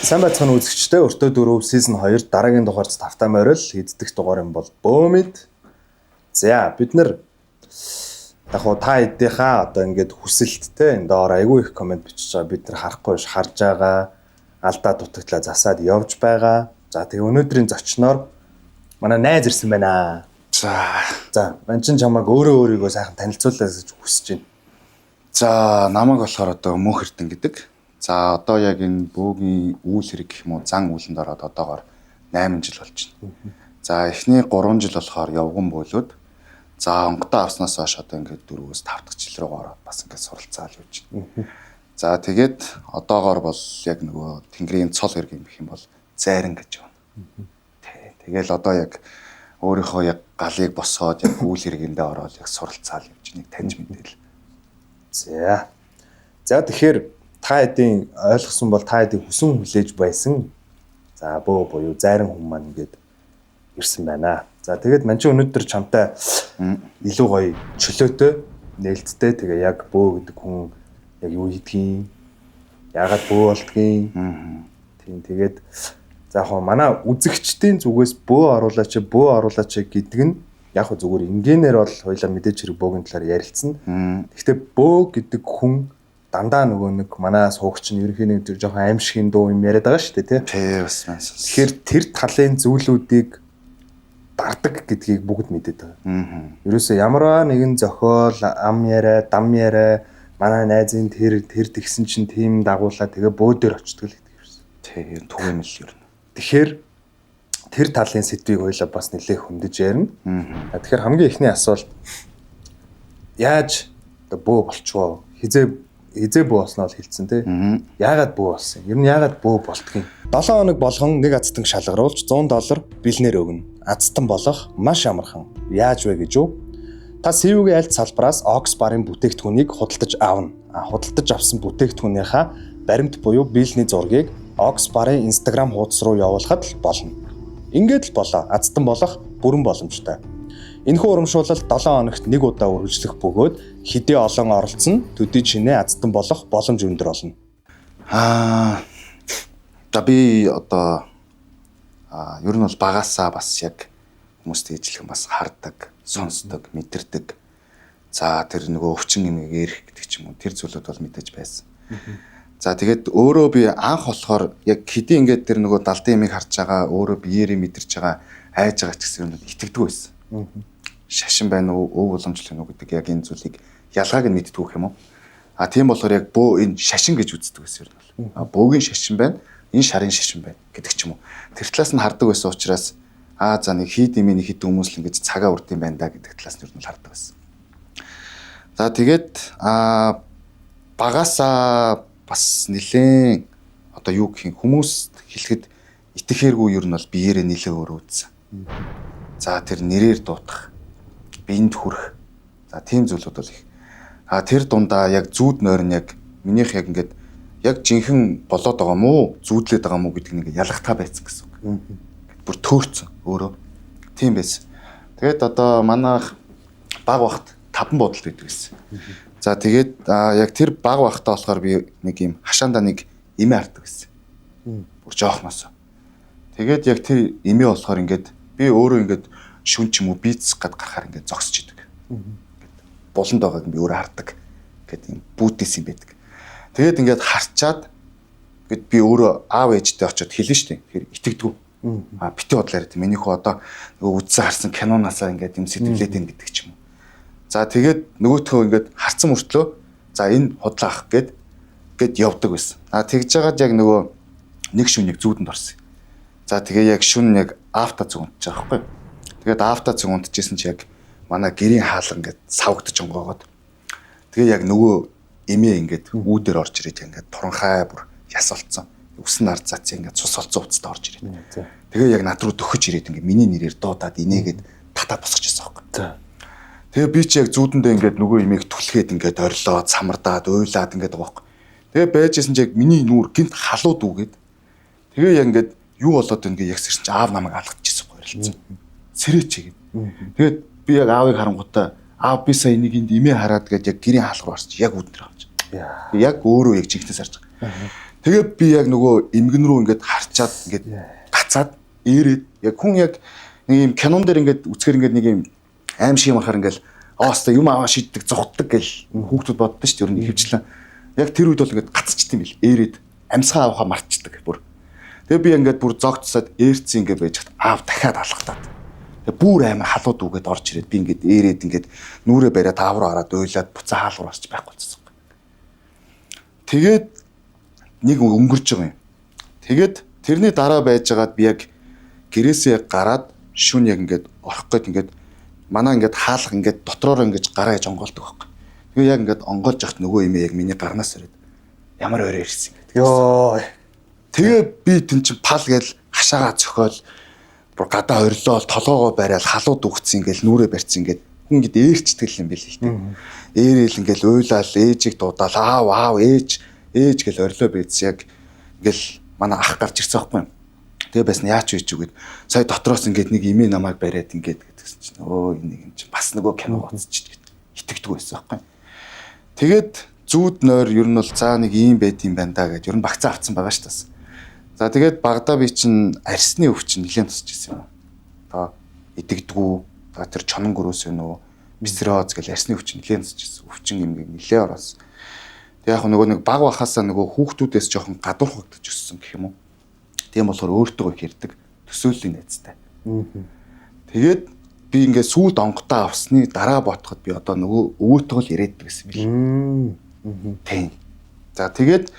Сайн байцгаана үзэгчдээ, өртөө 4 season 2 дараагийн дугаард тавтай морил эздэх дугаар юм бол бөөмид. За, бид нэр яг хуу та эдийнхаа одоо ингээд хүсэлттэй энэ доор айгүй их комент бичиж байгаа, бид нар харахгүй биш, харж байгаа, алдаа дутагдлаа засаад явж байгаа. За, тэгээ өнөөдрийн зочноор манай найз ирсэн байна. За. За, ман чин чамайг өөрөө өөрийгөө сайхан танилцуулаа гэж хүсэж байна. За, намайг болохоор одоо Мөнх Эрдэн гэдэг. За, одоо яг энэ бөөгийн үйл хэрэг гэх юм уу, зан үйлэнд ороод одоогоор 8 жил болж байна. За, эхний 3 жил болохоор явган бөөлөд, за, онгодоо авснаас хойш одоо ингээд 4-өөс 5 дахь жил рүү ороод бас ингээд суралцаал явж байна. За, тэгээд одоогоор бол яг нөгөө тэнгэрийн цол хэрэг юм гэх юм бол зайран гэж байна. Тэ. Тэгэл одоо яг өөрийнхөө яг галыг босгоод яг үйл хэрэгэндээ ороод яг суралцаал явж нэг таньж мэдээл. За. За, тэгэхээр та хэдийн ойлгосон бол та хэдийн хүсэн хүлээж байсан. За, бөө буюу зайран хүн маань ингээд ирсэн байна. За, тэгээд ман чи өнөөдөр чамтай илүү гоё чөлөөтэй, нээлттэй, тэгээ яг бөө гэдэг хүн яг юу хийдгийг, яагаад бөө болдгийг. Тийм, тэгээд за яг манай үзэгчдийн зүгээс бөө оруулаач, бөө оруулаач гэдэг нь яг хөө зүгээр энгийнээр бол хоёлаа мэдээж хэрэг бөөгийн талаар ярилцсан. Гэхдээ бөө гэдэг хүн дандаа нөгөө нэг манай суугч нь ерөнхий нэг жоохон аимшигын дуу юм яриад байгаа шүү дээ, тий. Тий, бас мэн. Тэгэхээр тэр талын зүйлүүдийг дардаг гэдгийг бүгд мэдээд байгаа. Ерөөсөө ямар нэгэн зохиол, ам яриа, дам яриа, манай найзын тэр тэр тэгсэн чинь тийм дагуулаа тэгээ бөө дээр очдөг л гэдэг ерөөсөө. Тий, түгээмэл ер нь. Тэгэхээр тэр талын сэдвийг хоёлаа бас нэлээх хөндөж ярина. Тэгэхээр хамгийн эхний асуулт, яаж одоо бөө болчихвоо? Хизээ бөө болсноо л хэлсэн тий. Яагаад бөө болсон? Ер нь яагаад бөө болдгийг? 7 хоног болгон нэг азтан шалгаруулж $100 бэлнээр өгнө. Азтан болох маш амархан. Яаж вэ гэж үү? Та CV-гийн альт салбараас Ox барын бүтээгдэхүүнийг худалдаж авна. Худалдаж авсан бүтээгдэхүүнийхаа баримт буюу бийлний зургийг Ox барын Instagram хуудас руу явуулахад л болно. Ингээд л болоо. Азтан болох бүрэн боломжтой. Энэхүү урамшуулал 7 хоногт нэг удаа үргэлжлэх бөгөөд хэдий олон оролцсон төдий чинээ азтан болох боломж өндөр болно. За, би одоо ер нь бол багасаа бас яг хүмүүстэй ижилхэн бас хардаг, сонсдог, мэдэрдэг. За, тэр нөгөө өвчин нэмийг ярих гэдэг ч юм уу, тэр зүйлүүд бол мэдээж байсан. За, тэгээд өөрөө би анх болохоор яг хэдий ингээд тэр нөгөө далдын ямиг харж байгаа, өөрөө биеэрээ мэдэрч байгаа, айж байгаа ч гэсэн юм итгэдэггүй байсан. Шашин байна уу, өв уламжлал байна уу гэдэг яг энэ зүйлийг ялгааг нь мэддэггүй юм уу? А тийм болохоор яг бөө энэ шашин гэж үздэг байсан юм бол. А бөөгийн шашин байна, энэ шарын шашин байна гэдэг ч юм уу. Тэр талаас нь хардаг байсан учраас за нэг хийд юм нэг хэд хүмүүс л ингэж цагаа урд юм байна да гэдэг талаас нь ер нь хардаг байсан. За, тэгээд багасаа бас нэлээн одоо юу гэх юм хүмүүс хэлэхэд итгэхээргүй ер нь бол биеэрээ нэлээ өөр үзсэн. За, тэр нэрээр дуутах, биед хүрэх. За, тийм зүйлүүд бол их. А тэр дундаа яг зүүд нойрон яг минийх яг ингээд яг жинхэнэ болоод байгаа мó, зүүдлээд байгаа мó гэдэг нь ингээд ялгатаа байцсан гэсэн үг. Бүр төөрцөн өөрөө. Тийм байсан. Тэгээд одоо манайх баг бахт 5 бодолт гэдэг байсан. За, тэгээд яг тэр баг бахтаа болохоор би нэг юм хашаандаа нэг эмээ хардаг байсан. Бүр жоохноос. Тэгээд яг тэр эмээ болохоор ингээд би өөрөө ингээд шүн ч юм уу бийцэх гад гарахаар ингээд зогсож идэг. Ингээд буланд байгааг би өөрөө хардаг гэдэг юм бүүтээс юм байдаг. Тэгээд ингээд харчаад гээд би өөрөө аав ээжтэй очиод хэлнэ шүү дээ. Тэгэхээр итгэдэггүй. А бити бодлоо яриад миний хүү одоо нөгөө үдсэн харсан кинонаасаа ингээд юм сэтгэлээд байна гэдэг ч юм уу. За, тэгээд нөгөөтгөө ингээд харцсан мөртлөө за энэ худлаа ах гээд гээд явдаг байсан. А тэгж жагаад яг нөгөө нэг шүн яг зүүдэнд орсон. За, тэгээ яг шүн яг авто зүг унтчих байхгүй. Тэгээд авто зүг унтчихсэн чи яг манай гэрийн хаалга ингээд савгдаж онгоогоод тэгээ яг нөгөө эмээ ингээд үүдээр орж ирээд ингээд туранхай бүр яс олцсон. Үсэн нар зац ингээд цус олцсон уцтай орж ирээд. Тэгээ яг над руу дөхөж ирээд ингээд миний нэрээр дуудаад инээгээд татаад босгож ирсэн байхгүй. Тэгээ би чи яг зүүдэндээ ингээд нөгөө эмээг түлхээд ингээд орилоо, цамардаад, уйлаад ингээд байгаа байхгүй. Тэгээ байжсэн чи яг миний нүүр гинт халууд үгээд тэгээ яг ингээд юу болоод байна гэ яг сэрсэн чи аав намайг алгадчихсан гоё ярилцсан. Сэрээч гээд. Тэгээд би яг аавыг харангуйтаа аав би сая нэг энд эмээ хараад гээд яг гэрийн хаалга руу орчих яг үүднэр авч. Яг өөрөө яг жинхнээс харж байгаа. Тэгээд би яг нөгөө эмгэн рүү ингээд харчаад ингээд гацаад ээрээд яг хүн яг нэг юм кинон дээр ингээд үцгээр ингээд нэг юм аим шиг юм харахаар ингээд оостой юм аваа шиддэг зугтдаг гэл хүүхдүүд боддоо шүү дээ. Ер нь хөвчлэн. Яг тэр үед бол ингээд гацчт юм бил. Ээрээд амьсгаа авахаа мартчихдаг бүр. Тэгээ би ингээд бүр зогтсоод ээрцэн ингээд байж хат аав дахиад алгатаад. Тэгээ бүр амар халуу дүүгээд орж ирээд би ингээд ээрээд ингээд нүрээ бариад аав руу хараад уйлаад буцаа хаалгаар орч байхгүй болчихсон. Тэгээд нэг өнгөрч байгаа юм. Тэгээд тэрний дараа байжгаад би яг гэрээсээ гараад шүн яг ингээд орох гээд ингээд манай ингээд хаалга ингээд дотроороо ингээд гараа иж онгоолдог байхгүй. Тэгээ яг ингээд онгоолж яхад нөгөө юм яг миний гарнаас ирээд ямар орой ирсэн гэдэг. Йоо. Тэгээ би тэн чин пал гээл хашаага зөхөөл бүр гадаа орилоол толгоогоо бариад халуу дүүгцэн ингээл нүрээ барьцсан ингээд хүн ингээд ээрчдэг юм бэл л дээ. Ээрээл ингээл уйлаал ээжийг дуудаал аав аав ээж ээж гэл орилоо бийдс яг ингээл манай ах гарч ирсэн байхгүй юм. Тэгээ байсан яач вэ ч үгээд сая дотроос ингээд нэг имээ намайг бариад ингээд гэдгсэн чинь өө энэ нэг юм чинь бас нөгөө кино гоцчих гэд итгэдэг байсан байхгүй. Тэгээд зүүд нойр ер нь бол за нэг ийм байд юм байна да гэд ер нь багцаа авцсан байгаа шүү дээ. За тэгээд багада би чинь арсны өвчин нэлээд тусч ирсэн юм. Одоо идэгдгүү, за тэр чонон гөрөөс вэ нөө, мисроз гэл арсны өвчин нэлээд тусч ирсэн. Өвчин юм нэлээд ороос. Тэг яг нөгөө нэг баг бахаасаа нөгөө хүүхдүүдээс жоохон гадуурхагдаж өссөн гэх юм уу. Тийм болохоор өөртөө их хэрдэг төсөөллийн найзтай. Тэгээд би ингээд сүйд онготоо авсны дараа ботход би одоо нөгөө өвөөтэйгөө л яриад байсан бил. Тийм. За тэгээд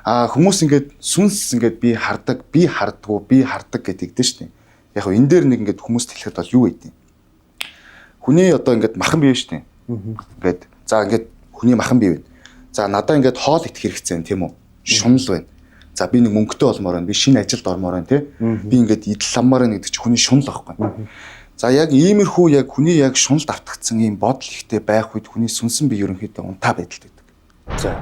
хүмүүс ингээд сүнс ингээд би хардаг, би хардгуу, би хардаг гэдэг дээ шүү дээ. Яг хөө энэ дээр нэг ингээд хүмүүст хэлэхэд бол юу гэдэг юм? Хүний одоо ингээд махан бие шүү дээ. Ингээд за ингээд хүний махан бие байна. За надаа ингээд хоол идэх хэрэгцээ байна тийм үү? Шунал байна. За би нэг мөнгөтэй болмоор байна. Би шинэ ажилд ормоор байна тий. Би ингээд идэл ламмаар байна гэдэг чинь хүний шунал байхгүй. За яг иймэрхүү яг хүний яг шуналд автагдсан ийм бодол ихтэй байх үед хүний сүнсэн бие ерөнхийдөө унтаа байдалд байдаг. За.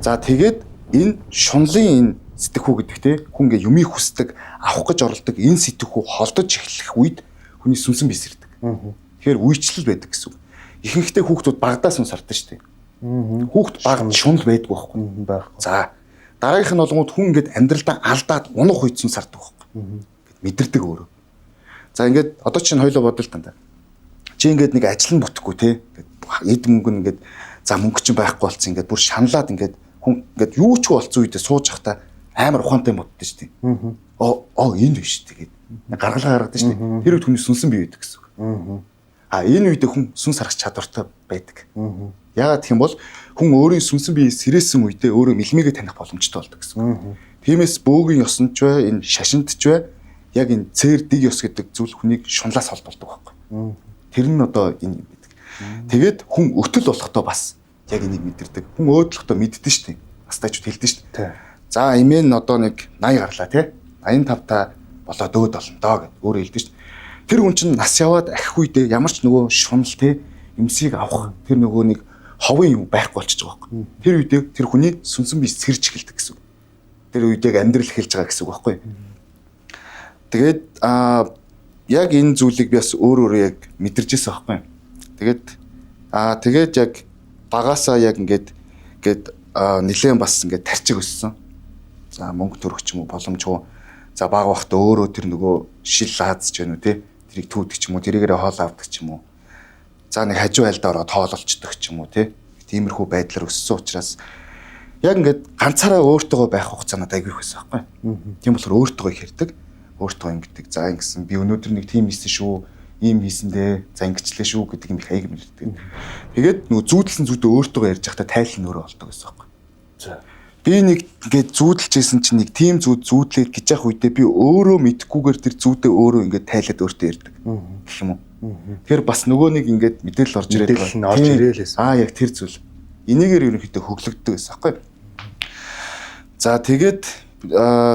За тэгээд энэ шунлын энэ сэтгхүү гэдэг те хүн ингээ юмыг хүсдэг, авах гэж оролдог энэ сэтгхүү холдож эхлэх үед хүний сүнсэн бие сэрдэг. Тэгэхээр үечлэл байдаг гэсэн үг. Ихэнхдээ хүүхдүүд багадаа сүнс хардаг шүү дээ. Хүүхд баг шунал байдгүй байхгүй. Байхгүй. За дараагийнх нь болгоод хүн ингээд амьдралдаа алдаад унах үед сүнс хардаг байхгүй. Ингээд мэдэрдэг өөрөө. За ингээд одоо чинь хоёлоо бодол танд. Чи ингээд нэг ажил нь бүтэхгүй те. Ингээд эд мөнгө нь ингээд за мөнгө чинь байхгүй болцсон ингээд бүр шаналаад ингээд хүн ингээд юу ч болцсон үедээ сууж явахдаа амар ухаантай боддоо шүү дээ. Оо энэ биш тэгээд гаргалгаа гаргадаг шүү дээ. Тэр үед хүний сүнсэн бий байдаг гэсэн үг. А энэ үедээ хүн сүнс харах чадвартай байдаг. Яагаад гэх юм бол хүн өөрийн сүнсэн бие сэрээсэн үедээ өөрөө мэлмигээ таних боломжтой болдог гэсэн үг. Тиймээс бөөгийн ёсонд ч бай, энэ шашинд ч бай, яг энэ цээр дэг ёс гэдэг зүйл хүнийг шунлаас холболдог байхгүй. Тэр нь одоо энэ юм байдаг. Тэгээд хүн өтөл болохдоо бас яг энийг мэдэрдэг. Хүн өөдлөхдөө мэддэн шүү дээ. Настайчуд хэлдэн шүү дээ. За эмээ нь одоо нэг 80 гарлаа тий. 85 та болоод өөд болно доо гэд өөрөө хэлдэн шүү дээ. Тэр хүн чинь нас яваад ахих үедээ ямар ч нөгөө шунал тий эмсийг авах тэр нөгөө нэг ховын юм байхгүй болчихж байгаа байхгүй. Тэр үедээ тэр хүний сүнсэн бие сэрж эхэлдэг гэсэн үг. Тэр үед яг амьдрал эхэлж байгаа гэсэн үг байхгүй. Тэгээд яг энэ зүйлийг би бас өөр өөрөө яг мэдэрч ирсэн байхгүй. Тэгээд тэгээд яг багасаа яг ингээд нэлээд бас ингээд тарчиг өссөн. За мөнгө төрөх ч юм уу боломжгүй. За баг бахта өөрөө тэр нөгөө шил лааз ч гэнүү те. Тэрийг түүдэг ч юм уу, тэрийгээрээ хоол авдаг ч юм уу. За нэг хажуу айлдаа ороод хоололчдөг ч юм уу те. Тиймэрхүү байдлаар өссөн учраас яг ингээд ганцаараа өөртөөгөө байх хугацаа надад айгүй их байсан байхгүй. Тийм болохоор өөртөөгөө их хэрдэг. Өөртөө ингэдэг. За ингэсэн би өнөөдөр нэг тийм хийсэн шүү. Ийм хийсэн дээ. За ингэчлээ шүү гэдэг юм их аяг мэддэг. Тэгээд нөгөө зүүдэлсэн зүүдээ өөртөөгөө ярьж байхдаа тайлан өөрөө болдог гэсэн байхгүй. За. Би нэг ингээд зүүдэлж исэн чинь нэг тийм зүүд зүүдлээд гэж явах үедээ би өөрөө мэдхгүйгээр тэр зүүдээ өөрөө ингээд тайлаад өөртөө ярьдаг гэх юм уу. Тэгэхээр бас нөгөө нэг ингээд мэдээлэл орж ирээд мэдээлэл нь орж ирээл байсан. Яг тэр зүйл. Энийгээр ерөнхийдөө хөглөгддөг гэсэн байхгүй. За тэгээд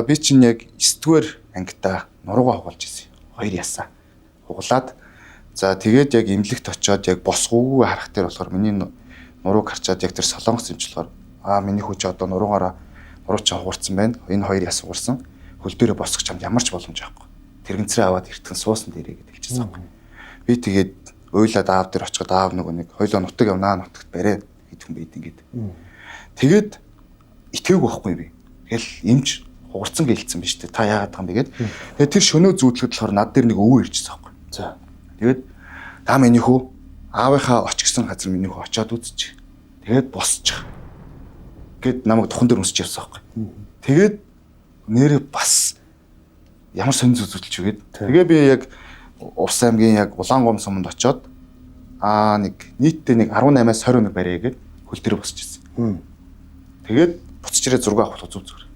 би чинь яг 9-р ангидаа нуруугаа хугалж ирсэн. 2 ясаа хугалаад за тэгээд яг эмнэлэгт очиод яг босгоогүй харах тэр болохоор миний нурууг харчаад яг тэр солонгос эмч болохоор миний хүү чи одоо нуруугаараа нуруу чи хугарсан байна. Энэ 2 яс хугарсан. Хөл дээрээ босгох чамд ямар ч боломж байхгүй. Тэрэгцрээ аваад эртхэн суусан дээрээ гэж хэлчихсэн байхгүй. Би тэгээд уйлаад аав дээр очиход аав нөгөө нэг хоёлоо нутаг явнаа нутагт барай гэдэг хүн байд ингээд. Тэгээд итгээгүй байхгүй би. Тэгэл эмч хугарцсан гэлцсэн биз дээ. Та яагаад байгаа юм бэ гэд. Тэгээд тэр шөнөө зүүдлэхэд болохоор над дээр нэг өвөө ирчихсэн байхгүй. За. Тэгээд та миний хүү аавынхаа очгисон газар миний хүү очиод үзчих. Тэгээд босчих. Гэд намайг тухан дээр өмсч явсан байхгүй. Тэгээд нэрээ бас ямар сонь зүйл зүтэлж үгээд. Тэгээ би яг Увс аймгийн яг Улаангум суманд очиод нэг нийтдээ нэг 18-аас 20 өнөг барья гэд хөл дээр босч ирсэн. Тэгээд буцаж ирээ зураг авах зүг зүгээр.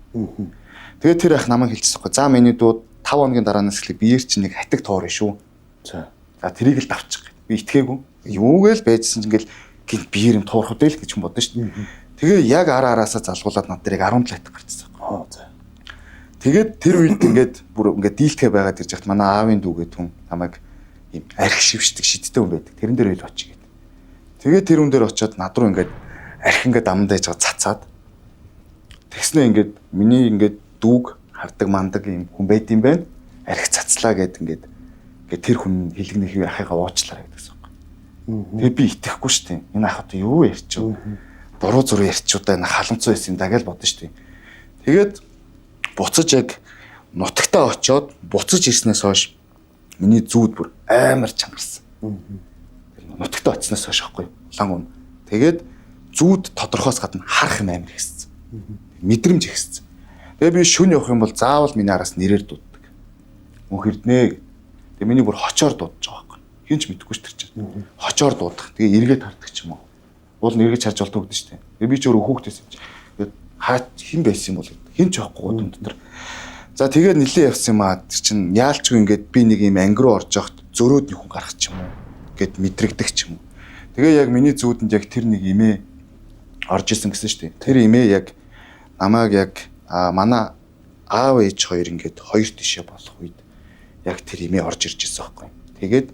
Тэгээд тэр ах намайг хэлчихсэн байхгүй. За миний дүү 5 хоногийн дараанаас эхлэх биеэр чинь нэг хатиг туурна шүү. За. За тэрийг л давчих. Би итгээгүй. Юугээл байжсэн чинь ингээл гинт биеэр юм туурах үдэл гэж хүн бодно шүү дээ. Тэгээ яг ара араасаа залгуулад над дээр яг 17 хатиг гарчихсан байхгүй. За. Тэгээд тэр үед ингээд бүр ингээд дийлдэхэ байгаад ирж хат манай аавын дүү гэдэг хүн намайг ийм арх шившдэг шидтэй хүн байдаг. Тэрэн дээр хэл очие гэд. Тэгээд тэр хүн дээр очиод над руу ингээд арх ингээд амдаа яж цацаад тэгснэ ингээд миний ингээд дүүг хардаг мандаг юм хүн байд юм байна. Арх цацлаа гэд ингээд ингээд тэр хүн хэлгэнэ хүү ахыгаа уучлаарай гэдэгсэн юм. Тэгээ би итгэхгүй шүү дээ. Энэ ах одоо юу ярьчих вэ? Буруу зүрх ярьчих удаа энэ халамцуу байсан юм да гэж бодсон шүү дээ. Тэгээд буцаж яг нутагтаа очиод буцаж ирснээс хойш миний зүүд бүр амар чангарсан. Нутагтаа очсноос хойш аахгүй. Улаан гун. Тэгээд зүүд тодорхоос гадна харах юм амар ихссэн. Мэдрэмж ихссэн. Тэгээ би шүн явах юм бол заавал миний араас нэрээр дууддаг. Мөнх эрднэ. Тэгээ миний бүр хочоор дуудаж байгаа байхгүй. Хин ч мэдэхгүй ш тэр чинь. Хочоор дуудах. Тэгээ эргээд хардаг ч юм уу. Уул нь эргэж харж болдог гэдэг шүү дээ. Тэгээ би ч өөрөө хүүхдээс юм чи. Тэгээд хаа хэн байсан юм бол хэн ч явахгүй дүн дотор. За тэгээд нилээ явсан юм аа. Тэр чинь яалчгүй ингээд би нэг юм анги руу орж явахт зөрөөд нэг хүн гарах ч юм уу гэд мэдрэгдэх ч юм уу. Тэгээ яг миний зүүдэнд яг тэр нэг имээ орж исэн гэсэн шүү дээ. Тэр имээ яг намайг яг манай аав ээж хоёр ингээд хоёр тишээ болох үед яг тэр имээ орж ирж байсан байхгүй. Тэгээд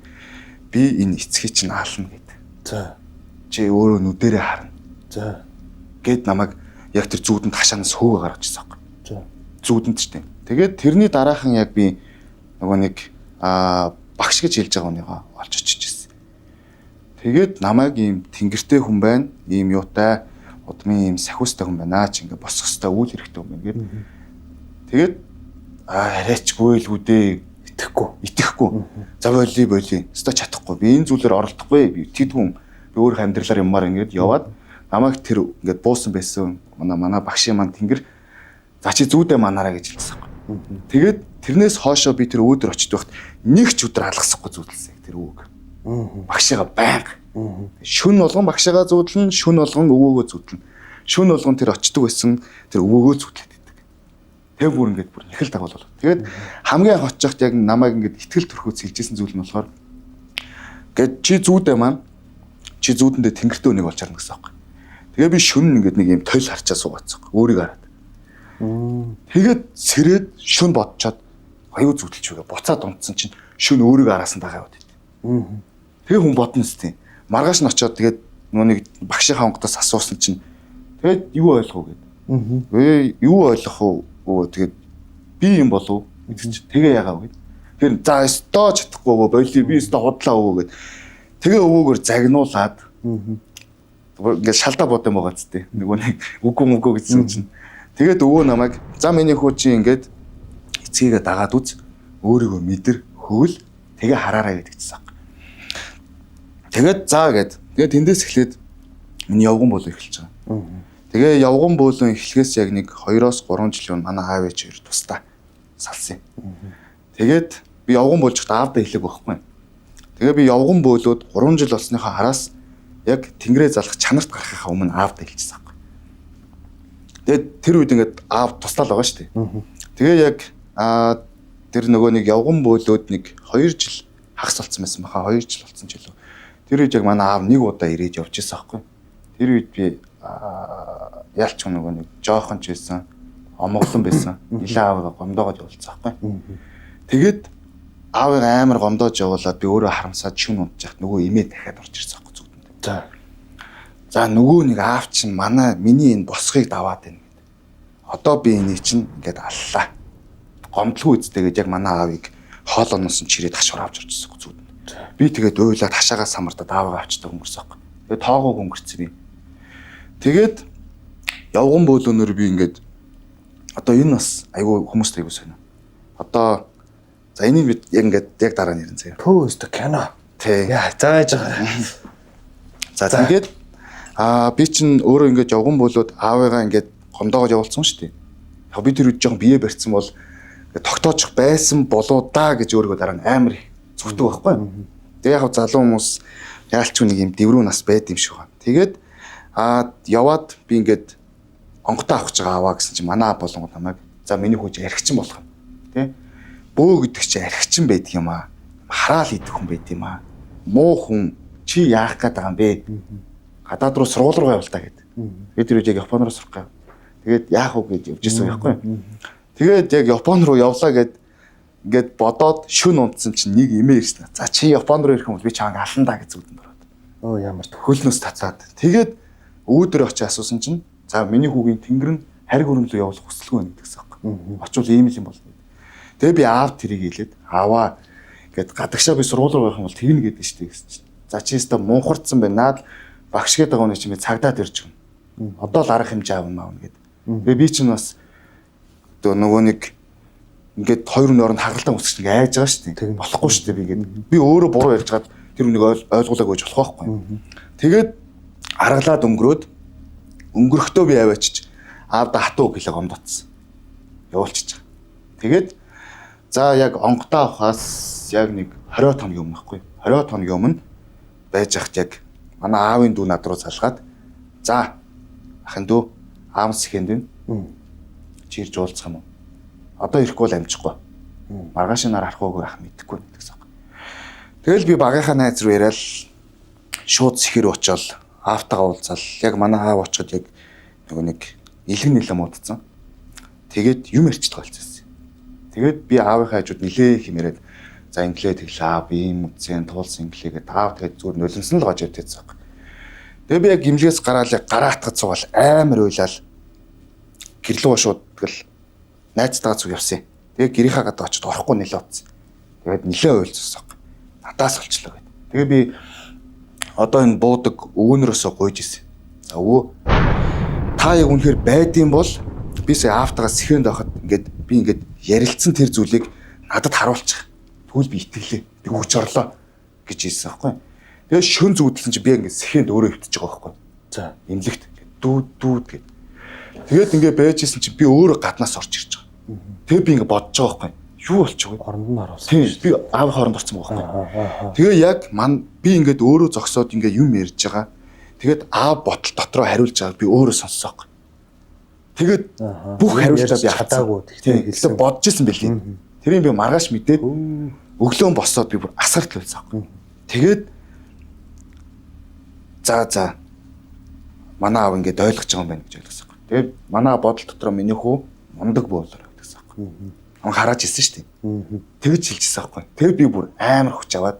би энэ эцгийг чинь аална гэд. За. Чи өөрөө нүдэрээ харна. За. Гэд намайг яг тэр зүүдэнд хашаанаас хөөгөө гаргаж ирсэн байхгүй. За. Зүүдэнд ч тийм. Тэгээд тэрний дараахан яг би нөгөө нэг багш гэж хэлж байгаа хүнийгаа олж очиж ирсэн. Тэгээд намайг ийм тэнгэртэй хүн байна, ийм юутай, удмын ийм сахиустай хүн байна чи ингээ босох хэвээр үйл хэрэгтэй хүн байна гэд. Тэгээд арайчгүй л үдээ итгэхгүй. За боли. Өстой чадахгүй. Би энэ зүйлээр оролдохгүй. Би итгэдэггүй. Би өөрийнхөө амьдралаар юмар ингээд яваад намайг тэр ингээд буусан байсан манай багшийн маань тэнгэр за чи зүүдээ манаараа гэж хэлсэн байхгүй. Тэгээд тэрнээс хоошоо би тэр өөдөр очиж байхад нэг ч өдөр алгасахгүй зүүдэлсэн тэр өвөг. Багшигаа байнга. Шүн болгон багшигаа зүүдлэн, шүн болгон өвөөгөө зүүдлэн. Шүн болгон тэр очдөг байсан тэр өвөөгөө зүүдлээд идэг. Тэг бүр ингээд бүр нэхэл дагуул болоо. Тэгээд хамгийн анх очих яг намайг ингээд итгэл төрхөөс хэлжсэн зүйл нь болохоор гээд чи зүүдээ маань чи зүүдэндээ тэнгэртээ үнийг олж харна гэсэн юм. Тэгээ би шүн ингээд нэг юм тойл харчаа суугаацсан. Өөрийг хараад. Тэгээд сэрээд шүн бодчоод аюу зүтэлж үгээ. Буцаад унтсан чинь шүн өөрийг араас нь дагаа яваад байт. Тэгээ хүн бодно зү. Маргааш нь очиод тэгээд нөгөө нэг багшийнхаа онгодоос асуусан чинь тэгээд юу ойлгох вэ гэд. Юу ойлгох вэ? Тэгээд би юм болов гэдэг чинь тэгээ яагаа вэ гэд. Тэгэхээр за өстөө чадахгүй өвөө боли би өстөө худлаа өвөө гэд. Тэгээ өвөөгөр загнуулаад ингээд шалдаа бод юм байгаа зү. Нөгөө нэг үгүй мүгүй гэсэн чинь тэгээд өвөө намайг за миний хүү чи ингээд эцгийгээ дагаад үз өөрийгөө мэдэр хөвөл тэгээ хараарай гэдэг чинь. Тэгээд заа гэд. Тэгээд тэндээс эхлээд миний явган бөөлөн эхэлж байгаа. Тэгээ явган бөөлөн эхлэхээс яг нэг 2-оос 3 жилийн өмнө манай аав ээж хоёр тусдаа салсан юм. Тэгээд би явган бөөлж байхдаа аавдаа хэлээг байхгүй. Тэгээ би явган бөөлөөд 3 жил болсныхоо араас яг тэнгэрээ залах чанарт гарахынхаа өмнө аавдаа хэлчихсэн байхгүй. Тэгээд тэр үед ингээд аав туслал байгаа шүү дээ. Тэгээ яг тэр нөгөө нэг явган бөөлөөд нэг 2 жил хагас болсон байсан баха 2 жил болсон ч илүү. Тэр үед яг манай аав нэг удаа ирээд явж байсан байхгүй. Тэр үед би ялч нөгөө нэг жоохон ч байсан, омголон байсан. Нилээ аавыгаа гомдоогоод явуулсан байхгүй. Тэгээд аавыг амар гомдоож явуулаад би өөрөө харамсаад шүн унтчих нөгөө имээ дахиад орж ирсэн байхгүй зүгтэнд. За. За нөгөө нэг аав чинь манай миний энэ босхийг даваад байна гэд. Одоо би энийг чинь ингээд аллаа. Гомдлгүй үсттэй гэж яг манай аавыг хоолооноос нь чирээд хашуур авч орж ирсэн байхгүй зүгтэнд. Би тэгээд уйлаад хашаагаа самардаад аавыгаа авчдаг өнгөрсөн байхгүй. Тэгээд тоогоог өнгөрцөн би. Тэгээд явган бөөлөнөр би ингээд Одоо энэ бас айгүй хүмүүст айгүй сонио. Одоо за энийг бид яг ингээд яг дараа нь ярина заяа. Пөө өстө кино. Тий. Яа, зааж байгаа. За тэгээд би чинь өөрөө ингээд явган болоод аавыгаа ингээд гомдоогоод явуулсан шүү дээ. Яг би тэр үед жоохон бие барьсан бол ингээд тогтоочих байсан болоо да гэж өөрийгөө дараа нь амар их зүгтэг байхгүй. Тэгээ яг залуу хүмүүс яалч нэг юм дэврүү нас байд юм шиг байна. Тэгээд яваад би ингээд онготоо авах гэж байгаа аваа гэсэн чинь манай аав болонгод намайг за миний хүү чи архичин болох юм. Тэ? Бөө гэдэг чи архичин байдаг юм аа. Хараал идэх хүн байд юм аа. Муу хүн чи яах гээд байгаа юм бэ? Гадаад руу сургууль руу явал та гэд. Тэгээд тэр үед яг Япон руу сурах гээ. Тэгээд яах вэ гэж явж исэн байхгүй. Тэгээд яг Япон руу явлаа гэд ингээд бодоод шүн унтсан чинь нэг эмээ ирсэн. За чи Япон руу ирэх юм бол би чамайг алан даа гэж зүгдэнд ороод. Оо ямар Хөлнөөс татаад. Тэгээд өөдрөө очиж асуусан чинь за миний хүүгийн тэнгэр нь хариг өрөмлөө явуулах хүсэлгүй байна гэдгсэн байхгүй. Очвол ийм л юм болно. Тэгээ би аав тэрийг хэлээд ааваа гэд гадагшаа би сургууль руу явах юм бол тэгнэ гэдэг шүү дээ гэсэн чинь. За чи өстө мунхардсан байна. Наад багш гэдэг байгаа хүн чинь би цагдаад ирж өгнө. Одоо л арга хэмжээ авна маавна гэд. Тэгээ би чинь бас одоо нөгөө нэг ингээд хоёр хүн оронд хагалдан үсгэж ингээ айж байгаа шүү дээ. Болохгүй шүү дээ би гээд. Би өөрөө буруу ярьж байгаад тэр хүнийг ойлгуулаагүй байж болох байхгүй. Тэгээд аргалаад өнгөрөөд өнгөрөхдөө би аваачиж аавда хатуу гэлээ гомдоцсон. Явуулчихж байгаа. Тэгээд за яг онготоо авахаас яг нэг 20 хоногийн өмнө байхгүй. 20 хоногийн өмнө байж хат яг манай аавын дүү над руу залгаад за ахын дүү аав сэхэнд байна. Чи ирж уулзах юм уу? Одоо ирэхгүй бол амжихгүй. Маргааш нар харах уугүй ах мэдэхгүй гэдгсэн юм. Тэгэл би багийнхаа найз руу яриад шууд сэхэр очоод аавтайгаа уулзаал. Яг манай аав очиход яг нөгөө нэг илгэн нэлээ муудсан. Тэгээд юм ярьчихдаг болчихсон. Тэгээд би аавынхаа хажууд нилээ хэмээрэд за инглээ тэглээ аав би юм үтсэн туулсан инглээ гэдэг аав тэгээд зүгээр нулимсан л гож явдээсэн юм. Тэгээд би яг гимлгээс гараал яг гараатгад суугаал амар уйлал гэрлүүг шууд тэгэл найзтайгаа зүг явсан. Тэгээд гэрийнхаа гадаа очиж орохгүй нэлээ утсан. Тэгээд нэлээ уйлцсан. Надаас олчлоо гэд. Тэгээ би одоо энэ буудаг өвгөнөрөөсөө гуйж исэн. За өвөө та яг үнэхээр байдсан бол би сая аавтайгаа сэхэнд байхад ингээд би ингээд ярилцсан тэр зүйлийг надад харуулчих. Тэгвэл би итгэлээ. Би хүч орлоо гэж хэлсэн байхгүй. Тэгээ шөн зүудэлсэн чи би ингээд сэхэнд өөрөө өвтөж байгаа байхгүй. За Имлэгт дүүд дүүд гэд. Тэгээд ингээд байж исэн чи би өөрөө гаднаас орж ирж байгаа. Тэгээ би ингээд бодож байгаа байхгүй. Юу болчих вэ? оронд нь оруулсан. Тийм би аав хооронд орсон байгаа байхгүй. Тэгээ яг ман би ингээд өөрөө зогсоод ингээд юм ярьж байгаа. Тэгээд аав ботл дотроо хариулж байгааг би өөрөө сонссон байхгүй. Тэгээд бүх хариултаа би чадаагүй. Тийм хэлсэн бодож исэн бэлээ. Тэрийг би маргааш мэдээд өглөөн босоод би бүр асарт байлсан байхгүй. Тэгээд за манай аав ингээд ойлгож байгаа юм байна гэж ойлгосон байхгүй. Тэгээд манай бодол дотроо миний хүү мундаг бөөлөр гэдгсэн байхгүй. Ам харааж ирсэн шүү дээ. Тэгж хэлчихсэн байхгүй. Тэгээд би бүр амар хүч аваад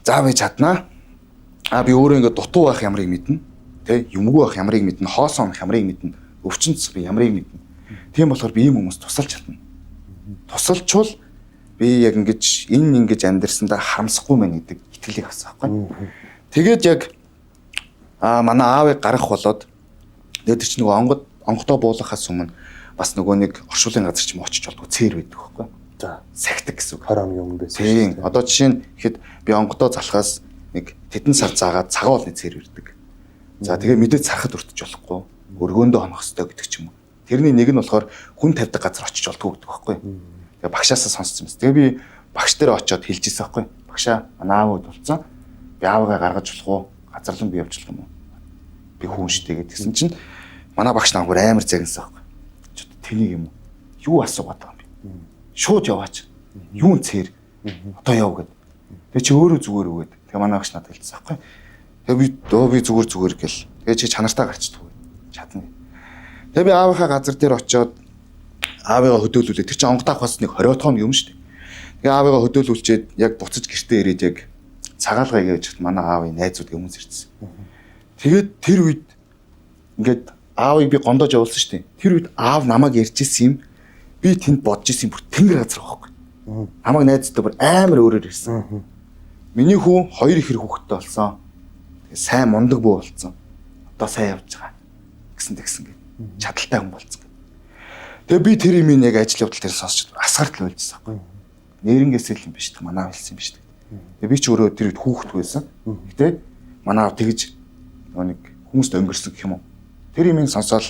за би чаднаа. А би өөрөө ингээд дутуу байх ямрыг мэднэ. Тэ юмгүй байх ямрыг мэднэ, хоосон унах ямрыг мэднэ, өвчин цэс би ямрыг мэднэ. Тийм болохоор би ийм хүмүүс тусалж чадна. Тусалчвал би яг ингэж энэ ингэж амьдрсандаа харамсахгүй мэн гэдэг итгэлийг авсан байхгүй. Тэгээд яг манай аавыг гаргах болоод тэгээд тэр чинь нөгөө онгодоо буулгахаас өмнө бас нөгөө нэг оршуулгын газар ч юм очиж болдгоо цээр байдаг байхгүй. За Сахидаг гэсэн үг. 20 хоногийн өмнө байсан. Тийм. Одоо жишээ нь ихэд би онгодоо залхаас нэг тэдэн сар заагаад цагаан уулны цээр ирдэг. За тэгээ мэдээж сархад өртөж болохгүй. Өргөөндөө хонох ёстой гэдэг ч юм уу. Тэрний нэг нь болохоор хүн тавьдаг газар очиж болдгоо гэдэг байхгүй. Тэгээ багшаасаа сонссон юм. Тэгээ би багш дээр очиод хэлж ирсэн байхгүй. Багшаа манай аав тулцсан. Би аавыгаа гаргаж болох уу? Газарлан би явж болох юм уу? Би хүн штэ гэдгсэн чинь манай багш намайг амар загнасан байхгүй. Ч тэнийг юм уу? Юу асуугаад байгаа юм бэ? Шууд яваач. Юун цээр? Одоо яв гэд. Тэгээ чи өөрөө зүгээр өгөөд. Тэгээ манай багш надад хэлсэн байхгүй. Тэгээ би би зүгээр гэл. Тэгээ чи чанартай гарчдаг. Чадна. Тэгээ би аавынхаа газар дээр очиод аавыгаа хөдөөлүүлээ. Тэр чинь онгод авахаас нэг 20 тонн юм шүү дээ. Тэгээ аавыгаа хөдөөлүүлчээд яг буцаж гэртээ ирээд яг цагаалгая гэж хат манай аавын найзууд хүмүүс ирсэн. Тэгээд тэр үед ингээд аавыг би гондож явуулсан шүү дээ. Тэр үед аав намайг ярьж исэн юм. Би тэнд бодож исэн бүр тэнгэр газар байхгүй. Намайг найзтай бүр амар өөрөөр ирсэн. Миний хүү хоёр ихэр хүүхэдтэй болсон. Тэгээ сайн мундаг бүү болсон. Одоо сайн явж байгаа гэсэн тэгсэн гэ. Чадaltaй хүн болсон гэ. Тэгээ би тэр юм яг ажил явдал дээр сонсч асгартал байлжсан байхгүй. Нэрнгээсээ л юм биш үү? Манай аав хэлсэн юм биш үү? Тэгээ би ч өөрөө тэр үед хүүхэд байсан. Гэтэ манай аав тэгж нэг хүмүүст өнгөрсөн гэх юм уу? Тэр юм сонсоол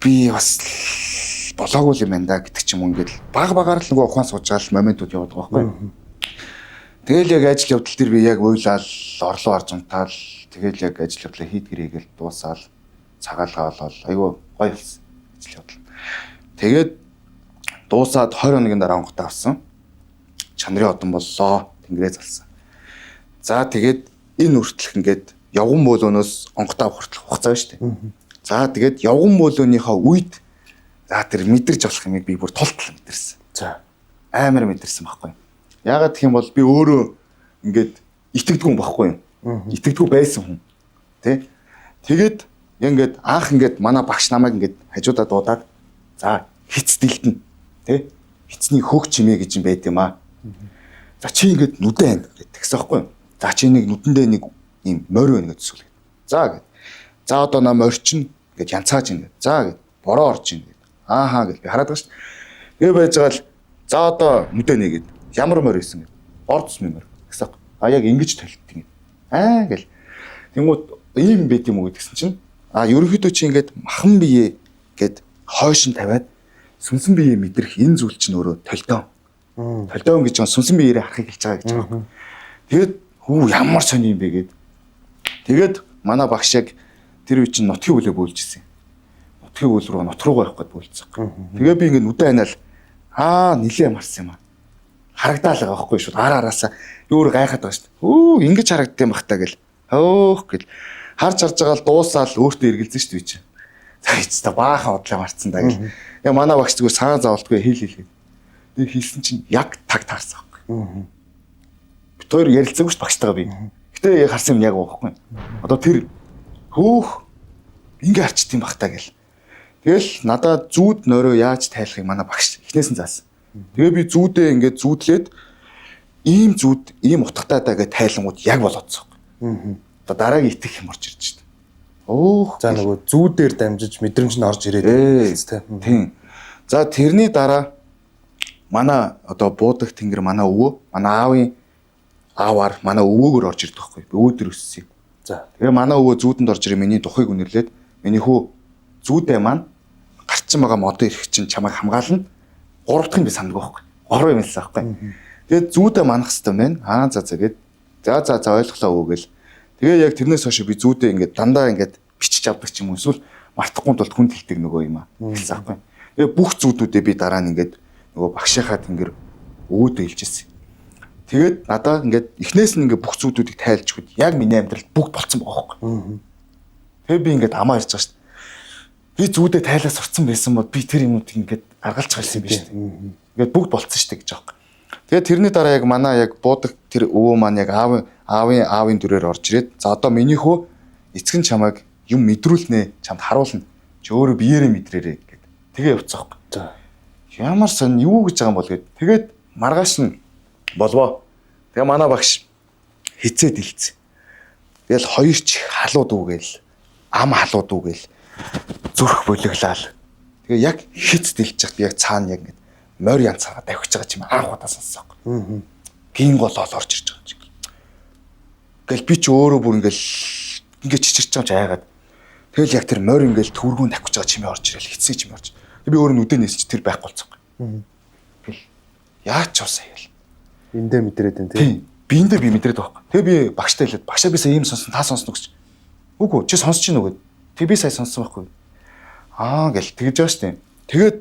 би бас болоогүй юм байна да гэдэг ч юм уу, ингээд баг багаар л нөгөө ухаан сууж байгаа л моментууд яваад байгаа байхгүй. Тэгэл яг ажил явдал дээр би яг уйлал, орлоо харж унтаал, тэгэл яг ажил явдлаа хийдгэрээ гээл дуусаал, цагаалгаа болол айгүй гоё болсон ажил явдал. Тэгээд дуусаад 20 хоногийн дараа онготой авсан. Чанарын одон боллоо. Тэнгэрээ залсан. За тэгээд энэ хүртэлх ингээд явган бөөлөнөөс онготой авах хүртэлх хугацаа байна шүү дээ. За тэгээд явган бөөлөнийхөө үед за тэр мэдэрч болох юмыг би бүр тултал мэдэрсэн. За амар мэдэрсэн байхгүй. Яагаад гэх юм бол би өөрөө ингээд итгэдэггүй юм байхгүй юм. Итгэдэггүй байсан хүн. Тэ? Тэгээд ингээд анх ингээд манай багш намайг ингээд хажуудаа дуудаад за хиц дэлдэн. Тэ? Хицний хөг чимээ гэж юм байт юм аа. За чи ингээд нүдэн анд гэдэг тэгсэн байхгүй юм. За чи нэг нүдэндээ нэг ийм морь байна гэж төсөөлгээд. За гэд. За одоо на морь чинь ингээд янцааж ингээд. За гэд. Бороо орж ин гэд. Ааха гэж би хараад байгаа шүү дээ. Тэгээ байж байгаа л за одоо нүдэ нэгэд ямар морь байсан гэд. Бор тусмын морь гэсэн. А яг ингэж толтдог юм. Аа гэл. Тэнгууд ийм байт юм уу гэдгсэн чинь а ерөнхийдөө чи ингээд махан бие гэд хойш нь тавиад сүнсэн бие мэдрэх энэ зүйл чинь өөрөө толдоон. Толдоон гэж байгаа сүнсэн биеэрээ харахыг хэлж байгаа гэж байгаа. Тэгээд хүү ямар сони юм бэ гэд. Тэгээд манай багш яг тэр үе чинь нутгийн үлээ бөөлжсэн. Нутгийн үйл рүү нут руугаа явах гээд бөөлцсөн. Тэгээ би ингээд нүдэ анаал аа нилээ марсан юм аа. Харагдаал байгаа байхгүй шууд ар араасаа өөр гайхаад байгаа шүү дээ. Өө ингэж харагддаг юм бах та гэл. Хөөх гэл. Харж харж байгаа л дуусаал өөртөө эргэлзэн шүү дээ би чинь. За ийц та баахан удлаа марцсан да гэл. Яа манай багш зүгээр саан заавалтгүй хэл хэл хэл. Тэгээ хэлсэн чинь яг таг таарсан байхгүй. Бит хоёр ярилцаагүй шүү багштайгаа би. Гэтэ харсан юм яг байхгүй. Одоо тэр хөөх ингэ харчт юм бах та гэл. Тэгэл надаа зүүд нойроо яаж тайлахыг манай багш эхнээс нь заасан. Тэгээ би зүүдээ ингээд зүүдлээд ийм зүүд ийм утгатай даа гэж тайлангууд яг болоодсон. Одоо дараагийн итгэх юм орж ирж шít. Өөх. За нөгөө зүүдээр дамжиж мэдрэмж нь орж ирээд байна. Тийм. За тэрний дараа манай одоо буудаг тэнгэр манай өвөө, манай аавын аавар манай өвөөгөр орж ирдэг байхгүй. Би өвөө төр өссөн юм. За. Тэгээ манай өвөө зүүдэнд орж ирээ миний духыг үнэрлээд миний хүү зүүдээ маань гарцсан байгаа модын эрх чинь чамайг хамгаална. Гурав дахь нь би санддаг байхгүй. Гурав юм хэлсэн байхгүй. Тэгээд зүүдээ манах хэвээр байна. Аа за за гэд. За за за ойлголоо өвөө гэл. Тэгээ яг тэрнээс хойш би зүүдээ ингээд дандаа ингээд бичиж авдаг ч юм уу эсвэл мартахгүй тулд хүнд хэлдэг нөгөө юм аа хэлсэн байхгүй. Тэгээ бүх зүүдүүдээ би дараа нь ингээд нөгөө багшийнхаа тэнгэр өвөөдөө хэлжсэн. Тэгээд надаа ингээд эхнээс нь ингээд бүх зүүдүүдийг тайлж өгöd яг миний амьдралд бүгд болцсон байгаа байхгүй. Тэгээ би ингээд амаа ирж байгаа шүү дээ. Би зүүдээ тайлаа сурцсан байсан бол би тэр юмнуудыг ингээд аргалж байсан юм биш үү. Ингээд бүгд болцсон шүү дээ гэж байгаа юм. Тэгээд тэрний дараа яг манай яг буудаг тэр өвөө маань яг аавын дүрээр орж ирээд за одоо миний хүү эцэг нь чамайг юм мэдрүүлнэ, чамд харуулна. Чи өөрөө биеэрээ мэдрээрээ гэд. Тэгээ явцсан байхгүй. За. Ямар сон юу гэж байгаа юм бол гэд. Тэгээд маргааш нь болвоо. Тэгээ манай багш хизээ дэлцэн. Тэгэл хоёр ч халуу дүүгээл ам халуу дүүгээл зүрх булиглаал. Тэгээ яг хиц дэлж чад яг цаана яг ингэ морь янцаараа давхиж байгаа чим анх удаа сонссон. Гин гол ол орж ирж байгаа юм шиг. Гэл би ч өөрөө бүр ингээл ингээ чичирч байгаа ч айгаад. Тэгэл яг тэр морь ингээл түргүүн давхиж байгаа чимээ орж ирэл хицээ чимээ орж. Тэг би өөрөө нүдэ нээсэн чи тэр байхгүй болсон. Тэгэл яач усаа ял. Эндээ мэдрээд байна тийм. Би эндээ би мэдрээд байгаа байхгүй. Тэгээ би багштай хэлээд багшаа би сая ийм сонсон та сонсно гэж. Үгүй чи сонсч гин үү гэд. Тэг би сая сонссон байхгүй. Аа гэл тэгж байгаа штеп. Тэгээд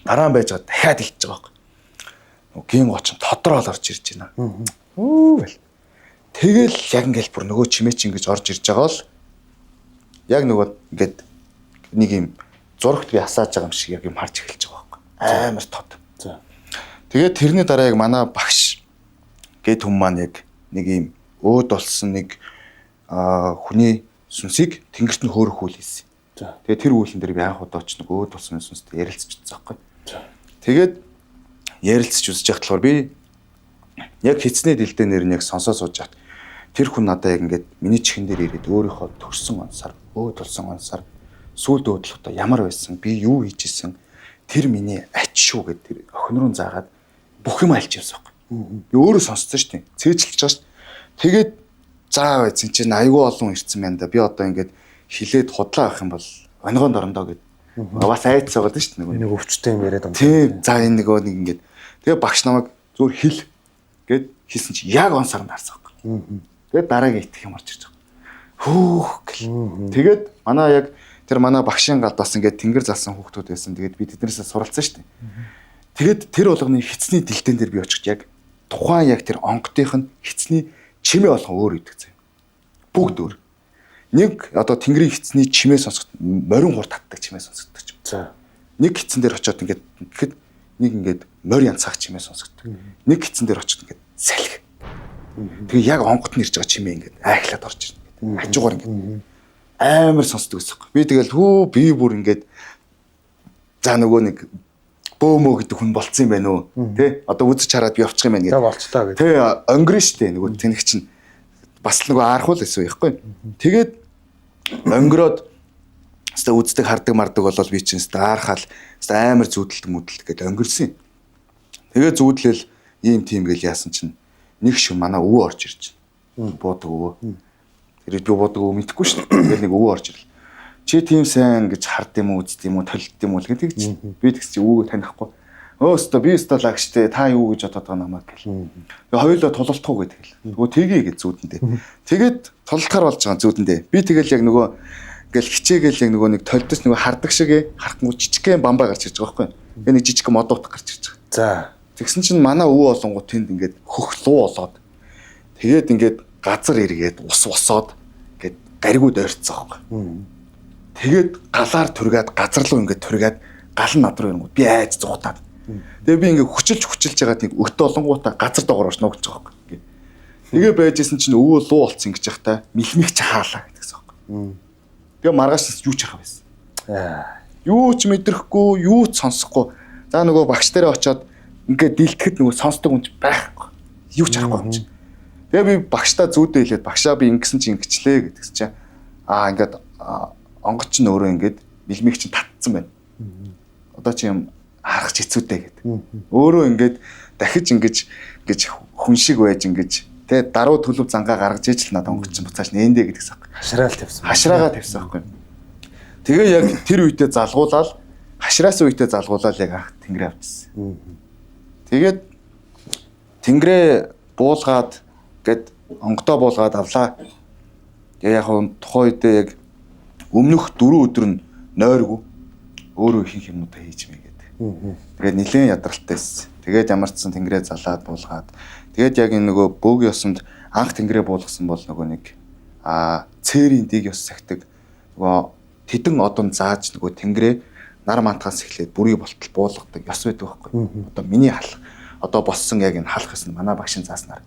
дараа нь байж байгаа дахиад илтж байгаа байхгүй. Гин гоч тодорхойл орж ирж байна. Үу гэл. Тэгэл яг ингээл бүр нөгөө чимээ чи ингэж орж ирж байгаа бол яг нөгөө ингээд нэг юм зурагт би асааж байгаа юм шиг яг юм харж эхэлж байгаа байхгүй. Амар тод. За. Тэгээд тэрний дараа яг манай багш гэт хүн маань яг нэг юм өөд болсон нэг хүний сүнсийг тэнгэрт нь хөөрөх үйл хийсэн. За. Тэгээд тэр үйлэн дээр би анх удаа очиж нэг өөд болсон сүнстэй ярилцж утсан байхгүй. За. Тэгээд ярилцж үзэж байхад болохоор би яг хитсний дэлдээ нэр нь яг сонсоо сууж байхад тэр хүн надаа яг ингээд миний чихэн дээр ирээд өөрийнхөө төрсөн онсоор, өөд болсон онсоор Сүүлд өөдлөхдөө ямар байсан? Би юу хийж исэн? Тэр миний ач шүү гэд тэр охин руу заагаад бүх юм альж явсан байхгүй. Би өөрөө сонссон шүү дээ. Цээжилж байгаа шүү. Тэгээд заа байсан чинь айгүй олон ирсэн байна да. Би одоо ингээд хилээд худлаа авах юм бол онгоон дорондоо гэд. Бас айц байгаа шүү дээ. Нэг өвчтэй юм яриад юм. Тийм. За энэ нөгөө нэг ингээд тэгээ багш намайг зүгээр хил гэд хэлсэн чи яг он сарнд харсан байхгүй. Тэгээд дараагийн итгэх юм орж ирж байгаа. Хөөх гэл. Тэгээд манай яг тэр манай багшийн галд бас ингээд тэнгэр залсан хүүхдүүд байсан. Тэгээд би тэднээсээ суралцсан шүү дээ. Тэгээд тэр болгоны хэцний дэлтэн дээр би очиход яг тухайн яг тэр онготынх нь хэцний чимээ болгон өөр идэг заяа. Бүгд өөр. Нэг одоо тэнгэрийн хэцний чимээ сонсоход морин хур татдаг чимээ сонсогддог юм. За. Нэг хэцэн дээр очиод ингээд гэхэд нэг ингээд морь янцаах чимээ сонсогддог. Нэг хэцэн дээр очиод ингээд салхи. Тэгээ яг онгот нь ирж байгаа чимээ ингээд айхлаад орж ирнэ. Хажуугаар ингээд амар сонсдог гэсэн. Би тэгэл хүү би бүр ингээд за нөгөө нэг бөөмөө гэдэг хүн болцсон юм байна уу? Тэ? Одоо үзэж хараад би явчих юм байна гэдэг. Болцлоо гэдэг. Тэ өнгөрөн штэ нөгөө тэнэг чинь бас л нөгөө аархуул гэсэн юм яахгүй. Тэгээд өнгөрөөд хэвээ үздэг хардаг мардаг болол би чинь хэвээ аархаал хэвээ амар зүүдэлдэг мүдэлдэг гэдэг өнгөрсөн юм. Тэгээ зүүдлэл ийм тийм гэл яасан чинь нэг шин манай өвөө орж ирж байна. Буудаг өвөө. Тэр би буудаг өвөө мэдэхгүй шүү дээ. Тэгэл нэг өвөө орж ирэл. Чи тийм сайн гэж хард юм уу үзд юм уу толд юм уу гэдэг чинь би тэгс чи өвөө танихгүй. Өөстөө би өстөө лагштэй та юу гэж бодоод байгаа намайг гэл. Тэгээ хоёулаа тулалдах уу гэдэг л. Нөгөө тгий гэж зүүдэндээ. Тэгээд тулалдахаар болж байгаа зүүдэндээ. Би тэгэл яг нөгөө ингээл хичээгээл яг нөгөө нэг толдос нөгөө хардаг шиг харахгүй жижигхэн бамбаа гарч ирж байгаа байхгүй. Тэгээ нэг жижиг мод утга гарч ирж байгаа. За. Тэгсэн чинь манай өвөө олонгууд тэнд ингээд хөх луу болоод тэгээд ингээд газар эргээд ус босоод ингээд гаригууд ойрцсон байхгүй. Тэгээд галаар түргээд газар руу ингээд түргээд гал нь над руу ирэнгүүт би айж зугатаад. Тэгээ би ингээд хүчилж байгаад нэг өт олонгуудаа газар доогоор орж нуугдчих байхгүй. Ингээд. Тэгээ байжсэн чинь өвөө луу болцсон гэж яхтай мэлмиг чи хаалаа гэдгсэн байхгүй. Тэгээ маргааш юу ч харах байсан. Юу ч мэдрэхгүй, юу ч сонсохгүй. За нөгөө багш дээрээ очиод ингээд дийлтгэхэд нөгөө сонсдог хүн ч байхгүй. Юу ч харахгүй юм чинь. Тэгээ би багшдаа зүүдээ хэлээд багшаа би ингэсэн чинь ингэчлээ гэдгсэн чинь аа ингээд онгоц чинь өөрөө ингээд мэлмиг чинь татцсан байна. Одоо чи юм харах ч хэцүүтэй гэдэг. Өөрөө ингээд дахиж ингэж ингэж хүн шиг байж ингэж тэ даруй төлөв зангаа гаргаж ижил надад онгоц чинь буцааш нээндэ гэдгсэн байхгүй. Хашраал тавьсан. Хашраагаа тавьсан байхгүй. Тэгээ яг тэр үедээ залгуулаад хашраас үедээ залгуулаад яг анх тэнгэрээ авчихсан. Тэгээд тэнгэрээ буулгаад гэд онгодоо буулгаад авлаа. Тэгээ яг тухайн үедээ яг өмнөх 4 өдөр нь нойргүй өөрөө ихэнх юмнуудаа хийж мэйгээд. Тэгээд нэлээд ядралтай байсан. Тэгээд ямар ч сан тэнгэрээ залаад буулгаад тэгээд яг энэ нөгөө бөөг ёсонд анх тэнгэрээ буулгасан бол нөгөө нэг цээрийн дэг ёс сахидаг нөгөө тэдэн одон зааж нөгөө тэнгэрээ нар мантахаас эхлээд бүрий болтол буулгадаг ёс байдаг байхгүй. Одоо миний халах одоо болсон яг энэ халах ёс нь манай багшийн зааснаар.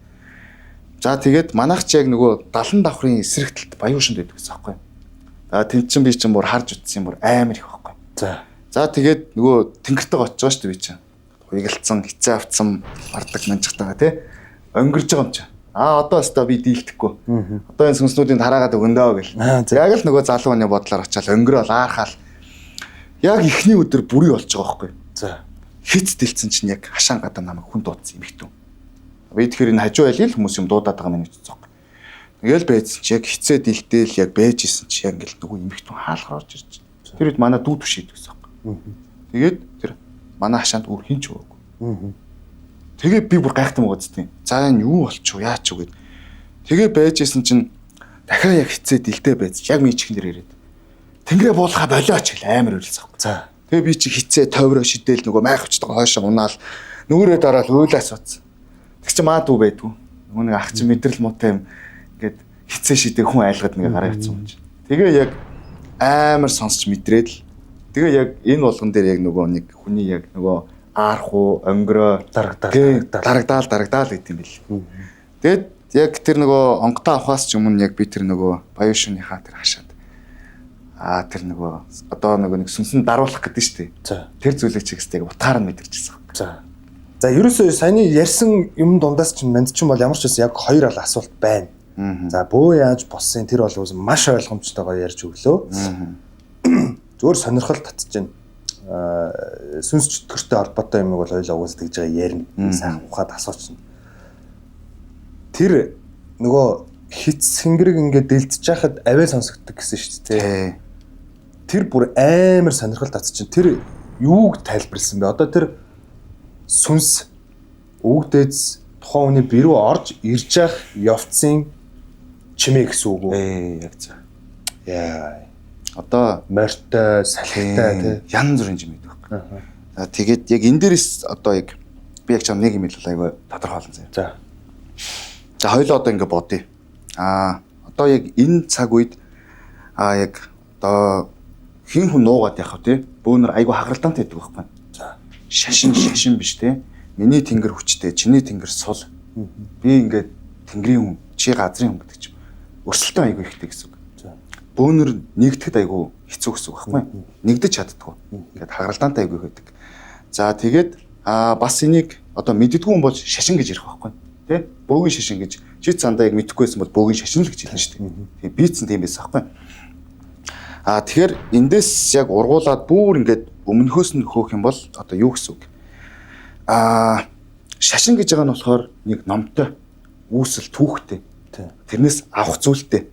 За тэгээд манайх ч яг нөгөө 70 давхрын эсрэг талд Баяуушинд байдаг гэсэн байхгүй. За тэнд чинь би чинь бүр харж утсан юм бүр амар их байхгүй. За. За тэгээд нөгөө тэнгэртэйг очиж байгаа шүү дээ би чинь. Хуйгалцсан, хицээ авцсан, бардаг манжихтайгаа тий. Өнгөрж байгаа юм чинь. Аа одоо өстө би дийлдэхгүй. Одоо энэ сүнснүүдийн тараагаад өгөндөө гэл. Яг л нөгөө залуу хүний бодлоор очиад өнгөрөөл аархаал. Яг эхний өдөр бүрий болж байгаа байхгүй. За. Хиц дэлсэн чинь яг хашаан гадаа намайг хүн дуудсан юм ихтэн. Би тэгэхээр энэ хажуу айлын хүмүүс юм дуудаад байгаа юм гэж бодсон. Тэгэл байжсан чи яг хицээ дэлтээл яг байж исэн чи яг ингээл нөгөө эмэгтэн хаалгаар орж ирж байна. Тэр үед манай дүү түшээд байсан байхгүй. Тэгээд тэр манай хашаанд өөр хин ч өгөөгүй. Тэгээ би бүр гайхсан байгаа зү. За энэ юу болчих вэ? Яач вэ гэд. Тэгээ байж исэн чинь дахиад яг хицээ дэлтэй байж яг миний чихэн дээр ирээд тэнгэрээ буулгаа болооч гэл амар үрэлсэн байхгүй. За. Тэгээ би чи хицээ тойроо шидэл нөгөө майх хүчтэйгээ хойшоо унаал нүрээ дараал уйлаа сууцсан. Тэг чи маа дүү байдгүй. Нөгөө нэг ах чи мэдрэл муутай юм ингээд хицээ шидээ хүн айлгад нэг гараа явцсан юм чи. Тэгээ яг амар сонсч мэдрээд л тэгээ яг энэ болгон дээр яг нөгөө нэг хүний яг нөгөө аарх уу өнгөрөө дарагдаал дарагдаал гэдэг юм бэл. Тэгээд яг тэр нөгөө онготоо авахаас ч өмнө яг би тэр нөгөө Баяушиныхаа тэр хашаад тэр нөгөө одоо нөгөө нэг сүнсэн даруулах гэдэг шүү дээ. За. Тэр зүйлийг чигсдэг утгаар нь мэдэрчихсэн. За. За ерөөсөө саяны ярьсан юм дундаас чинь манд чинь бол ямар ч байсан яг хоёр ал асуулт байна. За бөө яаж болсон тэр бол маш ойлгомжтойгоо ярьж өглөө. Зүгээр сонирхол татж байна. Сүнс чөтгөртэй холбоотой юмыг бол хоёулаа угаасаа тэгж байгаа ярина. Сайхан ухаад асуучна. Тэр нөгөө хиц сэнгэрэг ингээд дэлдэж яхад аваа сонсогддог гэсэн шүү дээ. Тэр бүр амар сонирхол татж чинь. Тэр юуг тайлбарласан бэ? Одоо тэр сүнс өвгдээц тухайн хүний бэрүү орж ирж явах явцын чимээ гэсэн үг үү? Яг зөв. Яа. Одоо морьтой, салхитай тий. Янз бүрийн чимээ байдаг байхгүй. За тэгээд яг энэ дээрээс одоо яг би яг чам нэг юм хэлвэл айгүй тодорхойлон заяа. За. За хоёлоо одоо ингэ бодъё. Одоо яг энэ цаг үед яг одоо хин хүн нуугаад явах тий. Бөөнөр айгүй хагаралдаантай байдаг байхгүй. За. Шашин биш тий. Миний тэнгэр хүчтэй, чиний тэнгэр сул. Би ингээд тэнгэрийн хүн, чи газрын хүн гэдэг чинь өрсөлдөөн айгүй ихтэй гэсэн үг. За. Бөөнөр нэгдэхэд айгүй хэцүү гэсэн үг байхгүй. Нэгдэж чаддгүй. Ингээд хагаралдаантай айгүй байдаг. За тэгээд бас энийг одоо мэддэггүй хүн бол шашин гэж ярих байхгүй. Тэ? Бөөгийн шашин гэж чи цандаа яг мэдэхгүй байсан бол бөөгийн шашин л гэж хэлнэ шүү дээ. Тэгээ би ч тийм байсан байхгүй. Тэгэхээр эндээс яг ургуулад бүр ингээд өмнөхөөс нь хөөх юм бол одоо юу гэсэн үг? Шашин гэж байгаа нь болохоор нэг номтой, үүсэл түүхтэй. Тэрнээс авах зүйлтэй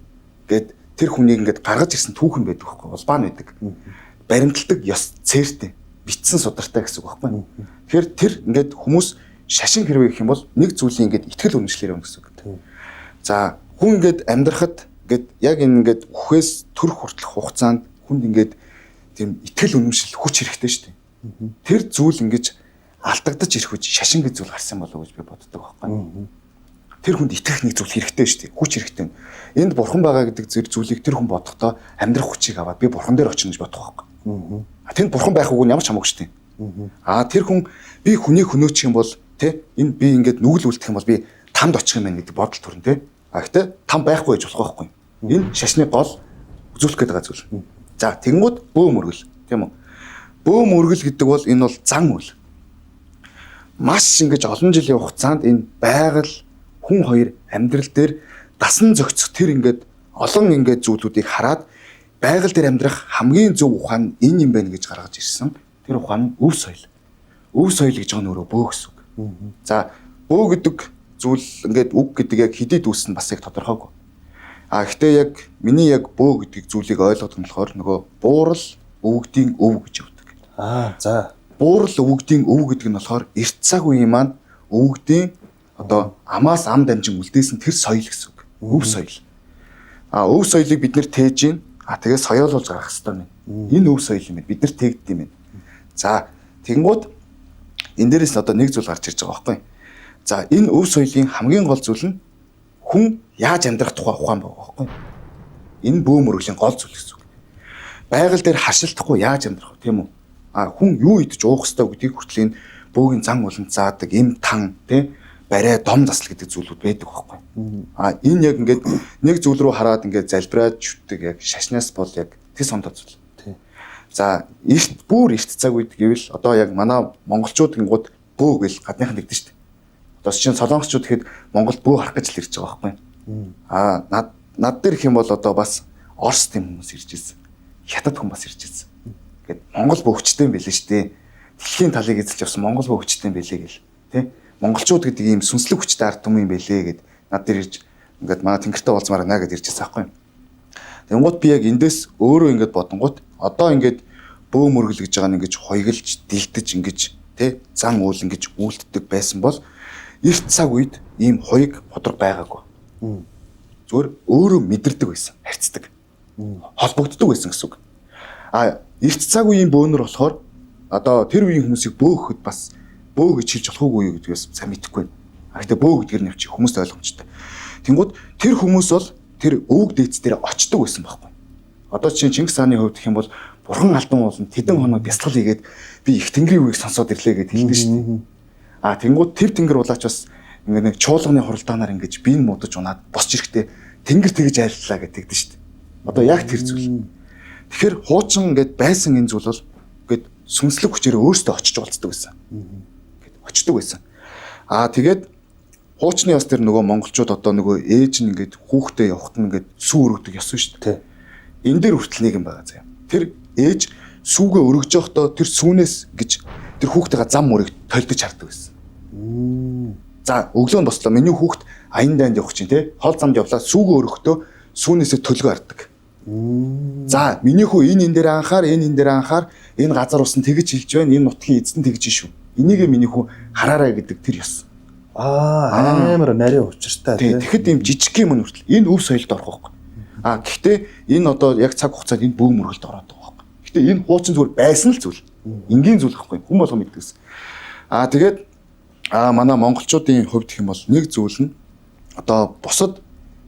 гээд тэр хүнийг ингээд гаргаж ирсэн түүхэн байдаг байхгүй, улбаа нь байдаг. Баримталдаг ёс цээртэй, битсэн судартай гэсэн үг байхгүй. Тэгэхээр тэр ингээд хүмүүс шашин хэрвээ гэх юм бол нэг зүйлийн ингээд итгэл үнэмшлэр явна гэсэн үг. За хүн ингээд амьдрахад ингээд яг энэ ингээд үхээс төрөх хүртэлх хугацаанд хүнд ингээд тийм итгэл үнэмшил хүч хэрэгтэй шүү дээ. Тэр зүйл ингээд алдагдаж ирэх үеч шашин гэж зүйл гарсан болов уу гэж би боддог байхгүй. Тэр хүнд итгэх нэг зүйл хэрэгтэй шүү дээ. Хүч хэрэгтэй. Энд бурхан байгаа гэдэг зүйлийг тэр хүн бодохдоо амьдрах хүчийг аваад би бурхан дээр очино гэж бодох байхгүй. Тэнд бурхан байх үгүй нь ямар ч хамаагүй шүү дээ. Тэр хүн би хүнийг хөнөөчих юм бол тэ энэ би ингээд нүгэл үлдэх юм бол би тамд очих юм байна гэдэг бодол төрнө тэ. Гэхдээ там байхгүй байж болох байхгүй. Энэ шашны гол үзүүлэх гээд байгаа зүйл. За тэгэнгүүт бөө мөргөл тийм үү? Бөө мөргөл гэдэг бол энэ бол зан үйл. Маш ингэж олон жилийн хугацаанд энэ байгаль хүн хоёр амьдрал дээр дасан зохицох тэр ингээд олон ингээд зүйлүүдийг хараад байгаль дээр амьдрах хамгийн зөв ухаан энэ юм байна гэж гаргаж ирсэн. Тэр ухаан нь өв соёл. Өв соёл гэж байгаа нь өөрөө бөө гэсэн үг. За бөө гэдэг зүйл ингээд үг гэдэг яг хэдийд үүснэ бас яг тодорхойгүй. Гэхдээ яг миний яг бөө гэдэг зүйлийг ойлгох нь болохоор нөгөө буурал өвгдийн өв гэж явдаг. За. Буурал өвгдийн өв гэдэг нь болохоор эрт цаг үеийн маань өвгдийн одоо амаас ам дамжин үлдээсэн тэр соёл гэсэн үг. Өв соёл. Өв соёлыг бид нэр тээж гин. Тэгээ соёолуулж гаргах хэрэгтэй юм. Энэ өв соёл юм байна. Бид нар тээгддэг юм байна. За тэгэнгүүт энэ дээрээс нь одоо нэг зүйл гарч ирж байгаа байхгүй. За энэ өв соёлын хамгийн гол зүйл нь хүн яаж амьдрах тухай ухаан байгаа байхгүй. Энэ бөө мөргөлийн гол зүйл гэсэн үг. Байгаль дээр харшилтахгүй яаж амьдрах вэ, тийм үү? Хүн юу идэж уух ёстой гэдгийг хүртэл энэ бөөгийн зан уланд заадаг эм тан тий барай дом засал гэдэг зүйлүүд байдаг байхгүй. Энэ яг ингээд нэг зүйл рүү хараад ингээд залбираад шүтдэг яг шашнаас бол яг тэс ондоо зүйл. За эрт бүр эрт цаг үед гэвэл одоо яг манай монголчууд гингууд бөө гэл гадныхан нэгдэн шүү дээ. Одоо чинь солонгосчууд гэхэд Монголд бөө харах гэж л ирж байгаа байхгүй. Над дээр гэх юм бол одоо бас Орос тийм хүмүүс ирж ирсэн. Хятад хүн бас ирж ирсэн. Ингээд Монгол бөө хүчтэй юм билээ шүү дээ. Дэлхийн талыг эзэлж явсан Монгол бөө хүчтэй юм билээ гэл. Тэ? Монголчууд гэдэг ийм сүнслэг хүчтэй ард түмэн юм билээ гэд над дээр ирж ингээд манай тэнгэртэй уулзмаар байна гэд ирж байсан байхгүй. Тэнгууд би яг эндээс өөрөө ингээд бодонгууд одоо ингээд бөө мөргөл гэж байгаа нь ингэж хоёглж дэлдэж ингэж тэ зан уул ингэж үйлддэг байсан бол эрт цаг үед ийм хоёг бодрог байгаагүй. Зүгээр өөрөө мэдэрдэг байсан, харьцдаг. Холбогддог байсан гэсэн үг. Эрт цаг үеийн бөөнөр болохоор одоо тэр үеийн хүмүүсийг бөөхөд бас бөө гэж хэлж болохгүй юу гэдгээс сайн мэдэхгүй байна. Гэхдээ бөө гэдгээр нь явчих хүмүүст ойлгомжтой. Тэнгууд тэр хүмүүс бол тэр өвөг дээдс дээр очдог байсан байхгүй. Одоо чинь Чингис хааны хувьд гэх юм бол бурхан алдан ууланд тэдэн хоног бясалгал хийгээд би их тэнгэрийн үгийг сонсоод ирлээ гэд хэлдэг шүү дээ. Тэнгууд тэр тэнгэр улаач бас ингээ нэг чуулганы хуралдаанаар ингэж биеийн муудаж унаад босч ирэхдээ тэнгэр тэгж айлтлаа гэж тэгдэж шүү дээ. Одоо яг тэр зүйл. Тэгэхээр хуучин ингээд байсан энэ зүйл бол ингээд сүнслэг хүчээр өөрсдөө очиж уулздаг байсан. Ингээд очдөг байсан. Тэгээд хуучны бас тэр нөгөө монголчууд одоо нөгөө ээж нь ингээд хүүхдээ явахт нь ингээд сүү өргөдөг ёсон шүү дээ. Энэ дээр хүртэл нэг юм байгаа заяа. Тэр Ээж сүүгээ өргөж явахдаа тэр сүүнээс гэж тэр хүүхдийн зам мөрийг толдож хардаг байсан. За өглөө нь бослоо. Миний хүүхд аян дайнд явах чинь те. Хол замд явлаа. Сүүгээ өргөхдөө сүүнээсээ төлгөө хардаг. За миний хүү энэ дээр анхаар, энэ дээр анхаар, энэ газар усан тэгж хилж байна, энэ нутгийн эзэн тэгж шүү. Энийг миний хүү хараарай гэдэг тэр ёс. Аа, амар нарийн учиртай тий. Тэгэхэд ийм жижиг юм хүртэл энэ өв соёлд орох байхгүй. Аа, гэхдээ энэ одоо яг цаг хугацаанд энэ бөөг мөргөлд ороод байгаа байхгүй. Гэхдээ энэ хуучин зүгээр байсан л зүйл. Энгийн зүйл байхгүй. Хүн болгон мэддэгсэн. Аа, тэгээд манай монголчуудын хувьд гэх юм бол нэг зүйл нь одоо бусад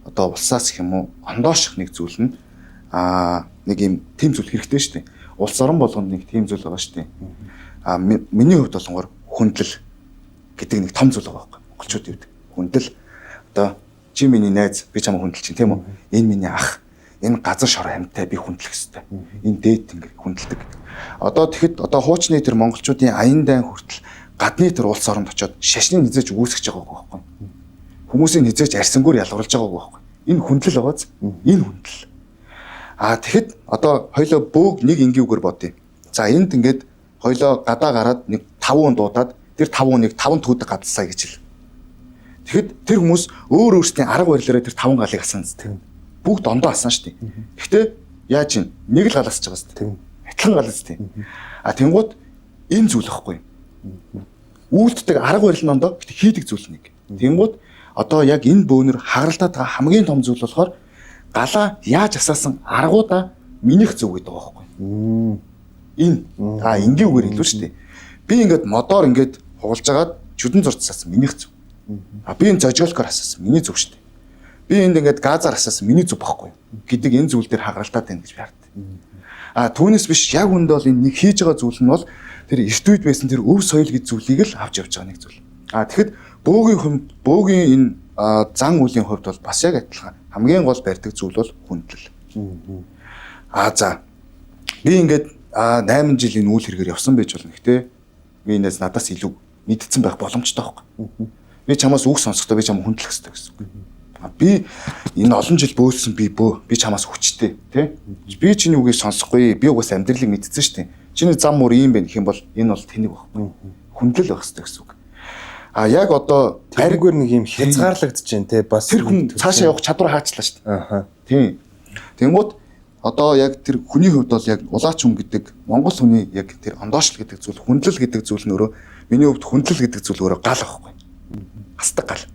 одоо улсаас гэх юм уу ондооших нэг зүйл нь нэг юм тийм зүйл хэрэгтэй шүү дээ. Улс орон болгонд нэг тийм зүйл байгаа шүү дээ. Миний хувьд болонгоор хүндлэл гэдэг нэг том зүйл байгаа байхгүй. Монголчуудын хувьд хүндэл одоо чи миний найз, би чамайг хүндэл чинь тийм үү? Энэ миний ах, энэ газар шор амьтай би хүндлэх ёстой. Энэ дээд тэнгэр хүндэлдэг гэдэг. Одоо тэгэхэд одоо хуучны тэр монголчуудын аян дайн хүртэл гадны тэр улс оронд очиод шашны низээж үүсгэж байгаагүй байхгүй. Хүмүүсийн низээж арьсангуур ялгарлаж байгаагүй байхгүй. Энэ хүндлэл байгааз. Энэ хүндлэл. Тэгэхэд одоо хоёлоо бөөг нэг энгийн үгээр бодъё. За энд ингээд хоёлоо гадаа гараад нэг 5 хүн дуудаад тэр 5 хүнийг 5 түүдэг гадалсаа гэж хэл. Тэгэхэд тэр хүмүүс өөр өөрсдийн арга барилаараа тэр 5 галыг асаана зү. Бүгд ондоо асаана шүү дээ. Гэхдээ яаж юм? Нэг л гал асч байгаа зү. Адилхан гал зү. Тэнгууд энэ зүйл ихгүй. Үйлддэг арга барил нь ондоо гэхдээ хийдэг зүйл нэг. Тэнгууд одоо яг энэ бөөнөр хагаралтаад байгаа хамгийн том зүйл болохоор галаа яаж асаасан аргуудаа минийх зөв гэдэг байгаа байхгүй. Энэ энгийн үгээр хэлвэ шүү дээ. Би ингээд модоор ингээд хугалж агаад чүдэн зурц асаасан минийх зөв. Би энэ зожиолкоор асаасан миний зөв шүү дээ. Би энд ингээд газар асаасан миний зөв байхгүй гэдэг энэ зүйл дээр хагаралтаад байна гэж би харддаг. Түүнээс биш яг үндэ бол энэ нэг хийж байгаа зүйл нь бол тэр эрт үед байсан тэр өв соёл гэж зүйлийг л авч явж байгаа нэг зүйл. Тэгэхэд бөөгийн энэ зан үлийн хувьд бол бас яг адилхан хамгийн гол барьдаг зүйл бол хүндлэл. За би ингээд 8 жил энэ үйл хэрэгээр явсан байж болно. Гэтэ би энэс надаас илүү мэдсэн байх боломжтой байхгүй. Би чамаас үг сонсохдоо би чамаа хүндлэх хэрэгтэй гэсэн үг. Би энэ олон жил бөөлсөн би бөө би чамаас хүчтэй тий. Би чиний үгийг сонсохгүй. Би угаас амьдралыг мэдсэн шүү дээ. Чиний зам мөр ийм байх юм бол энэ бол тэнэг байхгүй. Хүндлэл байх хэрэгтэй гэсэн үг. Яг одоо тэргээр нэг юм хязгаарлагдаж байна те бас тэр хүн цаашаа явах чадвар хаачлаа шүү дээ. Тийм. Тэнгуут одоо яг тэр хүний хувьд бол яг улаач хүн гэдэг монгол хүний яг тэр ондоошлол гэдэг зүйл хүндлэл гэдэг зүйл нь өөрөө миний хувьд хүндлэл гэдэг зүйл өөрөө гал байхгүй. Хасдаг гал.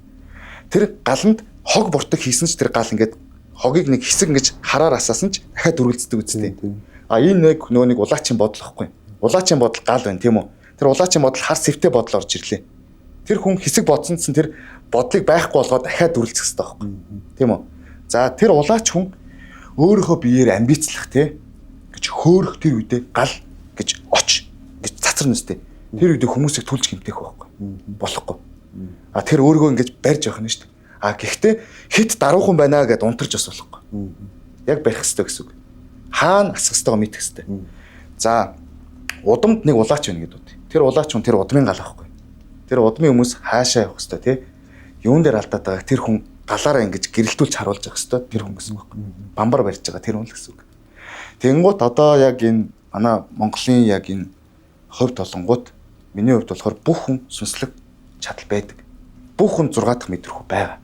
Тэр галанд хог буртаг хийсэн ч тэр гал ингээд хогийг нэг хэсэг ингэж хараар асаасан ч дахиад үргэлждэг үстэй. Энэ нэг нөгөө нэг улаачийн бодол байхгүй. Улаачийн бодол гал байна тийм үү? Тэр улаачийн бодол хар сэвтэй бодол орж ирлээ. Тэр хүн хэсэг бодсон чинь тэр бодлыг байхгүй болгоод дахиад дүрлцэх хэрэгтэй байхгүй. Тийм үү? За тэр улаач хүн өөрийнхөө биеэр амбицлах те гэж хөөрөх тэр үедээ гал гэж оч гэж цацарна үстэй. Тэр үедээ хүмүүсийг түлж гэмтэх байхгүй. Болохгүй. Тэр өөрийгөө ингэж барьж явах нь шүү дээ. Гэхдээ хит даруухан байна гэдээ унтарч бас болохгүй. Яг барих хэрэгтэй гэсэн үг. Хаана асах хэрэгтэйгээ мэдэх хэрэгтэй. За удамд нэг улаач байна гэдээ үү. Тэр улаач хүн тэр удмын гал байхгүй. Тэр удмын хүмүүс хаашаа явах хэвээр тий? Юун дээр алдаад байгааг тэр хүн галаараа ингэж гэрэлтүүлж харуулж явах хэвээр тэр хүн гэсэн үг байхгүй. Бамбар барьж байгаа тэр хүн л гэсэн үг. Тэнгуут одоо яг энэ манай Монголын яг энэ хувьд болонгууд миний хувьд болохоор бүх хүн сүнслэг чадал байдаг. Бүх хүн 6 дахь мэдрэхүй байгаа.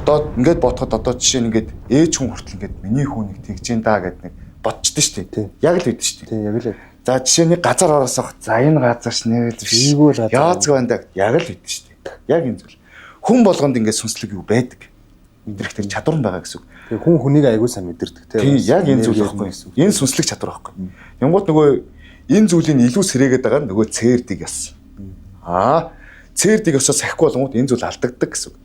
Одоо ингээд бодоход одоо жишээ нь ингээд ээж хүн хүртэл ингээд миний хүн нэг тэгж юм даа гэд нэг бодчихдээ шүү дээ. Яг л байдэн шүү дээ. Тийм яг л. За жишээ нь газар ороосох. За энэ газар ш нэг л биш. Яазгүй байна даа. Яг л байдэн шүү дээ. Яг энэ зүйл. Хүн болгонд ингээд сүнслэг юу байдаг. Мэдрэх тэр чадвар нь байгаа гэсэн үг. Тэгээ хүн хүнийг аягүй сайн мэдэрдэг тийм. Яг энэ зүйл байхгүй. Энэ сүнслэг чадвар байхгүй. Янгууд нөгөө энэ зүйлийг илүү сэрээгээд байгаа нь нөгөө цээрдэг яс. Цээрдэг ёсоо сахихгүй болонгууд энэ зүйл алдагддаг гэсэн үг.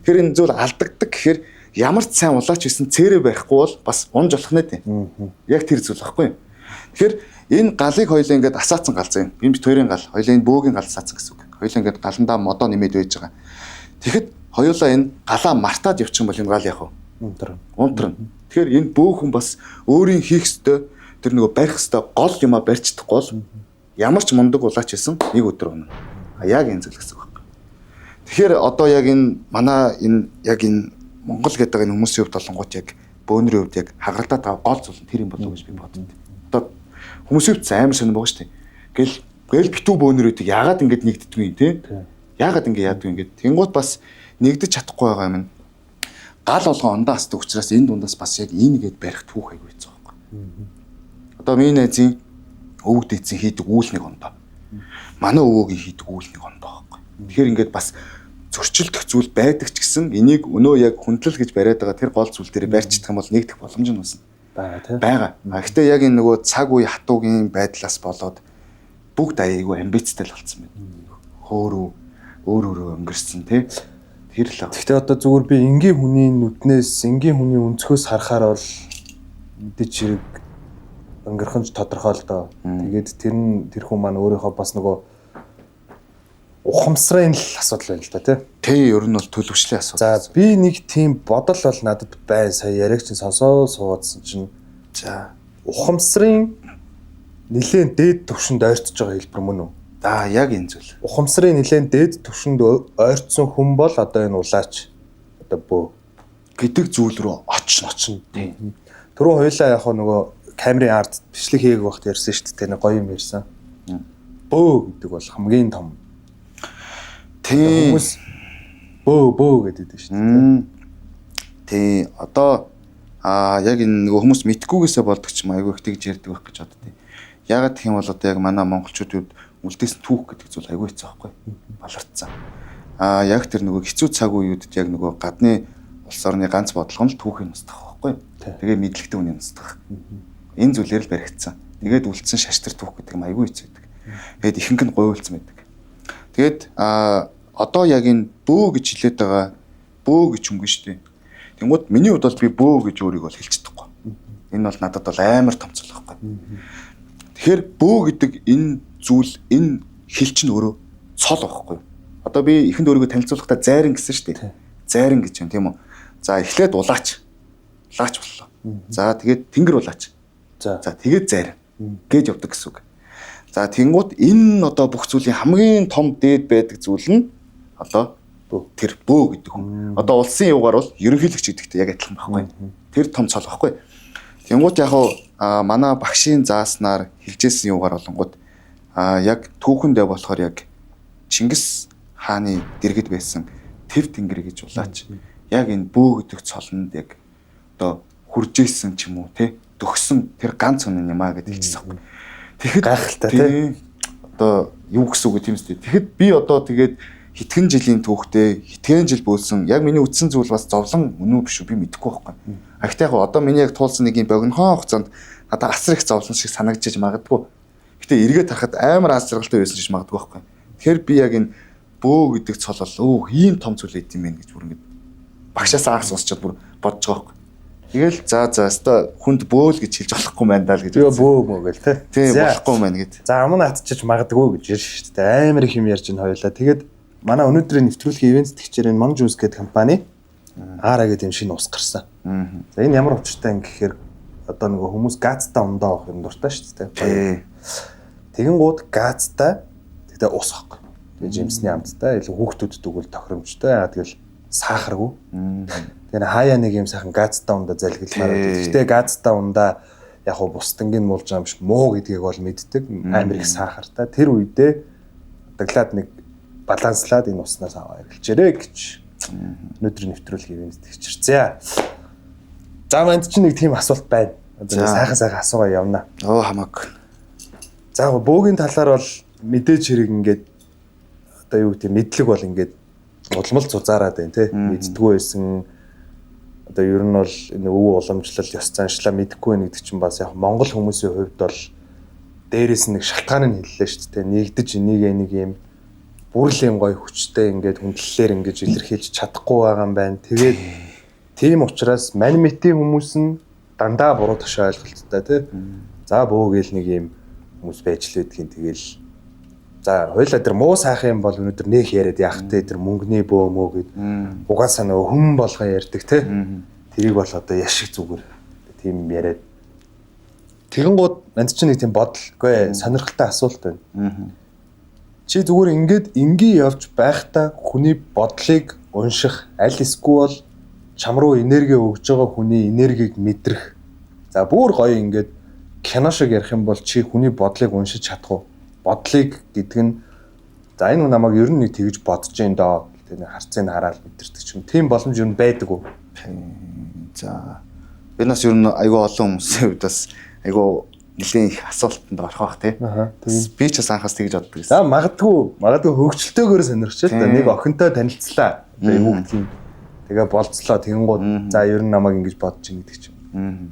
Тэр энэ зүйл алдагддаг гэхээр ямар ч сайн улаач байсан цээрээ барихгүй бол бас унж болох нэ тийм. Яг тэр зүйл байхгүй. Тэгэхээр энэ галыг хоёлаа ингээд асаацсан гал заяа. Энэ бит хоёрын гал, хоёлаа энэ бөөгийн гал асаацсан гэсэн үг. Хоёлаа ингээд галандаа модоо нэмээд байж байгаа. Тэгэхэд хоёулаа энэ галаа мартаад явчих юм бол энэ гал яах вэ? Унтрна. Унтрна. Тэгэхээр энэ бөөх хүн бас өөрийн хийх ёстой тэр нөгөө барих ёстой гол юмаа барьж чадахгүй бол ямар ч мундаг улаач байсан нэг өдөр унана. Яг энэ зүйл гэсэн үг байна. Тэгэхээр одоо яг энэ манай энэ яг энэ Монгол гэдэг энэ хүмүүсийн хувьд болонгууд яг бөөнрийн хувьд яг хагаралтаад байгаа гол зүйл нь тэр юм болов уу гэж би боддоо. Хүмүүсийн хувьд амар сонир байгаа шүү дээ. Гэл гэл битүү бөөнөрүүдийг яагаад ингэж нэгддэг юм те? Яагаад ингэ яадаг юм гээд. Тэнгуут бас нэгдэж чадахгүй байгаа юм. Гал болгон ондоо асдаг учраас энэ дундаас бас яг энэ гээд барих түүх айгүй хэцүү байхгүй. Одоо миний найзын өвөг дээдсийн хийдэг үйл нэг ондоо. Манай өвөөгийн хийдэг үйл нэг ондоо байхгүй. Тэгэхээр ингээд бас зөрчилдөх зүйл байдаг ч гэсэн энийг өнөө яг хүндлэл гэж бариад байгаа тэр гол зүйл дээр барьж чадах юм бол нэгдэх боломж нь бас байгаа тийм. Байгаа. Гэхдээ яг энэ нөгөө цаг үе хатуугийн байдлаас болоод бүгд аяйгүй амбицтай л болцсон байна. Хөөрөө өөр өөрөө өнгөрсөн тий. Тэр л. Гэхдээ одоо зүгээр би энгийн хүний нүднээс, энгийн хүний өнцгөөс харахаар бол мэдээж хэрэг өнгөрхөнж тодорхой л доо. Тэгээд тэр нь тэр хүн маань өөрийнхөө бас нөгөө ухамсарын л асуудал байна л да тий. Тий, ер нь бол төлөвшлийн асуудал. За би нэг тийм бодол бол надад бай. Сая яриаг чинь сонсоо суугаадсан чинь. За ухамсарын нэлээд дээд түвшинд ойртож байгаа хэлбэр мөн үү? За яг энэ зүйл. Ухамсарын нэлээд дээд түвшинд ойртсон хүн бол одоо энэ улаач одоо бөө гэдэг зүйл рүү очно. Очно. Тийм. Түрүү хоёлаа яг нөгөө камерын ард бичлэг хийгээг багт ярьсан шүү дээ. Нэг гоё юм ярьсан. Бөө гэдэг бол хамгийн том. Тийм. Хүмүүс бөө бөө гэдэг шүү дээ. Тийм. Одоо яг энэ нөгөө хүмүүс мэдхгүйгээсээ болдог ч юм айгүй их тэгж ярьдаг байх гэж боддیں۔ Яагаад гэх юм бол одоо яг манай монголчуудын хувьд үлдээсэн түүх гэдэг зүйл айгүй хэцүү байхгүй. Балартсан. Яг тэр нөгөө хэцүү цаг үеүүдэд яг нөгөө гадны улс орны ганц бодлого нь л түүхийг устгах байхгүй. Тэгээ мэдлэгтэй хүний устгах. Энэ зүйлээр л баригдсан. Тэгээд үлдсэн шаштар түүх гэдэг юм айгүй хэцүү байдаг. Тэгээд ихэнх нь гуйлцсан байдаг. Тэгээд одоо яг энэ бөө гэж хэлээд байгаа бөө гэж хөнгөн шүү дээ. Тэнгууд миний хувьд бол би бөө гэж өөрийгөө бол хэлж чадахгүй. Энэ бол надад бол амар томцол байхгүй. Тэгэхээр бөө гэдэг энэ зүйл энэ хэл чинь өөрөө цол байхгүй. Одоо би эхэнд өөрийгөө танилцуулахдаа зайран гэсэн шүү дээ. Зайран гэж юм тийм үү? За эхлээд улаач. Улаач боллоо. За тэгээд тэнгэр улаач. За тэгээд зайран гэж явдаг гэсэн үг. За тэнгуут энэ одоо бүх зүйлийн хамгийн том дээд байдаг зүйл нь одоо тэр бөө гэдэг хүн. Одоо улсын юугаар бол ерөнхийлөгч гэдэгтэй яг адилхан байхгүй. Тэр том цол байхгүй. Тэнгуут яг манай багшийн зааснаар хэлжсэн юугаар болонгууд яг түүхэндээ болохоор яг Чингис хааны дэргэд байсан тэр тэнгэр гэж улаач. Яг энэ бөө гэдэг цолонд яг одоо хүржээсэн ч юм уу те төгсөн тэр ганц хүн юм аа гэдэг хэлчихсэн байхгүй. Тэгэхэд гайхалтай тий. Одоо юу гэсэн үг тийм үстэй. Тэгэхэд би одоо тэгээд хэдхэн жилийн түүхтэй хэдхэн жил бөөлсөн яг миний үтсэн зүйл бас зовлон үнэн биш үү би мэдэхгүй байхгүй. А гэхдээ яг одоо миний яг туулсан нэг юм богинохон хугацаанд надад асар их зовлон шиг санагдчихэж магадгүй. Гэтэ эргээд харахад амар аз жаргалтай байсан гэж магадгүй байхгүй. Тэгэхээр би яг энэ бөө гэдэг цол бол өө ийм том зүйл байт юм байна гэж бүр ингэж багшаас анх сонсчод бүр бодож байгаа байхгүй. Тэгэл за за өстой хүнд бөөл гэж хэлж болохгүй байна даа л гэж. Би бөө мөө гэл те. Тийм болохгүй байна гэд. За ам натчиж магадгүй гэж ярьж шүү дээ. Амар их юм ярьж ин хоёлаа. Тэгээд манай өнөөдрийн нэвтрүүлгийн ивент тэтгэгчээр энэ Mon Juice гэдэг компани Ара гэдэг юм шинэ ус гарсан. За энэ ямар учиртай юм гэхээр одоо нөгөө хүмүүс газтай ундаа авах юм дуртай шүү дээ. Тэгэн гууд газтай тэгтээ ус авах. Тэгээ жимсний амттай илүү хүүхдүүдэд өгвөл тохиромжтой. Яа тэгэл сахаргүй. Тэгээ хаяа нэг юм сайхан газтай ундаа залгилмаар байдаг. Гэтэ газтай ундаа яг хуу бусдангийн муулж байгаа юм биш муу гэдгийг бол мэддэг. Амар их сахартай. Тэр үедээ даглаад нэг баланслаад энэ уснаас аваа эргэлжээрэй гэж өнөөдрийн нэвтрүүлгийн ивент тэгчэрсэн. За манд чинь нэг тийм асуулт байна. Одоо сайхан сайхан асуугаа явна. Оо хамаагүй. За бөөгийн талаар бол мэдээж хэрэг ингээд одоо юу гэдэг мэдлэг бол ингээд улмал зузаараад байна тий. Мэддэггүй байсан. Одоо ер нь бол энэ өв уламжлал ёс заншлаа мэдэхгүй байх гэдэг чинь бас яг монгол хүмүүсийн хувьд бол дээрээс нэг шалтгаан нь хэллээ шүү дээ. Нэгдэж энийг нэг юм бүр л юм гоё хүчтэй ингээд хүндлэлээр ингэж илэрхийлж чадахгүй байгаа юм байна. Тэгээд тийм учраас мань мэтийн хүмүүс нь дандаа буруу ташаа ойлголттой тий. За бөө гээл нэг юм хүмүүс байж л байдгийн тэгэл за хоёлаа тэр муу сайхан юм бол өнөөдөр нэх яриад яах те тэр мөнгөний бөө мөө гэд угаасаа нөгөө хүм болгон ярьдаг те. Тэрийг бол одоо яшиг зүгээр тийм яриад тэгэн гууд манд чинь нэг тийм бодолгүй сонирхолтой асуулт байна. Чи зүгээр ингээд энгийн явж байхдаа хүний бодлыг унших аль эсвэл чам руу энерги өгж байгаа хүний энергийг мэдрэх. За бүр гоё ингээд Кино шиг ярих юм бол чи хүний бодлыг уншиж чадах уу? Бодлыг гэдэг нь за энэ хүн намайг ер нь нэг тэгж бодож जैन доо гэдэг нэг харцыг хараад мэдэрдэг ч юм. Тийм боломж ер нь байдаг уу? За энэ бас ер нь айгүй олон хүмүүсийн хувьд бас айгүй нэлээд их асуултанд орох бах тий. Би ч бас анхаас тэгж боддог гэсэн. За магадгүй хөгжилтэйгээр сонирхч л да. Нэг охинтой танилцлаа. Одоо юу гэдгийг тэгээ болцлоо тэгэнгүүт за ер нь намайг ингэж бодож ин гэдэг ч юм.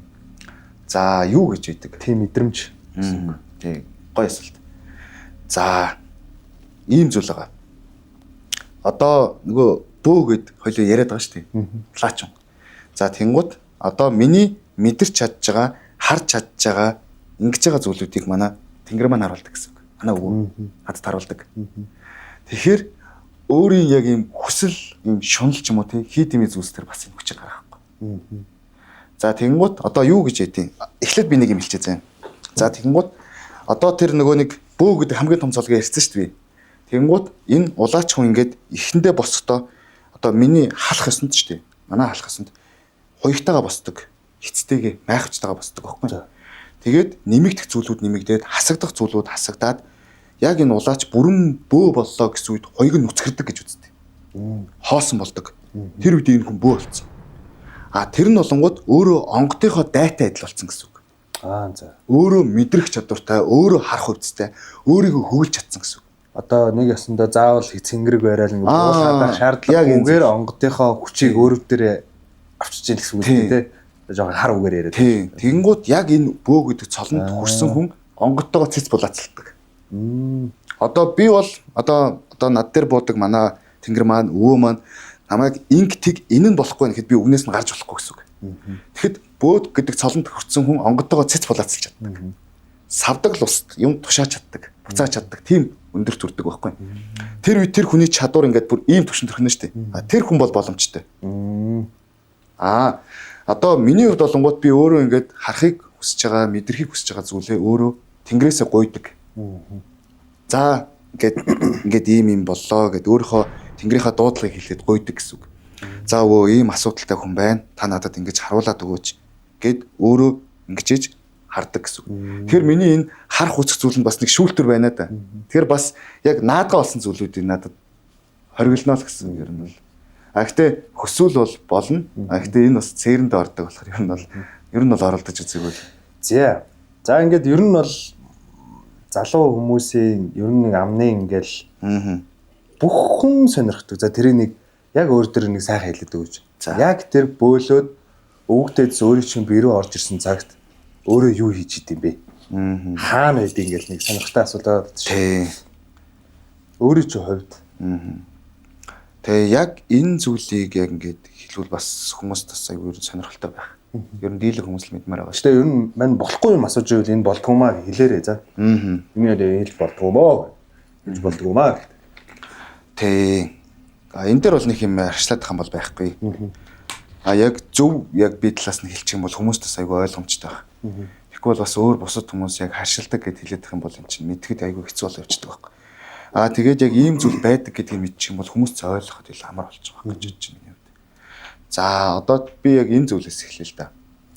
За юу гэж байдаг? Тийм мэдрэмж. Тий. Гоё асуулт. За ийм зүйл байгаа. Одоо нөгөө бөө гэд хоёлоо яриад байгаа шүү дээ. Плачин. За тэнгууд одоо миний мэдэрч чадж байгаа, харж чадж байгаа, ингэж байгаа зүйлүүдийг манай тэнгэр маань харуулдаг гэсэн үг. Манай өвөө надад харуулдаг. Тэгэхээр өөрийн яг ийм хүсэл, ийм шунал ч юм уу тий хий дэмий зүйлс төр бас энэ хүчийг гаргахгүй. За тэнгууд одоо юу гэж ядیں۔ Эхлээд би нэг юм хэлчихье зэн. За тэнгууд одоо тэр нөгөө нэг бөө гэдэг хамгийн том цолгийг ярьсан шүү дээ. Тэнгууд энэ улаач хүн ингээд эхэндээ босохдоо одоо миний халах ёсонд шүү дээ. Манай халах ёсонд хуягтайгаа босдог, эцтэйгээ, майхавчтайгаа босдог байхгүй. Тэгээд нэмэгдэх зүйлүүд нэмэгдээд, хасагдах зүйлүүд хасагдаад яг энэ улаач бүрэн бөө боллоо гэсэн үед хуяг нь нүцгэрдэг гэж үздэг. Хоосон болдог. Тэр үед энэ хүн бөө болцсон. А тэр нь болонгууд өөрөө онготынхоо дайтай адил болсон гэсэн үг. Аа за. Өөрөө мэдрэх чадвартай, өөрөө харах хувцастай, өөрийгөө хөглж чадсан гэсэн үг. Одоо нэг ясандаа заавал цэнгэрэг барайл ингэ буулгах шаардлагагүйгээр онготынхоо хүчийг өөрөө дээрээ авчиж ийн гэсэн үг үү те. Жохон хар үгээр яриад. Тийм. Тэгэнгүүт яг энэ бөө гэдэг цолонд хүрсэн хүн онготтойгоо цэц булаацалдаг. Одоо би бол одоо над дээр буудаг манай тэнгэр маань, өвөө маань намайг инг тэг энэ нь болохгүй гэхэд би өвнөөс нь гарч болохгүй гэсэн үг. Тэгэхэд бөөд гэдэг цолонд хүрсэн хүн онготтойгоо цэц булаацалж чаддаг. Савдаг л ус юм тушаач чаддаг, буцаач чаддаг. Тийм өндөр төрдөг байхгүй. Тэр үед тэр хүний чадвар ингээд бүр ийм төвшин төрхнө шүү дээ. А тэр хүн бол боломжтой. Аа одоо миний хувьд болонгууд би өөрөө ингээд харахыг хүсэж байгаа, мэдрэхийг хүсэж байгаа зүйлээ өөрөө тэнгэрээсээ гуйдаг. За ингээд ийм юм боллоо гэд өөрийнхөө тэнгэрийнхаа дуудлагыг хэлээд гуйдаг гэсэн үг. За өвөө ийм асуудалтай хүн байна. Та надад ингэж харуулад өгөөч гэд өөрөө ингэж хардаг гэсэн үг. Тэгэхээр миний энэ харах үзэх зүйл нь бас нэг шүүлтүр байна да. Тэгэхээр бас яг наадгаа болсон зүйлүүдийг надад хориглоно л гэсэн юм бол. А гэхдээ хөсвөл бол болно. А гэхдээ энэ бас цээрэндээ ордог болохоор ер нь бол оролдож үзээгүй. За. За ингээд ер нь бол залуу хүмүүсийн ер нь нэг амны ингээл бүх хүн сонирхдаг. За тэрийг нэг яг өөр дөр нэг сайхан хэлээд өгөөч. Яг тэр бөөлөөд өвөгтөөс өөрийн чинь бие рүү орж ирсэн цагт өөрөө юу хийж идэм бэ? Хаана байд ингээл нэг сонирхолтой асуулт байна. Тий. Өөрийн чинь хувьд. Тэгээ яг энэ зүйлийг яг ингээд хэлвэл бас хүмүүст бас аягүй сонирхолтой байх. Ер нь дийлэх хүмүүс л мэдмээр байгаа шүү. Гэтэ ер нь мань болохгүй юм асууж ивэл энэ болдгоо маа хэлээрэй за. Энэ хэлж болдгоо мөө гэж болдгоо маа гэдэг. Тий. А энэ дээр бол нэг юм арчлаад их юм бол байхгүй. А яг зөв яг би талаас нь хэлчих юм бол хүмүүст бас аягүй ойлгомжтой байх. Тэгэхгүй бол бас өөр бусад хүмүүс яг харшилдаг гэд хэлээд их юм бол эн чинь мэдхэд аягүй хэцүү болоо явчихдаг байхгүй. А тэгээд яг ийм зүйл байдаг гэдгийг мэдчих юм бол хүмүүс ойлгоход илүү амар болчих واخ гэж бодож байна. За одоо би яг энэ зүйлээс эхлэе л да.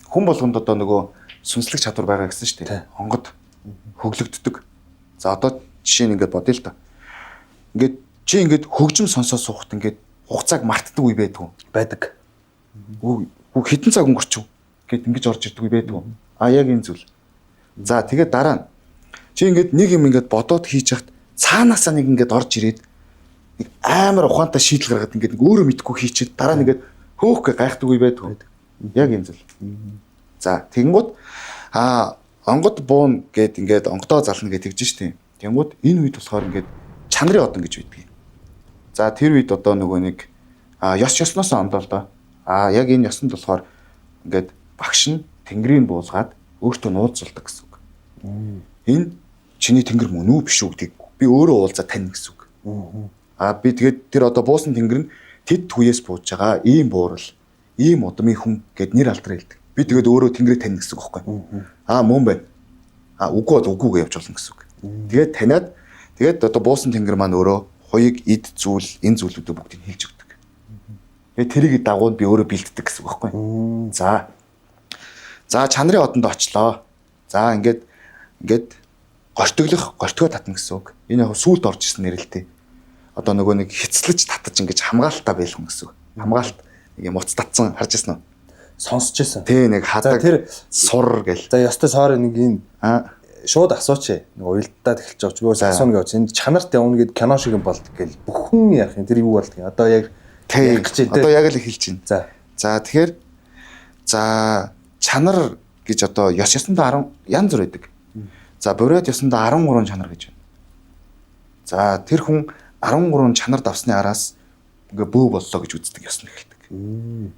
Хүн болгонд одоо нөгөө сүнслэг чадвар байгаа гэсэн шүү дээ. Онгод хөглөгддөг. За одоо жишээ нь ингээд бодъё л да. Ингээд чи ингээд хөгжим сонсоо суухт ингээд хугацааг мартдаг үе байдаг уу? Байдаг. Үгүй хэдэн цаг өнгөрчв гэд ингэж орж ирдэг үе байдаг уу? А яг энэ зүйл. За тэгээд дараа нь чи ингээд нэг юм ингээд бодоод хийж яхад цаанаасаа нэг ингээд орж ирээд нэг амар ухаантай шийдэл гаргаад ингээд нэг өөрөө мэдгүй хийчихэд дараа нь ингээд хөөхөө гайхдаг үе байдаг уу? Яг энэ зүйл. За тэгэнгүүт онгод буун гэд ингээд онгодоо зална гэж тэгж штеп. Тэгэнгүүт энэ үед болохоор ингээд чанарын одон гэж байдгийг. За тэр үед одоо нөгөө нэг ёс ёсноос ондоо л доо. А яг энэ ёсонд болохоор ингээд багш нь тэнгэрийг буулгаад өөртөө нууцлдаг гэсэн үг. Энэ чиний тэнгэр мөн үү биш үү гэдгийг би өөрөө уулзаа таньна гэсэн үг. А би тэгээд тэр одоо буусан тэнгэр нь тэд түеэс бууж байгаа ийм буурал, ийм удмын хүн гэд нэр алдраа хэлдэг. Би тэгээд өөрөө тэнгэрийг таньна гэсэн үг байхгүй. Аа мөн байна. А үгүй бол үгүйгээ явж болно гэсэн үг. Тэгээд таниад тэгээд одоо буусан тэнгэр маань өөрөө хуйг, эд зүйл, энэ зүйлүүдээ бүгдийг хэлж өгдөг. Тэгээд тэрийг дагуу би өөрөө бэлддэг гэсэн үг байхгүй. За. За чанарын одонд очлоо. За ингээд гортоглох, гортгоо татна гэсэн үг. Энэ яг сүулт орж ирсэн нэрэлтэй. Одоо нөгөө нэг хицлэж татаж ингэж хамгаалтаа байлгана гэсэн үг. Хамгаалт нэг юм уц татсан харж ирсэн үү? Сонсч ирсэн. Тэ нэг хадаг тэр сур гэл. За ёстой sorry нэг энэ шууд асууч. Нэг уялдаад эхэлж байгаа ч би бас асууна гэж. Энэ чанарт явна гэд кино шиг юм болд гэл. Бүхэн яах юм тэр юу болд юм. Одоо яг гэж одоо яг л эхэлж байна. За тэгэхээр за чанар гэж одоо ёс ёсондоо 10 янз бүр байдаг. За буриад ёсондоо 13 чанар гэж байна. За тэр хүн 13 чанар давсны араас ингээ бөө боллоо гэж үздэг ёс нь эхэлдэг.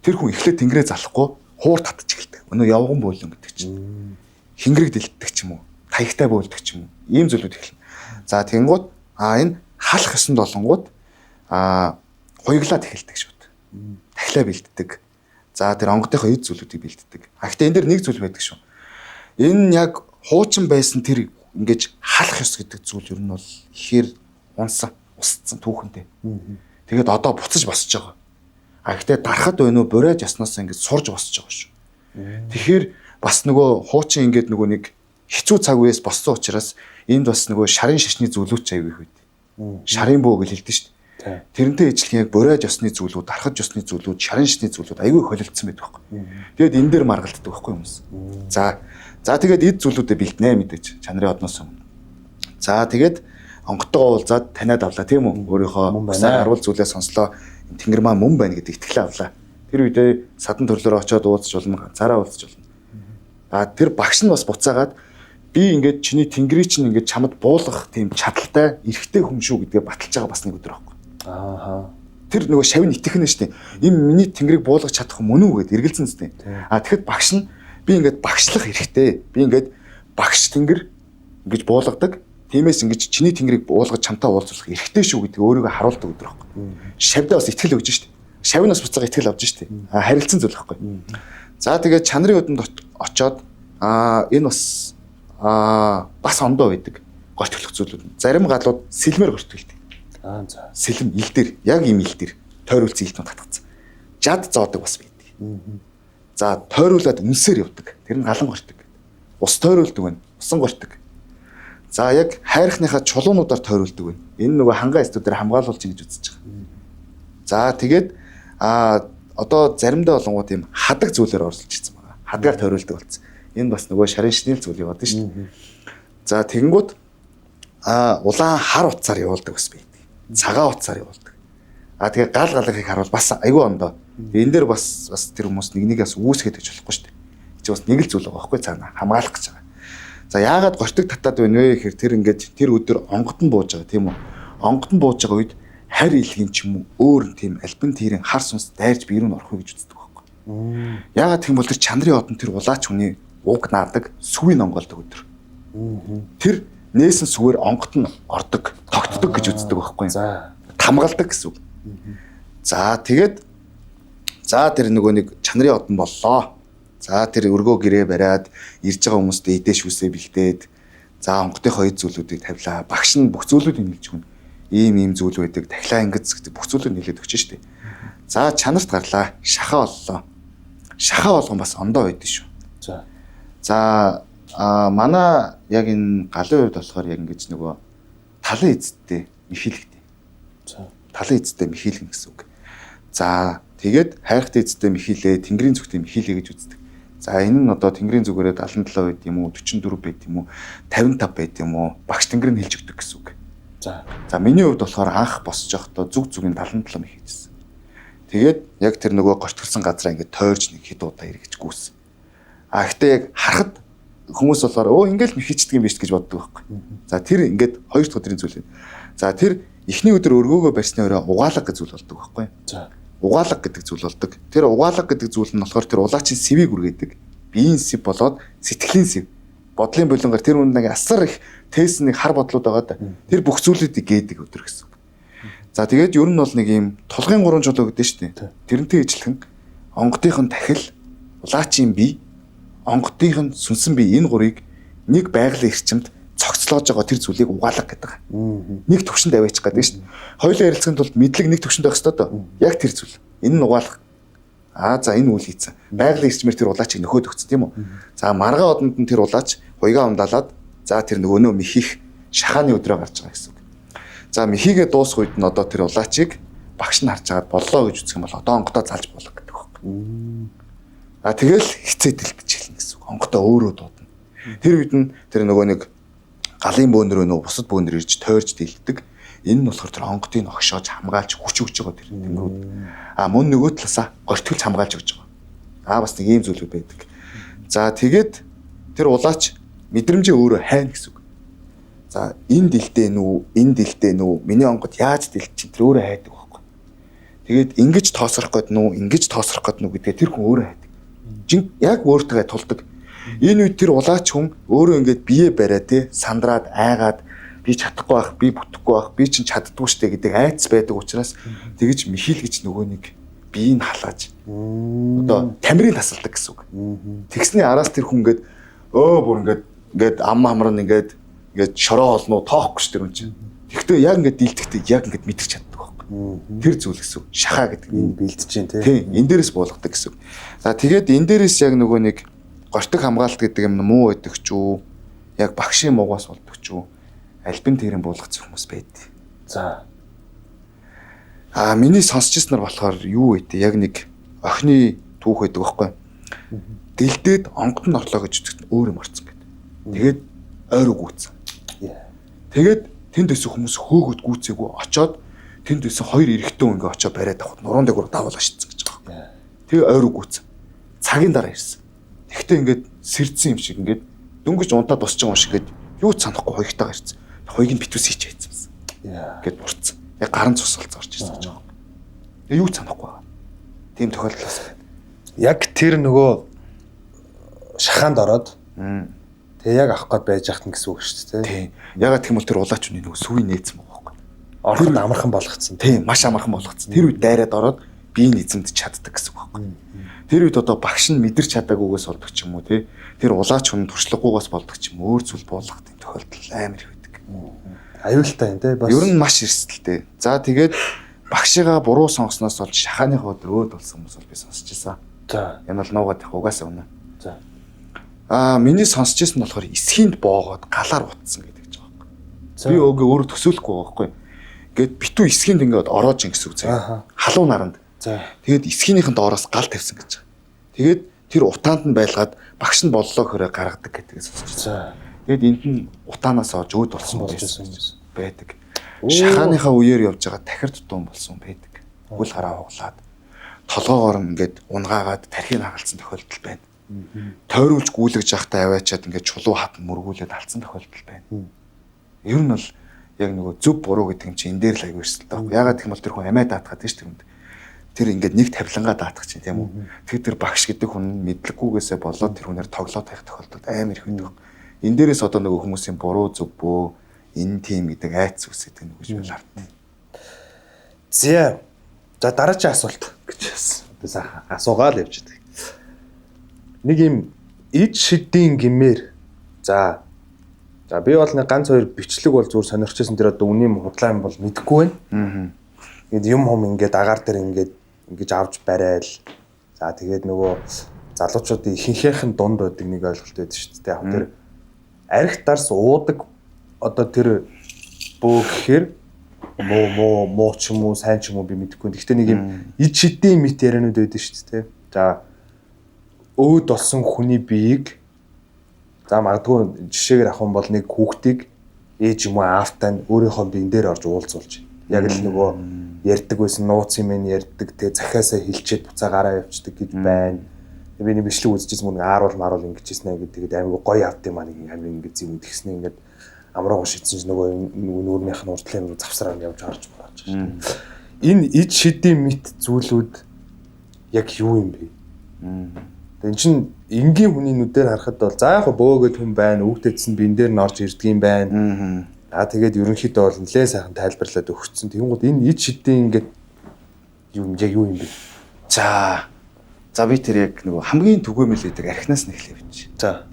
Тэр хүн эхлээд тэнгэрээ залахгүй хуур татчих эхэлдэг. Өнөө явган бөөлөн гэдэг чинь. Хингэрэг дэлддэг ч юм уу, таягтай бөөлдөг ч юм уу. Ийм зүйлүүд эхэлнэ. За тэгэнгүүт энэ халах ёсонд болонгууд хуйглаад эхэлдэг шүүд. Тахилаа бэлддэг. За тэр онгодынхоо эд зүйлүүдийг бэлддэг. А гэхдээ энэ дэр нэг зүйл байдаг шүү. Энэ яг хуучин байсан тэр ингэж халах ёс гэдэг зүйл ер нь бол ихээр унсан, устсан түүхэнтэй. Тэгээд одоо буцаж босч байгаа. А гэхдээ дарахад байна уу, буриад ёсноос ингэж сурж босч байгаа шүү. Тэгэхээр бас нөгөө хуучин ингээд нөгөө нэг хэцүү цаг үеэс боссон учраас энд бас нөгөө шарын шашны зүйлүүд ч аягүй их байд. Шарын бөө гэж хэлдэг шүү дээ. Тэрнтэй ижилхэн яг буриад ёсны зүйлүүд, дарахад ёсны зүйлүүд, шарын шашны зүйлүүд аягүй холилдсон байдаг байхгүй. Тэгээд энэ дээр маргалддаг байхгүй хүмүүс. За тэгээд эд зүйлүүдээ бэлтнэ мэдээж чанарын одноос өмнө. За тэгээд онготтойгоо уулзаад таниад авлаа тийм үү? Өөрийнхөө харуул зүйлээ сонслоо. Тэнгэр маань мөн байна гэдэг итгэлээ авлаа. Тэр үедээ садан төрлөөрөө очиод уулзч болно, ганцаараа уулзч болно. А тэр багш нь бас буцаагаад би ингээд чиний тэнгэрийг чинь ингээд чамд буулгах тийм чадaltaй эрхтэй хүн шүү гэдгээ баталж байгаа бас нэг өдөр байхгүй. Ааха. Тэр нөгөө шавь нь итгэх нь шүү дээ. Энэ миний тэнгэрийг буулгах чадах мөн үү гэд эргэлзэн зү. А тэгэхэд багш нь би ингээд багшлах эрхтэй. Би ингээд багш тэнгэр ингэж буулгадаг. Тиймээс ингэж чиний тэнгэрийг буулгаж чамтай уулзуулах эрхтэй шүү гэдгийг өөрийгөө харуулдаг өдөр байхгүй. Шавьдаа бас итгэл өгж шүү дээ. Шавь нь бас буцаага итгэл авч шүү дээ. А харилцан зүйл байхгүй. За тэгээд чанарын өдөнд очоод энэ бас бас ондоо байдаг. Гортглох зүйлүүд. Зарим галууд сэлмээр гортгэлдэг. За. Сэлэм ил дээр яг ийм ил дээр тойруулсан илтнүүд татгацсан. Жад зоодог бас байдаг. За тойруулаад үнсээр явдаг. Тэр нь галан гортог гэдэг. Ус тойруулдаг байна. Усан гортог. За яг хайрхныхаа чулуунуудаар тойруулдаг байна. Энэ нөгөө хангаа эстүүдээр хамгаалуулж ингэж үзэж байгаа. За тэгээд одоо заримдаа болонгууд ийм хадаг зүйлээр оролцож ирсэн байгаа. Хадгаар тойруулдаг болсон. Энэ бас нөгөө шарын шинэл зүйл яваад шүү дээ. За тэгэнгүүт улаан хар утсаар явуулдаг бас байдаг. Цагаан утсаар явуулдаг. Тэгээ гал галахыг харуул бас айгүй ондоо. Энэ дээр бас тэр хүмүүс нэг нэг бас үүсгээд гэж болохгүй шүү дээ. Чи бас нэг л зүйл байгаа байхгүй цаана хамгаалах гэж байгаа. За яагаад гортог татаад байна вэ гэхээр тэр ингээд тэр өдөр онгод нь бууж байгаа тийм үү? Онгод нь бууж байгаа үед харь илгийн ч юм уу өөр тийм альбин тэрийн хар сүнс дайрж бие рүү орох уу гэж үздэг байхгүй. Яагаад гэх юм бол тэр чанарын одон тэр улаач хүний уг наадаг сүвийн онгоолдог өдөр. Тэр нээсэн сүгээр онгод нь ордог, тогтдог гэж үздэг байхгүй. За тамгалдаг гэсэн үг. За тэгээд за тэр нөгөө нэг чанарын одон боллоо. За тэр өргөө гэрээ бариад ирж байгаа хүмүүстээ идэ шүүсээ бэлдээд за онгодын хоёр зүйлүүдийг тавилаа. Багш нь бүх зүйлүүдийг нийлж өгнө. Ийм ийм зүйл байдаг. Дахлаа ингэж гэдэг бүх зүйлүүд нийлээд өгч штэ. За чанарт гарлаа. Шахаа боллоо. Шахаа болгон бас ондоо байдаг шүү. За. За манай яг энэ галын хувьд болохоор яг ингэж нөгөө талын эзэдтэй мэхийлэгтэй. За. Талын эзэдтэй мэхийлгэн гэсэн үг. За тэгээд хайрхтай эзэдтэй мэхийлээ, тэнгэрийн зүгтээ мэхийлээ гэж үздэг. За энэ нь одоо тэнгэрийн зүгээрээ 77 байд юм уу, 44 байд юм уу, 55 байд юм уу, багш тэнгэр нь хэлж өгдөг гэсэн үг. За. За миний хувьд болохоор анх босч явахдаа зүг зүгийн 77 мэхийжсэн. Тэгээд яг тэр нөгөө гортголсон газараа ингээд тойрж нэг хэд удаа эргэж гүйсэн. А гэхдээ яг харахад хүмүүс болохоор өө ингээл мэхийчдэг юм биш гэж боддог байхгүй. За тэр ингээд хоёр дахь өдрийн зүйл юм. За тэр эхний өдөр өргөөгөө барьсны өрөө угаалга гэж зүйл болдог байхгүй. За. Угаалга гэдэг зүйл болдог. Тэр угаалга гэдэг зүйл нь болохоор тэр улаачийн сэвийг үргээдэг. Биеийн сэв болоод сэтгэлийн сэв. Бодлын булангаар тэр үнд нэг асар их тээс нэг хар бодлууд байгаа да. Тэр бүх зүйлүүдийг гээдэг өдөр гэсэн үг. За тэгээд ер нь бол нэг юм тулгын гурван чулуу гэдэг шүү дээ. Тэрнтэй ижилхэн онгодынх нь тахил, улаачийн бие, онгодынх нь сүнсэн бие энэ гурыг нэг байгалийн эрчимд цогцлоож байгаа тэр зүйлийг угаалга гэдэг. Нэг төвшөнд аваачих гэдэг шүү дээ. Хоёулаа ярилцахын тулд мэдлэг нэг төвшөнд байх ёстой доо. Яг тэр зүйл. Энэ нь угаалга. Аа за энэ үйл хийцэн. Байгалийн эрчмээр тэр улаачийг нөхөд өгсөн тийм үү? За маргаан одонд нь тэр улаач Хуйгаа ундаалаад за тэр нөгөөнөө михих шахааны өдрөө гарч байгаа гэсэн үг. За михигээ дуусах үед нь одоо тэр улаачийг багш нь харж агаад боллоо гэж үзэх юм бол одоо онгодоо залж болох гэдэг байхгүй. А тэгэл хицээ дэлтэж эхэлнэ гэсэн үг. Онгодоо өөрөө дуудана. Тэр үед нь тэр нөгөө нэг галын бөөнөрөө нөгөө бусад бөөнөр ирж тойрж дэлддэг. Энэ нь болохоор тэр онгодыг огшоож хамгаалж хүч өгч байгаа тэр тэнгэрүүд. А мөн нөгөө талаасаа гортгийлж хамгаалж өгч байгаа. А бас нэг ийм зүйлүүд байдаг. За тэгээд тэр улаач мэдрэмжээ өөрөө хайна гэсэн үг. За энэ дэлдээ нү, энэ дэлдээ нү, миний онгод яаж дэлчих тэр өөрөө хайдаг байхгүй. Тэгээд ингэж тоосрох гээд нү, ингэж тоосрох гээд нү гэдгээ тэр хүн өөрөө хайдаг. Жин яг өөртөө тулдаг. Энэ үед тэр улаач хүн өөрөө ингээд бие бариа те сандраад айгаад би чадахгүй байх, би бүтэхгүй байх, би чинь чаддгүй штэ гэдэг айц байдаг учраас тэгж михил гэж нөгөө нэг биеийг халааж одоо тамирын тасалдаг гэсэн үг. Тэгсний араас тэр хүн ингээд бүр ингээд ам хамран ингээд шороо олно тоохгүй ш тэр хүн чинь. Тэгтээ яг ингээд дийлдэхдээ яг ингээд мэдэрч чаддаг байхгүй. Тэр зүйл гэсэн үг. Шахаа гэдэг энэ бэлдэж чинь тий. Тийм, энэ дээрээс буулгадаг гэсэн үг. За тэгээд энэ дээрээс яг нөгөө нэг гортог хамгаалт гэдэг юм муу байдаг ч үү, яг багшийн муугаас болдог ч үү, альбин тэрэн буулгацсан хүмүүс байд. За. А миний сонсч ирснээр болохоор юу вэ? Яг нэг охины түүх байдаг байхгүй. Дэлдээд онгод нь орлоо гэж үзэхэд өөр юм орсон гэдэг. Тэгээд ойр үгүйцсэн. Тэгээд тэнд өсөх хүмүүс хөөгөд гүйцээгүй очоод тэнд өсөн хоёр эрэгтэй хүн ингээ очоо бариад авахд нуруунд дээгүүр давуулаа шидсэн гэж байгаа байхгүй. Тэгээ ойр үгүйцсэн. Цагийн дараа ирсэн. Тэгтээ ингээд сэрдсэн юм шиг ингээд дөнгөж унтаад босч байгаа юм шиг ингээд юу ч санахгүй хоёртойгоо ирсэн. Хоёрыг нь битүүс хийж хайцсан юмсан. Гэт бурцсан. Яг гарын цус болцоо орж ирсэн гэж байгаа юм. Тэгээ юу ч санахгүй байгаа. Тийм тохиолдол бас байна. Яг тэр нөгөө шахаанд ороод тэгээ яг авах гээд байж ахт нь гэсэн үг шүү дээ. Тийм. Ягаад гэх юм бол тэр улаач хүний нөгөө сүвийг нээсэн байгаа байхгүй. Ороход амархан болгоцсон. Тийм, маш амархан болгоцсон. Тэр үед дайраад ороод биеийн эзэмдэж чаддаг гэсэн үг байхгүй. Тэр үед одоо багш нь мэдэрч чадаагүйгээс болдог ч юм уу тий. Тэр улаач хүн туршлагагүйгээс болдог ч юм өөр зүйл буулгах тийм тохиолдол амар их байдаг. Аюултай юм тий бас. Ер нь маш эрсдэлтэй. За тэгээд багшигаа буруу сонгосноос болж шахааныхаа өдөр өөд болсон хүмүүс бол би сонсч ирсэн. За. Энэ бол нуугаад их угаасаа үнэ. За. Аа миний сонсч ирсэн нь болохоор эсхинд боогоод галаар утсан гэдэг ч байгаа байхгүй. Би өөрөө төсөөлөхгүй байгаа байхгүй. Ингээд битүү эсхинд ингээд ороож ин гэсэн үг заяа. Халуун наранд. За. Тэгээд эсхийнийхэн доороос гал тавьсан гэж байгаа. Тэгээд тэр утаанд нь байлгаад багш нь боллоо хөрөө гаргадаг гэдгийг сонсч байсан. Тэгээд энд нь утаанаас олж өөд болсон байдаг. Шахааныхаа үеэр явж байгаа тахир дутуун болсон байдаг. Хөл гараа хуглаад толгоогоор нь ингээд унгаагаад тархийг хагалцсан тохиолдол байна. Тойруулж гүйлгэж явахдаа аваачаад ингээд чулуу хат мөргүүлээд алдсан тохиолдол байна. Ер нь бол яг нөгөө зөв буруу гэдэг юм чинь энэ дээр л аягүй эрсдэлтэй байхгүй. Ягаад гэх юм бол тэр хүн амиа даатгаад тийм шүү дээ. Тэр ингээд нэг тавилангаа даатах чинь тийм үү. Тэр тэр багш гэдэг хүн мэдлэггүйгээсээ болоод тэр хүнээр тоглоод байх тохиолдол амар их байдаг. Энэ дээрээс одоо нөгөө хүмүүсийн буруу зөв бөө энэ тийм гэдэг айц үсэдэг нэг гэж би хардна. За. За дараагийн асуулт гэж бас би сайхан асуугаал явж байдаг. Нэг юм ид шидийн гимээр за би бол нэг ганц хоёр бичлэг бол зүгээр сонирхчихсан тэр одоо үнийн худлаа юм бол мэдэхгүй байна. Ингээд юм хум ингээд агаар дээр ингээд ингэж авч барайл. За тэгээд нөгөө залуучуудын ихэнхийнх нь дунд байдаг нэг ойлголт байдаг шүү дээ. Яг тэр арх дарс уудаг одоо тэр бөө гэхээр муу ч юм уу сайн ч юм уу би мэдэхгүй. Гэхдээ нэг юм ид шидийн мэт яриануд байдаг шүү дээ. За өөд болсон хүний биеийг за магадгүй жишээгээр авах юм бол нэг хүүхдийг ээж юм уу аавтай нь өөрийнхөө биен дээр орж уулзуулж. Яг л нөгөө ярьдаг байсан нууц юм ярьдаг те захиасаа хилчээд буцаа гараа явчихдаг гэж байна. Би нэг бичлэг үзчихсэн мөн ааруул маруул ингэж хийснэ гэдэг тэгээд амар гоё явд юм аа нэг амар ингэж юм тэгснэ ингээд амрууг шидсэн чинь нөгөө нүүрнийх нь урдлын завсраа явж харж марж байгаа шүү дээ. Энэ ид шидийн мэт зүйлүүд яг юу юм бэ? Тэгээд эн чинь энгийн хүний нүдээр харахад бол за яг бөөгөөд хүн байна, өвгтэйдсэн бин дээр нь орж ирдэг юм байна. Аа тэгээд ерөнхийдөө бол нэлээ сайхан тайлбарлаад өгсөн. Тэгэнгүүт энэ ид шидийн ингээд юм яг юу юм бэ? За би тэр яг нөгөө хамгийн түгээмэл гэдэг архинаас нь эхлэв чи. За.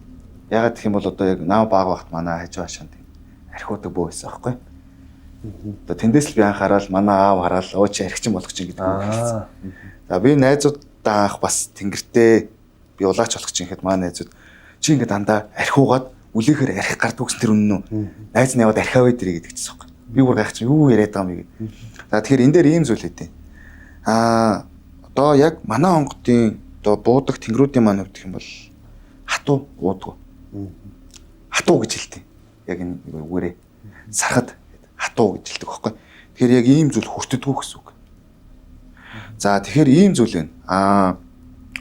Ягаад гэх юм бол одоо яг наа баг багт манай хажуу хашаанд тийм архиудаг бөө байсан аахгүй. Одоо тэндээс л би анхаарал манай аав хараал өө чи архичин болох чинь гэдэг юм хэлсэн. За би найзуудаа анх бас тэнгэртээ би улаач болох чинь гэхэд манай найзууд чи ингээд дандаа архиугаад Үлээхээр архи гардаг гэсэн тэр үнэн үү? Найз нь яваад архи аваад ирээ гэдэг чинь байхгүй. Би бүр гайхчих юу яриад байгаа юм бэ гэдэг. За тэгэхээр энэ дээр ийм зүйл хэдий. Аа одоо яг манай онгодын одоо буудаг тэнгэрүүдийн маань хувьд гэх юм бол хатуу уудгүй. Хатуу гэж хэлдэг. Яг энэ үгээрээ сархад хатуу гэж хэлдэг байхгүй. Тэгэхээр яг ийм зүйл хүртдэггүй гэсэн үг. За тэгэхээр ийм зүйл байна. Аа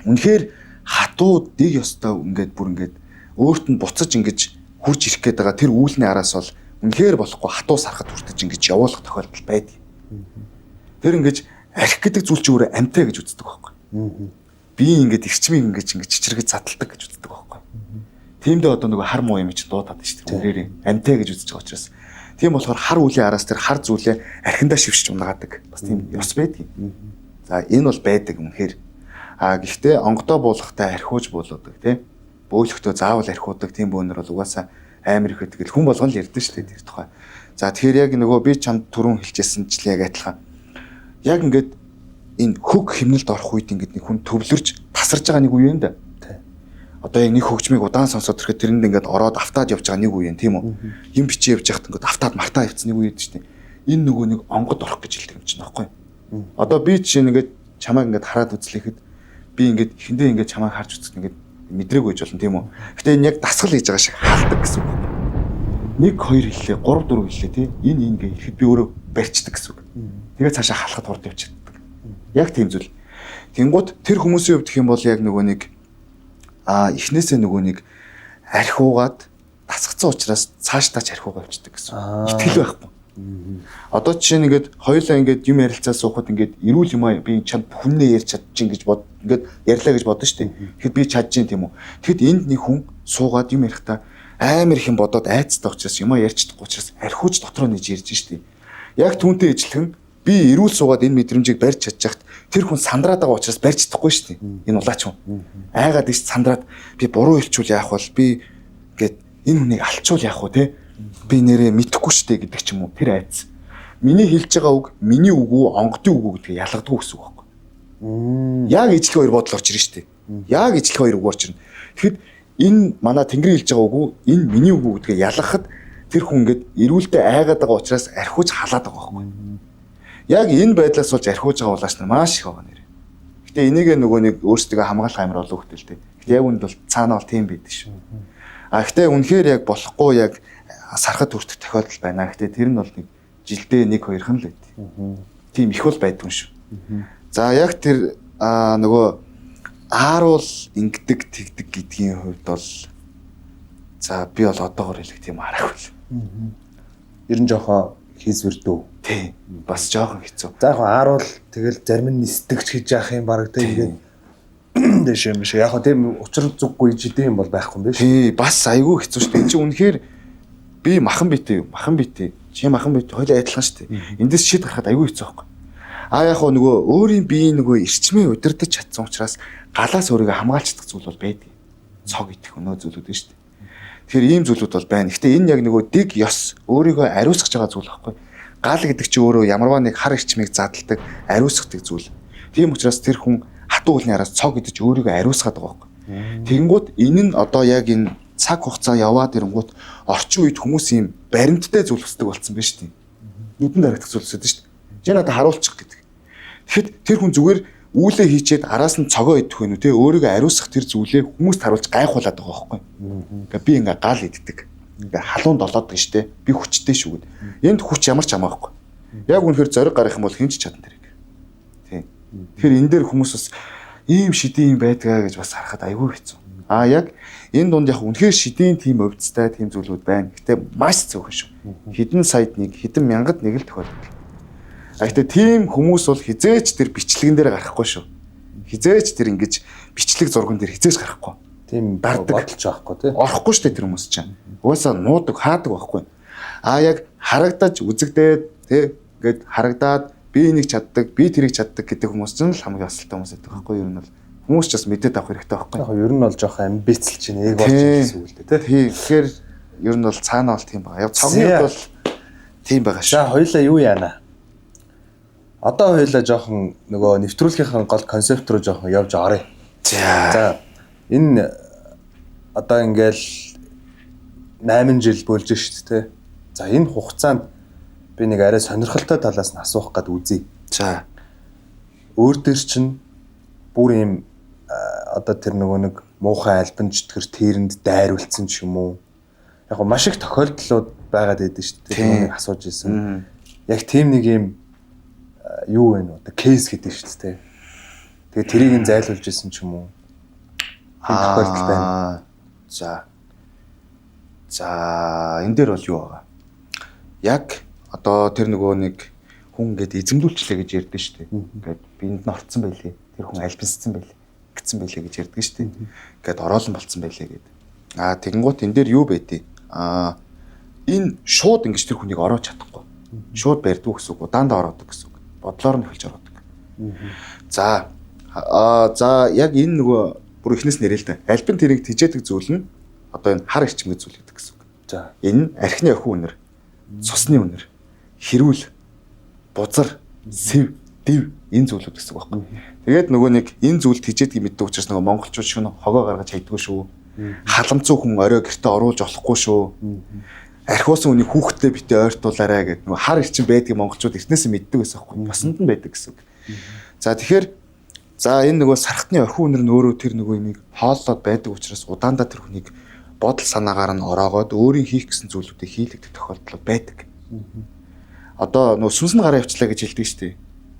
үнэхээр хатуу дэг ёстой ингээд бүр ингээд өөрт нь буцаж ингэж хурж ирэх гээд байгаа тэр үйлний араас бол үнэхээр болохгүй хатуу сархад хүртэж ингэж явуулах тохиолдол байдаг. Тэр ингэж арх гэдэг зүйл чи өөрөө амьтай гэж үздэг байхгүй. Би ингээд эрчмийг ингэж ингэж чичиргэж задалдаг гэж үздэг байхгүй. Тиймдээ одоо нөгөө хар муу юм чинь дуудаад шүү дээ. Үнээрээ амьтай гэж үзэж байгаа учраас. Тийм болохоор хар үлийн араас тэр хар зүйлээ архиндаа шившиж унаадаг. Бас тийм ёс байдаг. За энэ бол байдаг үнэхээр. А гэхдээ онгодоо буулгахтай архиуж буулгадаг тий. Бөөлөхдөө заавал архиудаг тийм бөөнөр бол угаасаа амар их байдаг. Хүн болгон л ярьдэн шүү дээ тэр тухай. За тэгэхээр яг нөгөө би чамд түрүүн хэлжсэн чил яг адилхан. Яг ингээд энэ хөг химнэлд орох үед ингээд нэг хүн төвлөрж тасарж байгаа нэг үе юм да. Одоо яг нэг хөгжмийг удаан сонсоод ирэхэд тэрэнд ингээд ороод автаад явж байгаа нэг үе юм тийм үү? Юм бичиж явж байхад ингээд автаад мартаа явцсан нэг үе гэдэг чинь. Энэ нөгөө нэг онгод орох гэж хэлдэг юм чинь аахгүй. Одоо би жишээ нь ингээд чамайг ингээд хараад үзлэхэд би ингээд эхэндээ ингээд чамайг харж үзэхэд ингээд мэдрээгүй байж болно тийм үү? Гэтэ энэ яг дасгал хийж байгаа шиг хаалдаг гэсэн үг. 1 2 хэллээ, 3 4 хэллээ тий. Энэ ингэ ихэд би өөрөө барьцдаг гэсэн үг. Тэгээ цаашаа халахад хурд явчихдаг. Яг тийм зүйл. Тэнгуут тэр хүмүүсийн хувьд гэх юм бол яг нөгөө нэг эхнээсээ нөгөө нэг архиугаад дасгацсан учраас цааш таач архиугаа явчихдаг гэсэн. Итгэл байхгүй. Одоо жишээ нь ингээд хоёулаа ингээд юм ярилцаа суухад ингээд эрүүл юм аа би чанд бүхнээ ярьж чадчих гэж бод ингээд ярьлаа гэж бодно шүү дээ. Тэгэхэд би чадчих тийм үү. Тэгэхэд энд нэг хүн суугаад юм ярихдаа амар их юм бодоод айцтай учраас юм аа ярьж чадахгүй учраас архиуч дотроо нэж ярьж шүү дээ. Яг түүнтэй ижилхэн би эрүүл суугаад энэ мэдрэмжийг барьж чадчихт тэр хүн сандраад байгаа учраас барьж чадахгүй шүү дээ. Энэ улаач хүн. Айгаад иш сандраад би буруу хэлчихвэл яах вэ? Би ингээд энэ хүнийг алчвал яах вэ те? Би нэрээ мэдэхгүй шүү дээ гэдэг ч юм уу. Тэр айц. Миний хэлж байгаа үг миний үг үү, онгодын үг үү гэдгийг ялгадгүй гэсэн үг байхгүй. Яг ижлэх хоёр бодол орж ирнэ шүү дээ. Яг ижлэх хоёр үг орж ирнэ. Тэгэхэд энэ манай Тэнгэрийн хэлж байгаа үг үү, энэ миний үг үү гэдгийг ялгахад тэр хүн ингээд эрүүлдэ айгаад байгаа учраас архиуж халаад байгаа байхгүй. Яг энэ байдлаас болж архиуж байгаа улаач нар маш их байгаа нэр. Гэтэ энийг нөгөө нэг өөрсдөө хамгаалах амар олон хөлтэй л дээ. Гэтэ яг үнд бол цаана бол тийм байдаг шүү. А гэтэ үнэхээр яг болохгүй яг сархад хүртэх тохиолдол байна. Гэтэ тэр нь бол нэг жилдээ 1 2хан л байд. Тийм их бол байдгүй шүү. За яг тэр нөгөө ааруул ингэдэг тэгдэг гэдгийн хувьд бол за би бол одоогор хэлэх тийм аргагүй л. Ер нь жоохон хийзвэрдүү. Тий. Бас жоохон хэцүү. За яг ааруул тэгэл зарим нь нисдэгч гэж яах юм баг тэ ингээд дэш юм шиг. Яг хөө тийм учир зүггүй жидэн юм бол байхгүй юм биш. Тий, бас айгүй хэцүү шүү дээ. Энд чинь үнэхээр би махан битэй юу? Махан битэй. Чи махан бит хоёлаа адилхан шүү дээ. Эндээс шид гарахад айгүй хэцүү байхгүй. А яг хөө нөгөө өөрийн биеийн нөгөө эрчмээ удирдах чадсан учраас галаас өөрийгөө хамгаалж чадах зүйл бол байдаг. Цог идэх өнөө зүйлүүд нь шүү дээ. Тэгэхээр ийм зүйлүүд бол байна. Гэтэ энэ яг нөгөө дэг ёс өөрийгөө ариусгаж байгаа зүйл байхгүй. Гал гэдэг чи өөрөө ямарваа нэг хар эрчмийг задалдаг, ариусгадаг зүйл. Тийм учраас тэр хүн хатуу үлний араас цог идэж өөрийгөө ариусгаад байгаа байхгүй. Тэгэнгүүт энэ нь одоо яг энэ цаг хугацаа яваад ирэнгүүт орчин үед хүмүүс ийм баримттай зүйл хүсдэг болсон байна шүү дээ. Нүдэн дарагдах зүйл хүсдэг шүү дээ. Чи надад харуулчих гэдэг. Тэгэхэд тэр хүн зүгээр үүлээ хийчээд араас нь цогоо идэх вэ нү те өөрийгөө ариусгах тэр зүйлээ хүмүүст харуулж гайхуулаад байгаа байхгүй. Ингээ би ингээ гал иддэг. Ингээ халуун долооддаг шүү дээ. Би хүчтэй шүү гэд. Энд хүч ямар ч хамаахгүй. Яг үнэхээр зориг гарах юм бол хэн ч чадна тэрийг. Тийм. Тэгэхээр энэ дээр хүмүүс бас ийм шидийн юм байдгаа гэж бас харахад айгүй хэцүү. А яг энэ дунд яг үнэхээр шидийн тийм увдистай тийм зүйлүүд байна. Гэтэ маш цөөхөн шүү. Хэдэн саяд нэг, хэдэн мянгад нэг л тохиолдол. А гэтэ тийм хүмүүс бол хизээч тэр бичлэгэн дээр гарахгүй шүү. Хизээч тэр ингэж бичлэг зурган дээр хизээч гарахгүй. Тийм Дардаг. бодолч байхгүй тий. Орохгүй шүү дээ тэр хүмүүс чинь. Угаасаа нуудаг, хаадаг байхгүй. А яг харагдаж үзэгдээд тий ингээд харагдаад би энийг чаддаг, би тэрийг чаддаг гэдэг хүмүүс чинь л хамгийн асалтай хүмүүс байдаг байхгүй юу? Ер нь бол хүмүүс ч бас мэдээд авах хэрэгтэй байхгүй. Яг ер нь бол жоохон амбицл чинь ээг болж гэсэн үг л дээ тий. Тий. Тэгэхээр ер нь бол цаана бол тийм байгаа. Яг цогны хувьд бол тийм байгаа шүү. За хоёлаа юу яана? Одоо хоёлаа жоохон нөгөө нэвтрүүлгийнхээ гол концепт руу жоохон явж оръё. За. За энэ одоо ингээл 8 жил болж шүү дээ. За энэ хугацаанд би нэг арай сонирхолтой талаас нь асуух гээд үзье. За. Өөр дээр чинь бүр ийм одоо тэр нөгөө нэг муухай альбан чөтгөр тэрэнд дайруулсан ч юм уу. Яг гоо маш их тохиолдлууд байгаад байдаг шүү дээ. Тэр нэг асууж ирсэн. Яг тийм нэг ийм юу вэ нэ одоо кейс гэдэг шүү дээ. Тэгээ тэрийг нь зайлуулж исэн ч юм уу. Тийм тохиолдол байна. За. За, энэ дээр бол юу байгаа? Яг одоо тэр нөгөө нэг хүн ингээд эзэмдүүлчлээ гэж ярьдэн шүү дээ. Ингээд биэнд нь орцсон байлээ. Тэр хүн альбинсцэн байлээ. Гисэн байлээ гэж ярьдаг шүү дээ. Ингээд ороолон болцсон байлээ гэд. Аа тэгэнгუут энэ дээр юу байдیں۔ Аа энэ шууд ингэж тэр хүнийг ороож чадахгүй. Шууд барьдгүй гэсэн үг. Удаандаа ороодог гэсэн үг. Бодлоор нь эхэлж ороодог. За за яг энэ нөгөө бүр эхнээс нэрээ л да. Альбин тэрийг тижээдэг зүйл нь одоо энэ хар эрчим гэж зүйл гэдэг гэсэн үг. За энэ нь архины охин үнэр, цусны үнэр, хэрүүл, бузар, сэв, дэв энэ зүйлүүд гэсэн үг байхгүй. Тэгээд нөгөө нэг энэ зүйл тижээдэг мэддэг учраас нөгөө монголчууд шөнө хогоо гаргаж хайдгүй шүү. Халамцуу хүн орой гэртээ оруулж болохгүй шүү. Архиусан үнийг хүүхдтэй битээ ойртуулаарай гэдэг нөгөө хар эрчим байдгийг монголчууд эртнээсээ мэддэг байсан байхгүй. Басанд нь байдаг гэсэн үг. За тэгэхээр за энэ нөгөө сархтны орхин үнэр нь өөрөө тэр нөгөө юмыг хооллоод байдаг учраас удаандаа тэр хүнийг бодол санаагаар нь ороогоод өөрийн хийх гэсэн зүйлүүдийг хийлэгдэх тохиолдол байдаг. Одоо нөгөө сүнс нь гараа явчлаа гэж хэлдэг шүү дээ.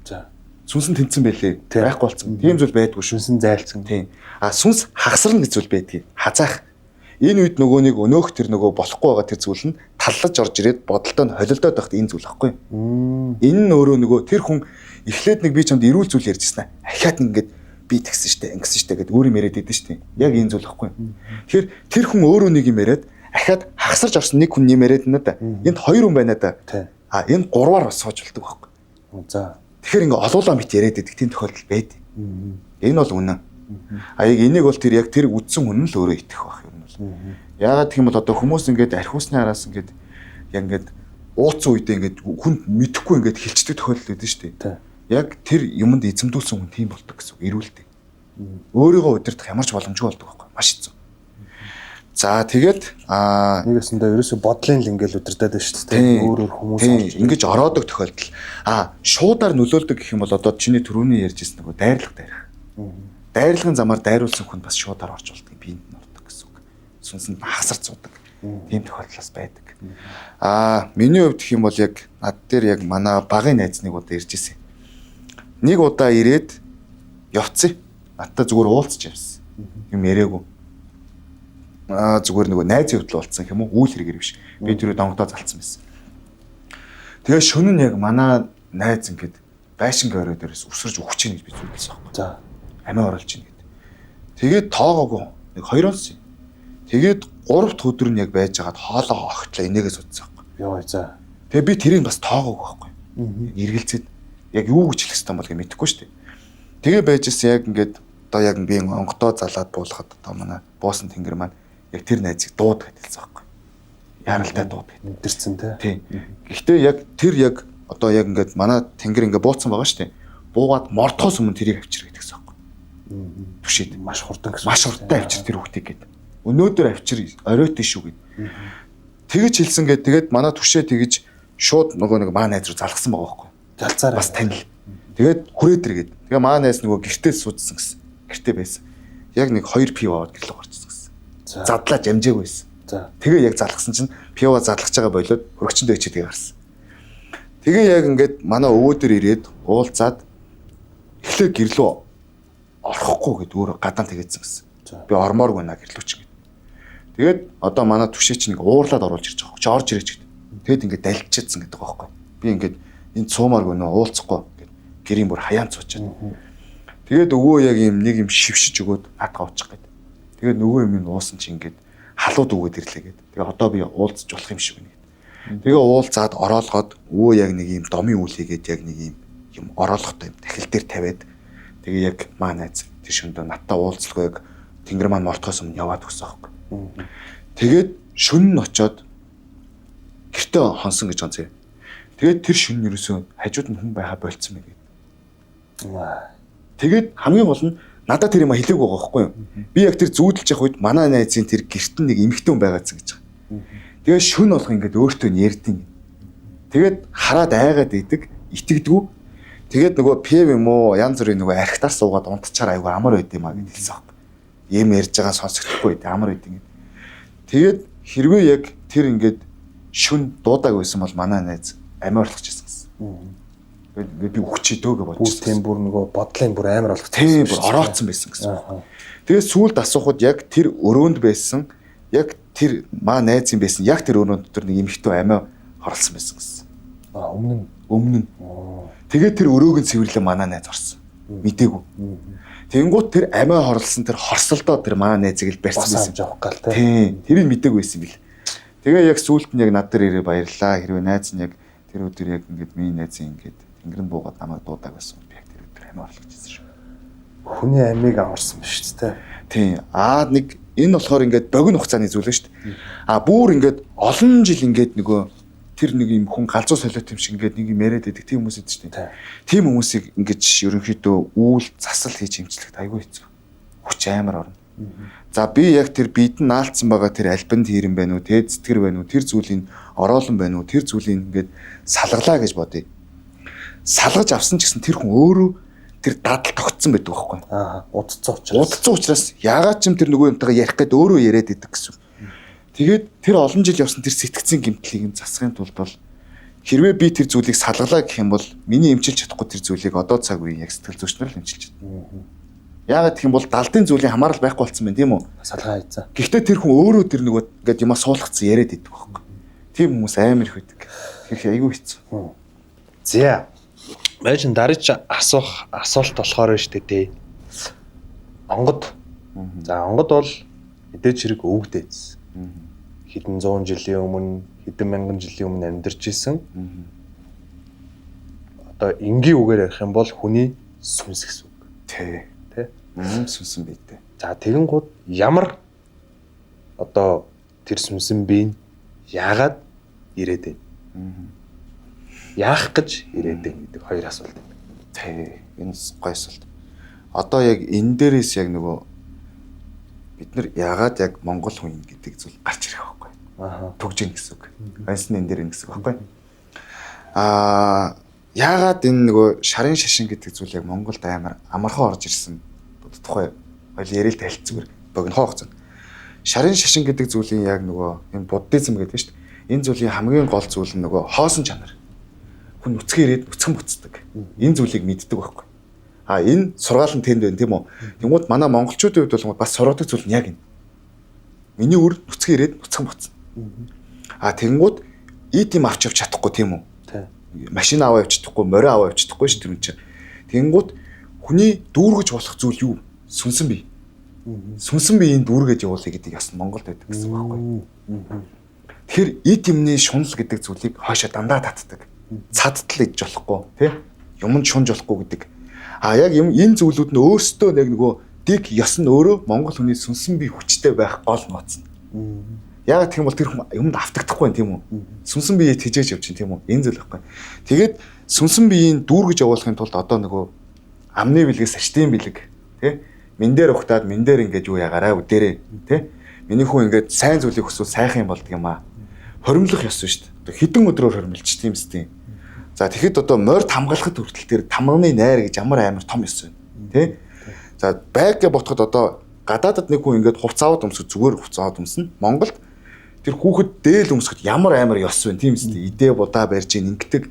За. Сүнс нь тэнцэн байлээ. Байхгүй болсон. Тийм зүйл байдгүй шүү. Сүнс нь зайлцсан. Тийм. А сүнс хагасрна гэж зүйл байдгийг. Хазаах. Энэ үед нөгөө нэг өнөөх тэр нөгөө болохгүй байгаа тэр зүйл нь таллаж орж ирээд бодолтой нь холилдоод байхад энэ зүйл ахгүй. Энэ нь өөрөө нөгөө тэр хүн эхлээд нэг би чамд эрүүл зүйл ярьжсэн аа. Ахиад ингээд би тэгсэн штэ, ингэсэн штэ гэд өөр юм яриад идэв штэ. Яг энэ зүйл ахгүй. Тэгэхээр тэр хүн өөрөө нэг юм яриад ахиад хагасарч орсон нэг хүн юм яриад байна да. Энд хоёр хүн байна да. А энэ гурваар бас сууж болдог байхгүй. За. Тэгэхээр ингээ олуулаа мэт яриад идэх тийм тохиолдол байд. Энэ бол үнэн. А яг энийг бол тэр яг тэр үдсэн хүн нь л өөрөө итгэх байх юм бол. Яагаад гэх юм бол одоо хүмүүс ингээд архиусны араас ингээд яг ингээд ууцсан үедээ ингээд хүнд мэдэхгүй ингээд хилчдэг тохиолдол байдаг шүү дээ. Яг тэр юмд эзэмдүүлсэн хүн тийм болдог гэсэн үг, эрүүлдэг. Өөрийгөө удирдах ямар ч боломжгүй болдог байхгүй, маш хэцүү. За тэгээд нэг өсөндөө ерөөсө бодлын л ингээл удирдаад байна шүү дээ. Өөр өөр хүмүүс орж ингэж ороодог тохиолдол. Шуудаар нөлөөлдөг гэх юм бол одоо чиний түрүүний ярьж ирсэн нөгөө дайрлага дайрах. Дайрлагын замаар дайруулсан хүн бас шуудаар орж болдог, биеинд нь ордог гэсэн үг. Сүнсэнд хасар цуудаг. Тийм тохиолдол бас байдаг. Миний хувьд гэх юм бол яг над дээр яг манай багын найз нэг удаа ирж ирсэн. Нэг удаа ирээд явцсан. Надтай зүгээр уулзч явсан. Юм яриаггүй. Зүгээр нөгөө найзын хувьд л уулзсан юм уу? Үйл хэрэгээр биш. Би тэр үед онгодоо залцсан байсан. Тэгээ шөнө нь яг манай найз ингээд байшингийн орой дээрээс үсэрж өгч ийн гэж би зүйлсэн байхгүй. За. Амиа оруулж ийн гэд. Тэгээд тоогоогүй нэг 2 онц. Тэгээд 3 дахь өдөр нь яг байж байгаад хоолоо огтлоо энийгээ судсан байхгүй. Йоо за. Тэгээ би тэрийг бас тоогоогүй байхгүй. Эргэлзээд яг юу гэж хэлэх ёстой бол гэ мэдэхгүй шүү дээ. Тэгээ байж исэн яг ингээд одоо яг би онгодоо залаад буулгахад одоо манай буусан тэнгэр маань яг тэр найзыг дууд гэдэлсэн байхгүй. Яралтай дууд гэд. Мэдэрсэн те. Тийм. Гэхдээ яг тэр яг одоо яг ингээд манай тэнгэр ингээд бууцсан байгаа шүү дээ. Буугаад мордохоос өмнө тэрийг авчир гэдгсэн байхгүй. Түшээд маш хурдан гэсэн. Маш хурдан авчир тэр хүүхдийг гэд. Өнөөдөр авчир оройтой шүү гэд. Тэгэж хэлсэн гэд тэгээд манай түшээ тэгэж шууд нөгөө нэг маа найз руу залгасан байгаа байхгүй. Залцаараа бас танил. Тэгээд хүрээд иргээд. Тэгээ маа найз нөгөө гэртээ суудсан гэсэн. Гэртээ байсан. Яг нэг 2 пив аваад гэрлээ гарчсан гэсэн. Задлаа жамжаагүй байсан. За. Тэгээ яг залгасан чинь пиво залгаж байгаа болоод хөрөгчөндөө ичээд гарсан. Тэгээ яг ингээд манай өвөө дээр ирээд уулзаад эхлээ гэрлөө орохгүй гэд өөрөө гадаан тэгээдсэн гэсэн. Би ормооргүй наа гэрлүү чи гэд. Тэгээд одоо манай түшээ чинь ингээ уурлаад оруулж ирж байгаа. Чи орж ирээч гэд. Тэгэд ингээд далилчээдсэн гэдэг байгаа байхгүй. Би ингээд энд суумааргүй нөө уулзахгүй гэд гэрийн бүр хаяан цуучаад. Тэгээд өвөө яг юм нэг юм шившиж өгөөд наадгаа уучих гэд. Тэгээд нөгөө юм нь уусан чи ингээд халууд өгөөд ирлээ гэд. Тэгээ одоо би уулзч болох юм шиг байна гэд. Тэгээ уулзаад ороолгоод өвөө яг нэг юм домын үйл хийгээд яг нэг юм юм ороолготой юм тахил дээр тавиад тэгээ яг маа найз тэр шөндөө надтай уулзалгүй яг тэнгэр маань мортохоос өмнө яваад өгсөн аахгүй. Тэгээд шөнө нь очоод гэртээ хонсон гэж онцъё. Тэгээд тэр шөнө нь ерөөсөө хажууд нь хүн байха болцсон мэн гэд. Тэгээд хамгийн гол нь надад тэр юм хэлээгүй байгаа байхгүй юу? Би яг тэр зүүдэлж явах үед манай найзын тэр гэрт нь нэг эмэгтэй хүн байгаадсан гэж байгаа. Тэгээ шүн болго ингээд өөртөө нь ярьдیں۔ Тэгээд хараад айгаад идэг, итгэдэггүй. Тэгээд нөгөө пив юм уу янз бүрийн нөгөө архитаар суугаад унтчаар айгүй амар байд юм а гэж хэлсэн байхгүй. Юм ярьж байгаа сонсогдохгүй байд амар байд ингээд. Тэгээд хэрвээ яг тэр ингээд шүн дуудааг байсан бол манай найз амиа орлох гэсэн гэсэн. Тэгээд би үхчихээ дөө гэж бодчихсон. Тийм бүр нөгөө бодлын бүр амар болгоцсон. Тийм бүр ороодсон байсан гэсэн. Тэгээд сүүлд асуухад яг тэр өрөөнд байсан, яг тэр маа найзын байсан, яг тэр өрөөнд дотор нэг эмэгтэй амиа хорлсон байсан гэсэн. Аа өмнө нь. Өмнө нь. Тэгээд тэр өрөөг нь цэвэрлэн манай найз орсон. Мдээгүй. Тэнгуут тэр амиа хорлсон тэр хорсолдоо тэр манай найзыг л барьсан байсан. Явах гал тийм. Тэрийг мдээгүй байсан бил. Тэгээ яг сүүлд нь яг над дээр ирээ баярлаа. Хэрвээ найз нь яг тэр өдөр яг ингээд миний найзын ингээд тэнгэрэн буугаад намайг дуудааг байсан би яг тэр өдөр амиа орлож ирсэн шүү. Хүний амийг аварсан биш үү те. Тийм. Аа нэг энэ болохоор ингээд богино хугацааны зүйл шүү дээ. А бүр ингээд олон жил ингээд нөгөө тэр нэг юм хүн галзуу солиот юм шиг ингээд нэг юм яриад байдаг тийм хүмүүс идэв шүү дээ. Тийм хүмүүсийг ингээд ерөнхийдөө үүл засал хийж эмчлэхэд айгүй хэцүү. Хүч амар орно. За би яг тэр бид нь наалцсан байгаа тэр альбанд хийрэн байна уу, тэ зэтгэр байна уу, тэр зүйлийг ороолон байна уу, тэр зүйлийг ингээд салгалаа гэж бодъё. Салгаж авсан ч гэсэн тэр хүн өөрөө тэр дадал тогтсон байдаг байхгүй. Аа, удцсан учраас. Удцсан учраас яагаад ч юм тэр нөгөө юмтайгаа ярих гээд өөрөө яриад идэг гэсэн. Тэгээд тэр олон жил явсан тэр сэтгцийн гэмтлийг нь засахын тулд бол хэрвээ би тэр зүйлийг салгалаа гэх юм бол миний эмчилж чадахгүй тэр зүйлийг одоо цаг үеийн яг сэтгэл зүйч нар л эмчилж чадна. Яагаад гэх юм бол далдын зүйлийн хамаарал байхгүй болсон байна тийм үү? Салгаа хийцэн. Гэхдээ тэр хүн өөрөө тэр нөгөө ингээд юмаа суулгацсан яриад идэг байхгүй. Тийм хүмүүс амар их байдаг. Тэгэхээр айгүй хэцүү. За. Мэж дарж асуух асуулт болохоор шүү дээ. Онгод. За онгод бол мэдээж хэрэг өвгдээц. Хэдэн зуун жилийн өмнө, хэдэн мянган жилийн өмнө амьдарч исэн. Одоо энгийн үгээр ярих юм бол хүний сүнс гэсэн үг. Тий. Тэ? Сүнсэн биетэй. За тэгэн гууд ямар одоо тэр сүнсэн бие нь яагаад ирээд байна? Яах гэж ирээд байна гэдэг хоёр асуулт юм. Тий. Энэ гоё асуулт. Одоо яг энэ дээрээс яг нөгөө бид нар яагаад яг монгол хүн гэдэг зүйл гарч ирэх байхгүй. Аа. Түгжин гэсэн үг. Онс нь энэ дээр гэсэн үг байхгүй. Аа яагаад энэ нөгөө шарын шашин гэдэг зүйл яг Монголд амар амархан орж ирсэн тухай хоёул яриад танилцсангүй богинохоо хугацаанд. Шарын шашин гэдэг зүйлийн яг нөгөө энэ буддизм гэдэг нь шүү дээ. Энэ зүйлийн хамгийн гол зүйл нь нөгөө хоосон чанар. Хүн нүцгэн ирээд нүцгэн буцдаг. Энэ зүйлийг мэддэг байхгүй. А энэ сургаал нь тэнд байна тийм үү? Тэнгууд манай монголчуудын хувьд бол бас сургадаг зүйл нь яг энэ. Миний үр нүцгэн ирээд нүцгэн буцна. А тэнгууд ит юм авч явж чадахгүй тийм үү? Тий. Машин аваа явж чадахгүй, морио аваа явж чадахгүй шүү тэр чинь. Тэнгууд хүний дүүргэж болох зүйл юу? Сүнсэн бие. Сүнсэн биеийн дүүргэж явуулъя гэдэг яс нь Монголд байдаг гэсэн үг байхгүй. Тэгэхээр ит юмны шунал гэдэг зүйлийг хойшоо дандаа татдаг. Цадтал идэж болохгүй тий? Юмд шунж болохгүй гэдэг. А яг юм энэ зүйлүүд нь өөрсдөө яг нөгөө дик ёс нь өөрөө монгол хүний сүнсэн бие хүчтэй байх гол нууц нь. Яагаад гэх юм бол тэр хүн юмд автагдахгүй байх тийм үү? Сүнсэн биеэ тэжээж явж чинь тийм үү? Энэ зүйл байхгүй. Тэгээд сүнсэн биеийн дүүргэж явуулахын тулд одоо нөгөө амны бэлгээс аштын бэлэг тий? Мэн дээр ухтаад мэн дээр ингээд юу ягаараа үдээрээ тий? Миний хүн ингээд сайн зүйлийг хүсвэл сайхан юм болдго юм аа. Хоримлох ёс шүү дээ. Одоо хэдэн өдрөөр хоримлж тийм үстэй. За тэгэхэд одоо морь тамгалахад хүртэл тэр тамганы найр гэж ямар амар том ёс вэ? Тэ? За байг гэж ботход одоо гадаадад нэг хүн ингээд хувц аваад өмсөх зүгээр хувц аваад өмснө. Монголд тэр хүүхэд дээл өмсөхөд ямар амар ёс вэ? Тийм үстэй. Идэ будаа барьж ийн ингэдэг.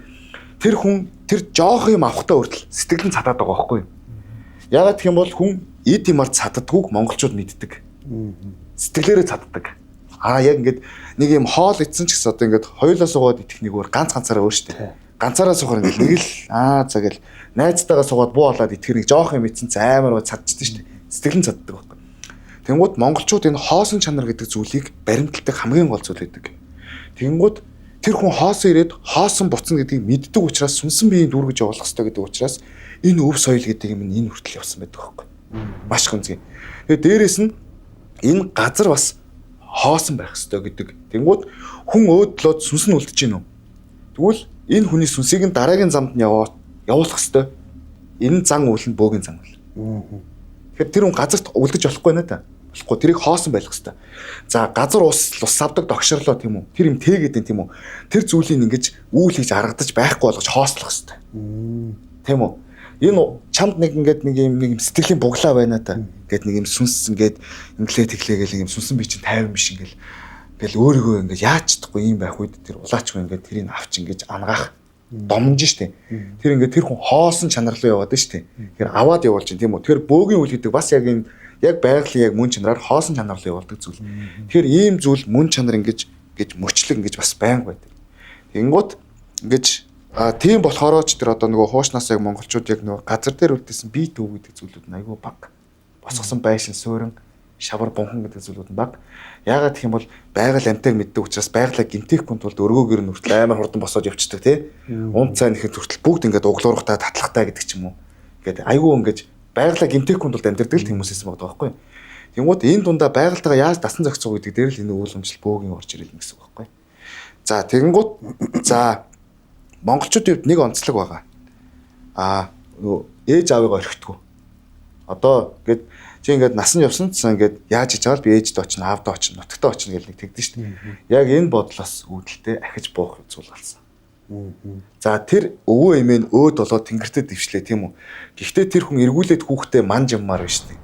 Тэр хүн тэр жоох юм авахтаа хүртэл сэтгэл нь цадаад байгаа байхгүй юу? Яагаад гэх юм бол хүн эд юмар цаддаггүйг монголчууд мэддэг. Сэтгэлээрээ цаддаг. Аа яг ингээд нэг юм хоол идсэн ч гэсэн одоо ингээд хоёулаа суугаад идэх нэг өөр ганц ганцаараа өөр штэ. Ганцаараа суухаар ингээд нэг л аа за гэл найзтайгаа суугаад буу болоод итгэх нэг жоох юм идсэн ч амар цадчихдээ штэ. Сэтгэл нь цаддаг байхгүй. Тэнгууд монголчууд энэ хоосон чанар гэдэг зүйлийг баримталдаг хамгийн гол зүйл байдаг. Тэнгууд тэр хүн хоосон ирээд хоосон буцна гэдгийг мэддэг учраас сүнсэн биеийн дүүргэж явуулах хэрэгтэй гэдэг учраас энэ өв соёл гэдэг юм энэ хүртэл явсан байдаг байхгүй. Маш гүнзгий. Тэгээ дээрэс нь энэ газар бас хоосон байх ёстой гэдэг. Тэнгууд хүн өөдлөөд сүнс нь үлдэж гин үү? Тэгвэл энэ хүний сүнсийг нь дараагийн замд нь явуулах ёстой. Энэ зан үйл нь бөөгийн зан үйл. Тэгэхээр тэр хүн газарт үлдэж болохгүй нэ та. Болохгүй тэрийг хоосон байх хэвээр. За газар ус лус авдаг догшрлоо тийм үү? Тэр юм тээгээд юм тийм үү? Тэр зүйлийг ингэж үүл хийж аргадаж байхгүй болгож хоослох хэвээр. Тийм үү? Энэ чамд нэг ингээд нэг юм нэг сэтгэлийн буглаа байна та. Ингээд нэг юм сүнс ингээд инглээ тэглээ гэл нэг юм сүнсэн би чинь 50 биш ингээл ингээл өөрийгөө ингээд яаж чадахгүй юм байх үед тэр улаачгүй ингээд тэрийг авч ингэж ангаах домж штэ. Тэр ингээд тэр хүн хоосон чанар руу яваад штэ. Тэгэхээр аваад явуулж чинь тийм үү? Тэгэхээр бөөгийн үйл гэдэг бас яг энэ яг байгалийн яг мөн чанараар хоосон чанар руу явуулдаг зүйл. Тэгэхээр ийм зүйл мөн чанар ингэж гэж мөчлөг ингэж бас байнга байдаг. Тэнгуут ингэж тийм болохоро ч тэр одоо нөгөө хуучнаас яг монголчууд яг нөгөө газар дээр үлдээсэн бие төв гэдэг зүйлүүд нь айгүй бага. Босгосон байшин, суурин, шавар, бунхан гэдэг зүйлүүд нь бага. Яагаад гэх юм бол байгаль амьтайг мэддэг учраас байгалаа гинтэхгүй тулд өргөөгөр нь хүртэл амар хурдан босоод явцдаг тий. Унд цай нэхэд хүртэл бүгд ингээд углуурахтай, татлахтай гэдэг ч юм уу. Ингээд айгүй ингээд байгалаа гинтэхгүй тулд амьдардаг л хүмүүсээс байгаа байхгүй. Тэнгууд энэ дундаа байгальтайгаа яаж дасан зохицох гэдэг дээр л энэ өвлөмжл бөөгийн орж ирэл гэсэн үг байхгүй. За тэгэнгүүт за монголчуудын хувьд нэг онцлог байгаа. Аа нөгөө ээж аавыг орхитгүй. Одоо ингээд чи ингээд насан явсан цсан ингээд яаж хийж байгаа л би ээжд очино, аавд очино, нутагтаа очино гэл нэг тэгдэж шүү дээ. Яг энэ бодлоос үүдэлтэй ахиж буух зүйл болсон. За тэр өвөө эмээ нь өөд болоод тэнгэртээ дэвшлээ тийм үү. Гэхдээ тэр хүн эргүүлээд хүүхдээ манж яммаар байна шүү дээ.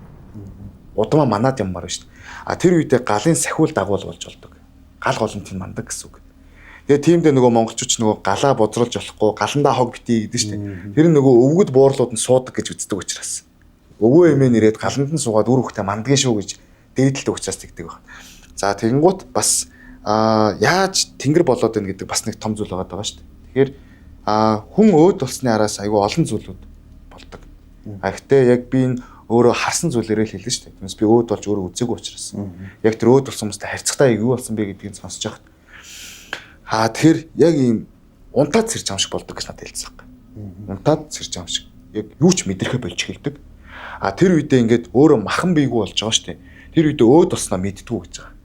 Удмаа манаад яммаар байна шүү дээ. А тэр үедээ галын сахиул дагуул болж болдог. Гал голомт нь мандаг гэсэн үг. Тэгээ тиймдээ нөгөө монголчууд ч нөгөө галаа бузруулж болохгүй, галандаа хог битгий гэдэг шүү дээ. Тэр нөгөө өвгөд буурлууд нь суудаг гэж үздэг учраас. Өвөө эмээ нэрээд галанд нь суугаад үр хөвгтөө мандгийн шүү гэж дээдэлдэг учраас тэгдэг байна. За тэгэнгუут бас яаж тэнгэр болоод байна гэдэг бас нэг том зүйл байгаа даа шүү дээ. Тэгэхээр хүн өөд болсны араас айгүй олон зүйлүүд болдог. А гэхдээ яг би энэ өөрөө харсан зүйлээрээ л хэлнэ шүү дээ. Түүнээс би өөд болж өөрөө үзээгүй учраас. Яг тэр өөд болсон хүмүүстэй харьцахтаа юу болсон бэ гэдгийг сонсож байхад тэгэхээр яг ийм унтаад сэрж байгаа юм шиг болдог гэж надад хэлсэн юм. Унтаад сэрж байгаа юм шиг. Яг юу ч мэдрэхэ болж эхэлдэг. А тэр үедээ ингээд өөрөө махан бийгүү болж байгаа шүү дээ. Тэр үедээ өөд болсноо мэддэггүй гэж байгаа.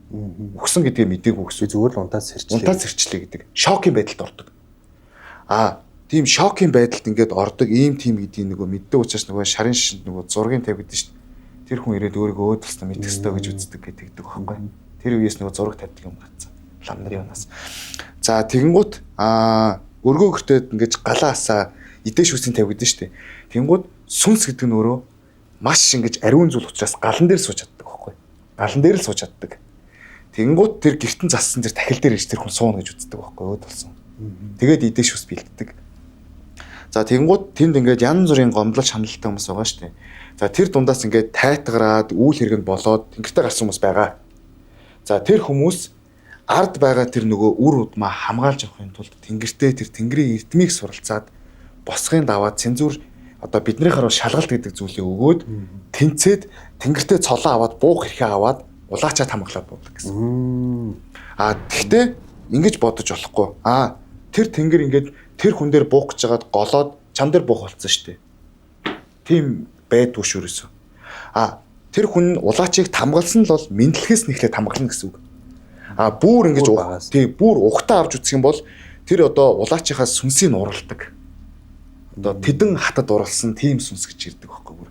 Үхсэн гэдгээ мдээгүй гэсэн. Зүгээр л унтаад сэрчлээ. Унтаад сэрчлээ гэдэг. Шокийн байдалд ордог. А тийм шокийн байдалд ингээд ордог ийм тийм гэдгийг нөгөө мэддэг учраас нөгөө шарын шишинд нөгөө зургийн тавигдсан шүү дээ. Тэр хүн ирээд өөрийгөө өөд болсноо мэдэх ёстой гэж үздэг гэдэг байхгүй. Тэр үеэс нөгөө зураг тавьдаг юм гарцсан. Лам нарын унаас. За тэгэнгүүт өргөө гөртөөд ингэж галаа асаа идэ шүсийн тавигдсан шүү дээ. Тэгэнгүүт сүнс гэдэг нь өөрөө маш ингэж ариун зүйл учраас галан дээр сууж чаддаг байхгүй. Галан дээр л сууж чаддаг. Тэгэнгүүт тэр гертэн зассан тэр тахил дээр ирж тэр хүн сууна гэж үздэг байхгүй өөд болсон. Тэгээд идэ шүс бэлддэг. За тэгэнгүүт тэнд ингээд янз бүрийн гомдлол шаналлтай хүмүүс байгаа шүү дээ. За тэр дундаас ингээд тайтгараад үйл хэрэг нь болоод тэнгэртээ гарсан хүмүүс байгаа. За тэр хүмүүс ард байгаа тэр нөгөө үр удмаа хамгаалж авахын тулд тэнгэртээ тэр тэнгэрийн эрдмийг суралцаад босхын даваад цензуур одоо биднийхээ шалгалт гэдэг зүйлийг өгөөд тэнцээд тэнгэртээ цолоо аваад буух хэрхээ аваад улаачаад хамгаалаад буудаг гэсэн. А тэгтээ ингэж бодож болохгүй. А тэр тэнгэр ингээд тэр хүн дээр буух гэж хагаад голоод чам дээр буух болсон шүү дээ. Тийм байдгүй шүү ерөөсөө. А тэр хүн улаачийг тамгалсан л бол мэдлэхээс нэхлээ тамгална гэсэн үг. А бүр ингэж тий бүр ухтаа авч үзэх юм бол тэр одоо улаачийнхаа сүнсийг уралдаг. Одоо тэдэн хатад уралсан тийм сүнс гэж ирдэг байхгүй бүр.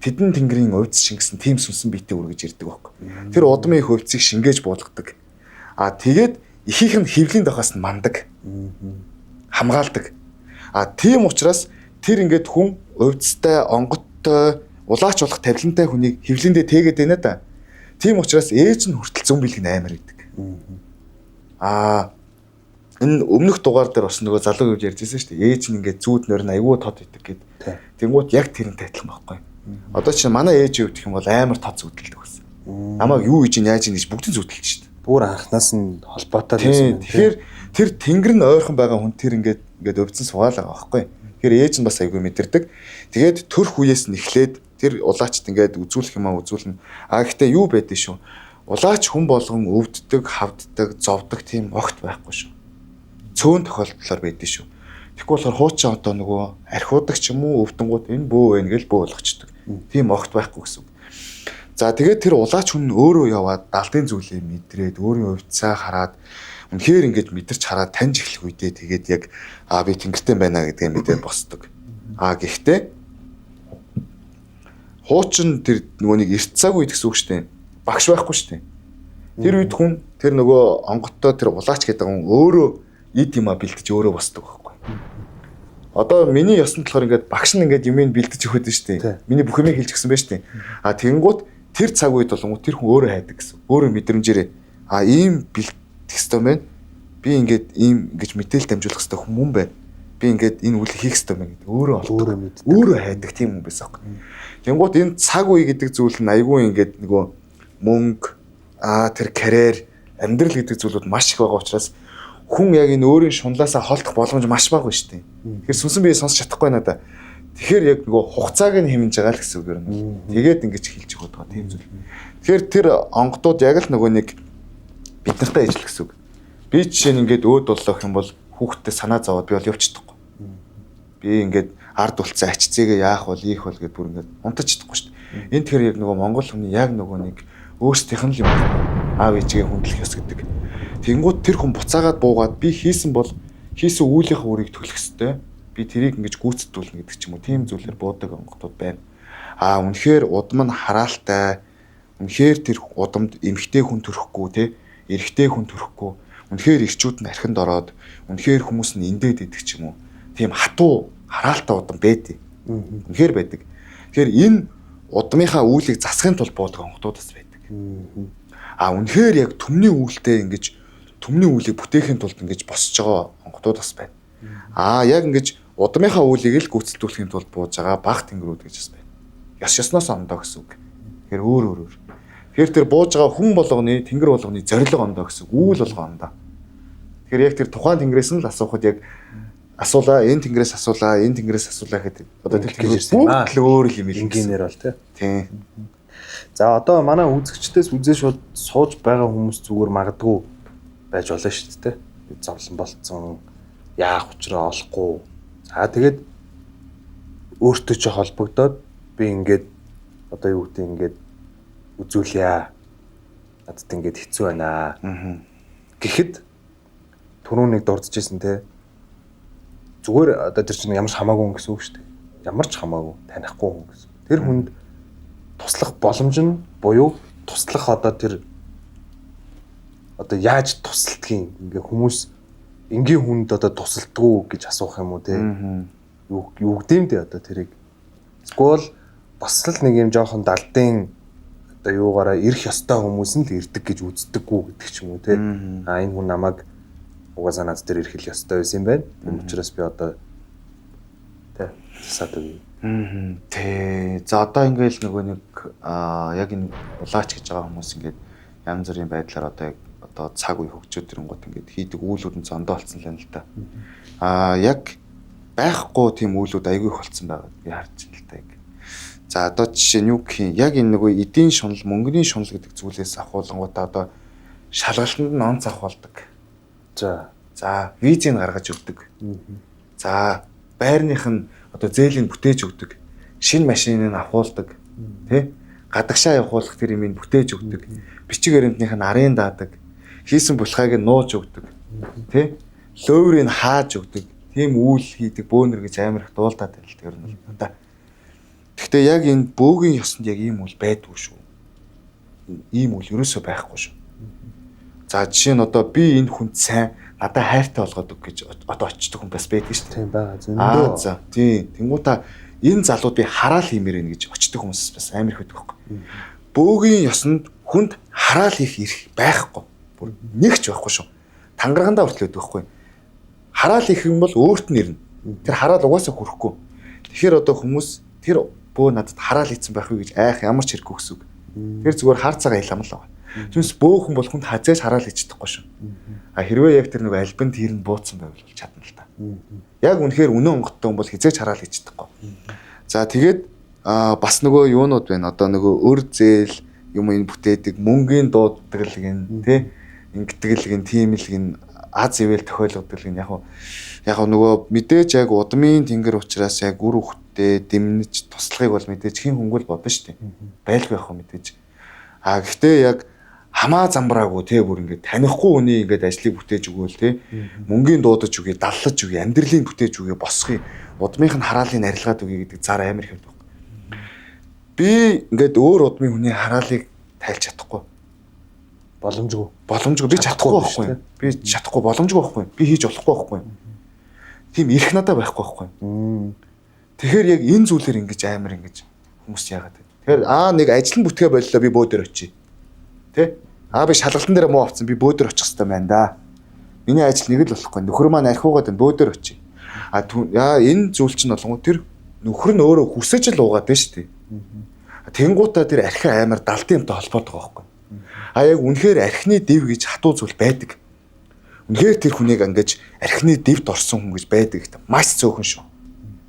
Тэдэн тэнгэрийн увьц шингэсэн тийм сүнсэн биетэй үргэж ирдэг байхгүй. Тэр удмын их увьцыг шингээж буулгадаг. А тэгээд ихийнх нь хөвлийн дохоос нь мандаг. Хамгаалдаг. А тийм учраас тэр ингээд хүн увьцтай, онготтой, улаач болох тавилантай хүнийг хөвлөндөө тээгээд байна да. Тийм учраас ээж нь хүртэл зүүн бэлэг нь амар идэг. Аа энэ өмнөх дугаар дээр бас нөгөө залуу гэж ярьжсэн шүү дээ. Ээж нь ингээд зүүд норин айгүй тод идэг гэд. Тэнгуут яг тэрнтэй адилхан байхгүй. Одоо чинь манай ээж юу гэх юм бол амар тод зүудэлдэг байсан. Намайг юу хийж яаж ийн гэж бүгдийг зүудэлж шүү дээ. Бүр анхнаас нь холбоотой байсан. Тэгэхээр тэр тэнгэр нь ойрхон байгаа хүн тэр ингээд ингээд өвдсөн суугаал байгаа байхгүй. Тэгэхээр ээж нь бас айгүй мэдэрдэг. Тэгээд төрх үеэс нь эхлээд тэр улаачд ингээд үзүүлэх юм аа үзүүлнэ. А гэхдээ юу байдэн шүү. Улаач хүн болгон өвддөг, хавддаг, зовдөг тийм огт байхгүй шүү. Цөөн тохиолдлоор байдэн шүү. Тэгэхгүй болохоор хуучин одоо нөгөө архиудаг ч юм уу өвдөнгууд энэ бөө байна гэж бөө болгочдөг. Тийм огт байхгүй гэсэн үг. За тэгээд тэр улаач хүн өөрөө яваад далдын зүйлээ мэдрээд өөрийн увьцаа хараад үнэхээр ингэж мэдэрч хараад таньж эхлэх үедээ тэгээд яг аа би тэнгэртэй байна гэдгээ мэдээд босдог. А гэхдээ Хуучин тэр нөгөө нэг эрт цаг үед гэсэн үг шүү дээ. Багш байхгүй шүү дээ. Тэр үед хүн тэр нөгөө онготтой тэр улаач гэдэг хүн өөрөө эд юма бэлтэж өөрөө босдог байхгүй. Одоо миний ёсонд болохоор ингээд багш нь ингээд юмыг бэлтэж өгöd нь шүү дээ. Миний бүх юмыг хэлж өгсөн байж шүү дээ. А тэгэнгүүт тэр цаг үед болонгууд тэр хүн өөрөө хайдаг гэсэн. Өөрөө мэдрэмжээрээ а ийм бэлтгэх ёстой байна. Би ингээд ийм ингэж мэдээлэл дамжуулах ёстой хүн байна. Би ингээд энэ үлийг хийх ёстой байна гэдэг өөрөө олдог. Өөрөө хайдаг тийм хүн байсан аахгүй. Тэгэнгүүт энэ цаг үе гэдэг зүйл нь айгүй ингээд нөгөө мөнгө тэр карьер, амьдрал гэдэг зүйлүүд маш их байгаа учраас хүн яг энэ өөрийн шунлаасаа холдох боломж маш бага байна шүү дээ. Тэгэхээр сүнсэн бие сонсч чадахгүй надаа. Тэгэхээр яг нөгөө хугацааг нь хэмнэж байгаа л гэсэн үг юм. Тэгээд ингэж хэлж өгöd байгаа тийм зүйл. Тэгэхээр тэр онгодууд яг л нөгөө нэг бид нартай ижил гэсэн үг. Би жишээ нь ингээд өөд боллоо гэх юм бол хүүхдтэй санаа зовоод би бол явж чадахгүй. Би ингээд ард улцсан ач зээгээ яах бол ийх бол гэд бүр ингээд унтаж чадахгүй шүү дээ. Энэ тэгэхээр яг нөгөө монгол хүний яг нөгөө нэг өөрсдийнх нь л юм. Аав ээжигээ хүндлэх ёс гэдэг. Тэнгүүд тэр хүн буцаагаад буугаад би хийсэн бол хийсэн үйлийнхээ үрийг төлөх ёстой. Би тэрийг ингэж гүйцэтгүүлнэ гэдэг ч юм уу. Тийм зүйлээр буудаг онготууд байна. Аа үнэхээр удам нь хараалтай. Үнэхээр тэр удамд эмгтэй хүн төрөхгүй те, эрэгтэй хүн төрөхгүй. Үнэхээр ирчүүд нь архинд ороод үнэхээр хүмүүс нь эндээд идэх ч юм уу. Тийм хатуу хараалтай удам байдаг. Үнэхээр байдаг. Тэгэхээр энэ удмынхаа үүлийг засахын тулд буудаг онготууд бас байдаг. А үнэхээр яг түмний үүлтэй ингэж түмний үүлийг бүтээхийн тулд ингэж босч байгаа онготууд бас байна. Аа яг ингэж удмынхаа үүлийг л гүйцэтгүүлэхийн тулд бууж байгаа баг тэнгэрүүд гэж бас байна. Ёс ёсноос ондоо гэсэн үг. Тэгэхээр өөр өөр өөр. Тэгэхээр тэр бууж байгаа хүн болгоны тэнгэр болгоны зорилго ондоо гэсэн үг. Үйл болгоо ондоо. Тэгэхээр яг тэр тухайн тэнгэрээс нь л асуухад яг асуулаа, энэ тэнгэрээс асуулаа, энэ тэнгэрээс асуулаа гэдэг. Одоо тэр тэнгэрээс бүгд л өөр юм л энгийнээр бол тий. Тийм. За одоо манай үзэгчдээс үзээ шууд сууж байгаа хүмүүс зүгээр магадгүй байж болно шүү дээ. Зовлон болцсон, яах учраа олохгүй. За тэгээд өөртөө ч холбогдоод би ингээд одоо юу гэдэг ингээд үзүүлье. Надад ингээд хэцүү байна. Гэхэд түрүүн нэг дурдчихсэн те. Зүгээр одоо тэр чинь ямар ч хамаагүй хүн гэсэн үг шүү дээ. Ямар ч хамаагүй танихгүй хүн гэсэн. Тэр хүнд туслах боломж нь буюу туслах одоо тэр одоо яаж тусалдгийг ингээ хүмүүс энгийн хүнд одоо тусалдгүү гэж асуух юм уу те. Юу гэдэм дээ одоо тэрийг. Эсвэл бас л нэг юм жоохон далдын одоо юугаараа ирэх ёстой хүмүүс нь л ирдэг гэж үздэггүй гэдэг ч юм уу те. А энэ хүн намайг угаасаа над дээр ирэх л ёстой байсан юм байна. Тийм учраас би одоо тэ засаад өгье. Тэ. За одоо ингээл нөгөө нэг яг энэ улаач гэж байгаа хүмүүс ингээд янз бүрийн байдлаар одоо яг одоо цаг үе хөгжөөд ирэнгүүт ингээд хийдэг үйлүүд нь зондоо болсон л байна л да. Аа яг байхгүй тийм үйлүүд айгүй их болсон байгаа би харж байна л да яг. За одоо жишээ нь юу гэх юм яг энэ нөгөө эдийн шунал, мөнгөний шунал гэдэг зүйлээс ахуулангуудаа одоо шалгалтанд нь онц авахулдаг. За визийг гаргаж өгдөг. За байрных нь одоо зээлийн бүтээж өгдөг. Шинэ машиныг авахулдаг. Тэ? Гадагшаа явуулах тэр юмыг бүтээж өгдөг. Бичиг баримтных нь арын даадаг. Хийсэн булхайг нь нууж өгдөг. Тэ? Лөөврийг хааж өгдөг. Тийм үйл хийдэг бөөнөр гэж амар их дуулдаад байл тэр нь бол да. Гэхдээ яг энэ бөөгийн ёсонд яг ийм үйл байдгүй шүү. Ийм үйл ерөөсөө байхгүй шүү. За жишээ нь одоо би энэ хүнд сайн надад хайртай болгоод өг гэж одоо очдог хүн бас байдаг шүү дээ. Тийм байгаа зөндөө. За тийм. Тэнгуутаа энэ залууд би хараал хиймээр байна гэж очдог хүмүүс бас амар их байдаг байхгүй. Бөөгийн ёсонд хүнд хараал хийх эрх байхгүй. Бүр нэг ч байхгүй шүү. Тангарагандаа хүртэл байдаг байхгүй. Хараал хийх юм бол өөрт нь ирнэ. Тэр хараал угаасаа хүрэхгүй. Тэгэхээр одоо хүмүүс тэр бөө надад хараал хийцэн байх вэ гэж айх ямар ч хэрэггүй гэсэн үг. Тэр зүгээр хар цагаан хил амлаа. Түүнээс бөөхөн бол хүнд хазааж хараал хийж чадахгүй шүү. А хэрвээ яг тэр нэг альбин тэр нь бууцсан байвал чадна л та. Яг үнэхээр үнэн онготтой хүн бол хизээж хараал хийж чадахгүй. За тэгээд бас нөгөө юунууд байна. Одоо нөгөө өр зээл юм энэ бүтээдэг, мөнгөний дууддаг л гин тий ингэдэг л гин, тийм л гин, аз ивэл тохиолгодог л гин. Яг нөгөө мэдээж яг удмын тэнгэр учраас яг үр хөвгтөө дэмнэж туслахыг бол мэдээж хин хөнгөл бодно шүү дээ. Байлгүй яах вэ мэдээж. А гэхдээ яг хамаа замбраагүй те бүр ингээд танихгүй хүний ингээд ажлыг бүтээж өгөөл те мөнгөний дуудаж өгье, даллаж өгье, амьдралыг бүтээж өгье, босхий, удмынх нь хараалыг арилгаад өгье гэдэг зар амар их байдаг. Би ингээд өөр удмын хүний хараалыг тайлж чадахгүй. Боломжгүй. Боломжгүй. Би чадахгүй байхгүй. Би чадахгүй боломжгүй байхгүй. Би хийж болохгүй байхгүй. Тийм эрх надад байхгүй байхгүй. Тэгэхээр яг энэ зүйлээр ингэж амар ингэж хүмүүс яагаад вэ? Тэгэхээр нэг ажил нь бүтгээ боллоо би бөө дээр очие. Тэ? Би шалгалтан дээр муу авцсан би бөө дээр очих хэрэгтэй байна да. Миний ажил нэг л болохгүй. Нөхөр маань архиугаад байна бөө дээр очие. Энэ зүйл чинь болгоо тэр нөхөр нь өөрөө хүсэж л уугаад байна шүү дээ. Тэнгуутаа тэр архи амар далдын юмтай холбоотой байгаа байхгүй. Яг үнэхээр архины дэв гэж хатуу зүйл байдаг. Үнэхээр тэр хүнийг ингэж архины дэвд орсон хүн гэж байдаг гэдэг маш цөөхөн шүү.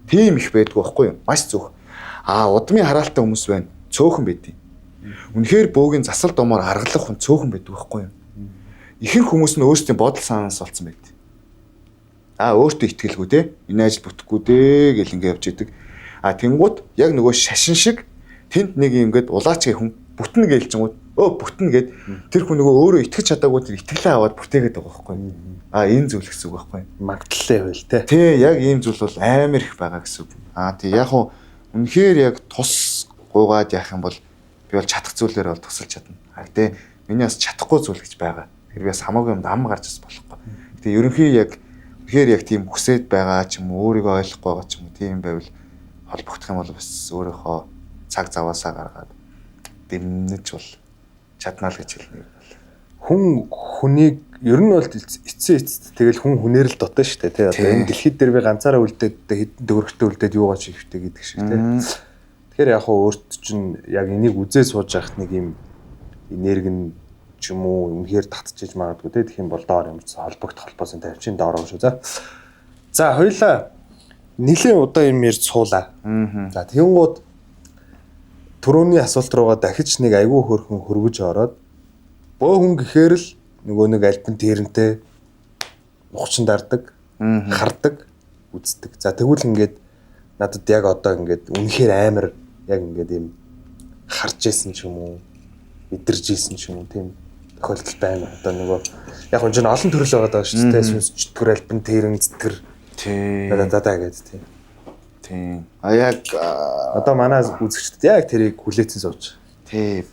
Тийм их байдгүй байхгүй юу? Маш цөөхөн. Удмын хараалтай хүмүүс байна. Цөөхөн байдیں۔ Үнэхээр бөөгийн засал домоор аргалах хүн цөөхөн байдаг байхгүй юу? Ихэнх хүмүүс нь өөрсдийн бодол санаанаас олцсон байд. Өөртөө итгэлгүй те. Энэ ажил бүтэхгүй дээ гэл ингэ явж идэг. Тэнгуут яг нөгөө шашин шиг тэнд нэг юм ингээд улаач гэх хүн бүтнэ гэлчингүүд бүтнэ гэд тэр хүн нөгөө өөрөө итгэж чадаагүй тэр итгэлээ аваад бүтээгээд байгаа байхгүй. Энэ зүйл гэсэн үг байхгүй. Магадлалтай байл те. Тий, яг ийм зүйл бол амар их байгаа гэсэн үг. Тий, яг хуу үнэхээр яг тус гуйгаад яах юм бол би бол чадах зүйлээр бол тусалж чадна. Гэтэ миний бас чадахгүй зүйл гэж байгаа. Тэр би бас хамаагүй юмд ам гарч бас болохгүй. Гэтэ ерөнхий яг үнэхээр яг тийм хүсээд байгаа ч юм уу өөрийгөө ойлгохгүй байгаа ч юм уу тийм байвал холбогдох юм бол бас өөрийнхөө цаг заваасаа гаргаад дэмнэж бол чаднаа л гэж хэлнэ. Хүн хүнийг ер нь бол эцсийн эцэст тэгэл хүн хүнээр л дотно шүү дээ тий. Одоо энэ дэлхийд дээр би ганцаараа үлдээд хэдэн төгрөгтэй үлдээд юугаа ч хийхтэй гэдэг шиг тий. Тэгэхээр яг хөө өөрт чинь яг энийг үзээ сууж явах нэг юм энерги нь ч юм уу үнэхээр татчихж магадгүй тий. Тэгэх юм бол доор юм ч холбогдох холбоосын тавьчин доор шүү. За хоёлаа нэлээд удаан юм ярьж суулаа. За тэгэнгүүт түрүүний асуулт руугаа дахиж нэг айгүй хөөрхөн хөргөж ороод бөө хүн гэхээр л нөгөө нэг альбин тэрнтэй нухчин дардаг, хардаг, үздэг. За тэгвэл ингээд надад яг одоо ингээд үнэхээр амар яг ингээд юм харж исэн ч юм уу, мэдэрж исэн ч юм уу тийм тохиолдол байна. Одоо нөгөө яг энэ олон төрөл байгаа даа шүү дээ. Сүнс чөтгөр, альбин тэрэн, зэтгэр. Тий. Да гэдэг тийм. Тийм. Яг одоо манай үзэгчдэд яг тэрийг хүлээцэн сууж. Тий.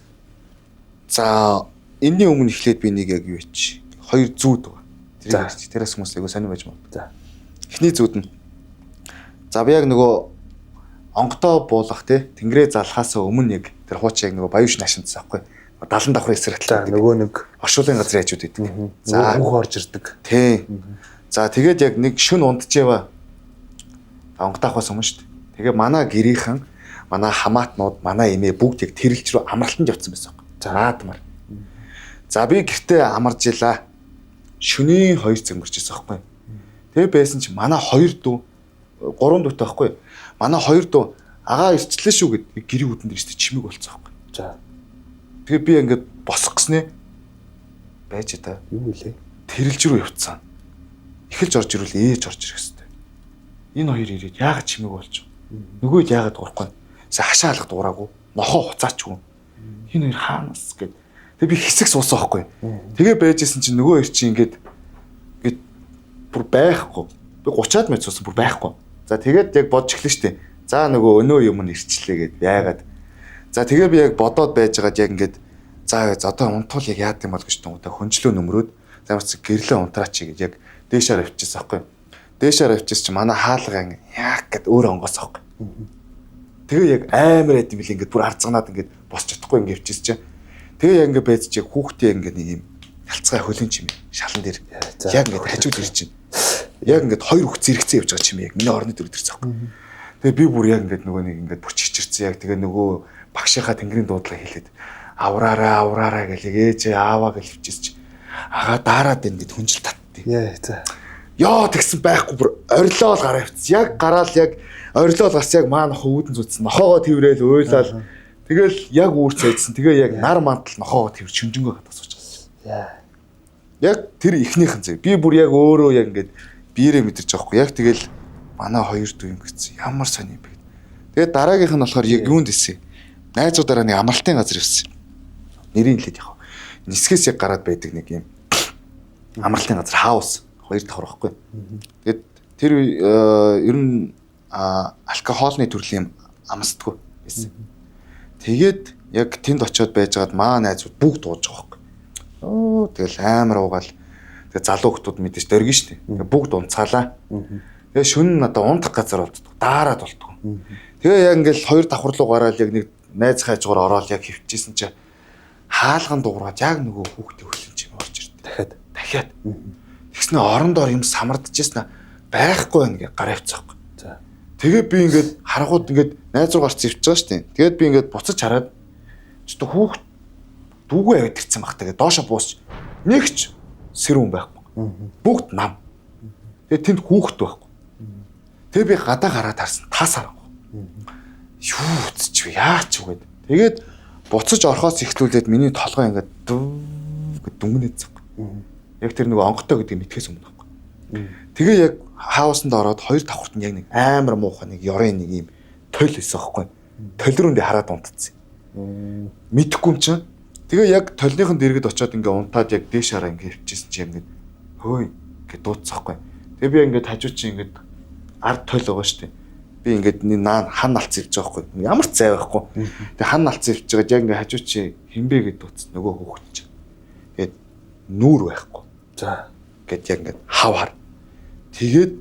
За энэний өмнө эхлээд би нэг яг юу ич. Хоёр зүүд байгаа. Тэрийг ярьчих. Тэрээс хүмүүс айгуу сонир байж магадгүй. За. Эхний зүүд нь. За би яг нөгөө онготоо буулгах тий тэнгэрээ залхаас өмнө яг тэр хуучин яг нөгөө баюуш нашинтсан аахгүй. 70 давхар эсрэг талаа нөгөө нэг оршуулгын газрын хажууд идэг. За хүүх орж ирдэг. Тий. За тэгээд яг нэг шүн унджээва. Онготоохоос өмнө шүү дээ. Тэгээ манай гэрийнхэн, манай хамаатнууд, манай эмээ бүгд яг тэрэлж рүү амралтанд явцсан байсан. За наадмар. За би гэртээ амарж илаа. Шөнийн 2 цаг мөрчсөн байхгүй. Тэгээ байсан чи манай 2 дүү 3 дүүтэй байхгүй. Манай 2 дүү агаа ирчлээ шүү гэд гэрийн үдэн дээр ч чимэг болцсон байхгүй. За. Тэгээ би ингээд босох гэснээ байж та. Юу вэ? Тэрэлж рүү явцсан. Эхэлж орж ирвэл ээж орж ирэх хэвээр. Энэ хоёр ирээд яагаад чимэг болж байгаа? Нөгөөд яагаад дуурахгүй? Сэ хашаа алга дуураагүй. Нохоо хуцаачгүй. Энэ хоёр хаанаас гэд. Тэгээ би хэсэг суусан байхгүй. Тэгээ байжсэн чинь нөгөө хоёр чинь ингээд ингээд бүр байхгүй. Би 30-аад мет суусан бүр байхгүй. За тэгээд яг бодж эхлэн штэ. За нөгөө өнөө юм нь ирчлээ гэд яагаад. За тэгээ би яг бодоод байжгаад яг ингээд за одоо унтвал яг яад юм бол гэж тунгуудаа хөнжлөө нөмрөөд за бас гэрлээ унтраач гэж яг дээшээр авчижсэн байхгүй. Дээшээр авчиж чи манай хаалга ингэ яак гэд өөр онгоос аахгүй. Тэгээ яг амар байд юм бил ингээд бүр арцганаад ингээд босч чадахгүй ингээд явчихсан чи. Тэгээ яг ингээд байж чи хүүхдээ ингээд нэг юм ялцгай хөлөн чимээ шалан дээр яг ингээд хажууд ирж чинь. Яг ингээд хоёр хүүхд зэрэгцэн явж байгаа чимээ яг миний орны дөрөв дэрсэн аахгүй. Тэгээ би бүр яг ингээд нөгөө нэг ингээд бүр чичирсэн яг тэгээ нөгөө багшийнхаа тэнгэрийн дуудлага хэлээд авраараа авраараа гэл ээжээ ааваа гэл хөвчөөс чи агаа daarаад энэ гэд хүнжил таттыг. Яа за. Йоо тэгсэн байхгүй бүр орилоол гараа явцсан. Яг гараал яг орилоол гарс яг маа нохоо үүдэн зүтсэн. Нохоогоо тэрвэл уйлал. Тэгэл яг үүр цайдсан. Тэгээ яг нар мантал нохоогоо тэр шүнжэнгөө гадаа сууж байгаа. Яа. Яг тэр ихнийхэн зэ. Би бүр яг өөрөө яг ингээд биерээ мэдэрч байгаа хгүй. Яг тэгэл манай хоёр дүү юм гэсэн. Ямар сони юм бэ. Тэгээд дараагийнх нь болохоор яг юунд ирсэн. Найзуудаараа нэг амралтын газар ирсэн. Нэрийг хэлээд явах. Нисгээс яг гараад байдаг нэг юм амралтын газар хаус хоёр давхар байхгүй. Тэгээд тэр ер нь алкогоолны төрлийн юм амсдаггүй байсан. Тэгээд яг тэнд очиод байжгаад маа найзууд бүгд ууж байгаа байхгүй. Оо тэгэл амар уугаал. Тэгээ залуу хүмүүс мэдээж дөргөн штэ. Тэгээ бүгд унцгаалаа. Тэгээ шөнө надаа унтах газар болддог. Daarаад болдгоо. Тэгээ яг ингээл хоёр давхар руу гараад яг нэг найз хажуугаар ороод яг хөвчээсэн чи хаалган дуурайд яг нөгөө хүүхдээ хөлөн чим орж ирд. Дахиад. Дахиад. Тэгснэ орон доор юм самардчихсэн байхгүй байна гэ гараа явцгаахгүй. За. Тэгээ би ингээд харангууд ингээд найз руу гарч ирж байгаа шүү дээ. Тэгээд би ингээд буцаж хараад ч одоо хүүхд дүүгээ аваад ирсэн баг та гэ доошо буусч нэг ч сэрүүн байхгүй. Бүгд нам. Тэгээ тэнд хүүхд байхгүй. Тэгээ би гадаа гараад харсан тас харахгүй. Юу үтчих вэ? Яач вэ гэд. Тэгээд буцаж орохоос эхлүүлээд миний толгой ингээд гэд дүнгнээд зав. Яг тэр нөгөө онготой гэдгийг мэдхээс өмнө байхгүй. Тэгээ яг хаусанд ороод хоёр давхарт нь яг нэг амар муухай нэг ёрын нэг юм толь байсан байхгүй. Толь руу би хараад унтцсан. Мэдхгүй юм чинь. Тэгээ яг толныхон дэргэд очиод ингээ унтаад яг дээш хараа ингээ хөвчээсэн чи ингээд хөөй гэд дууцсахгүй. Тэгээ би ингээд хажуу чи ингээд ард толь байгаа шүү дээ. Би ингээд наа хан алц ирж байгаа байхгүй. Ямар ч зай байхгүй. Тэгээ хан алц ирж байгаад яг ингээ хажуу чи хинбэ гэд дууцсан нөгөө хүүхэд чи. Тэгээд нүүр байхгүй. За. Гэт яг ингээд хав хар. Тэгээд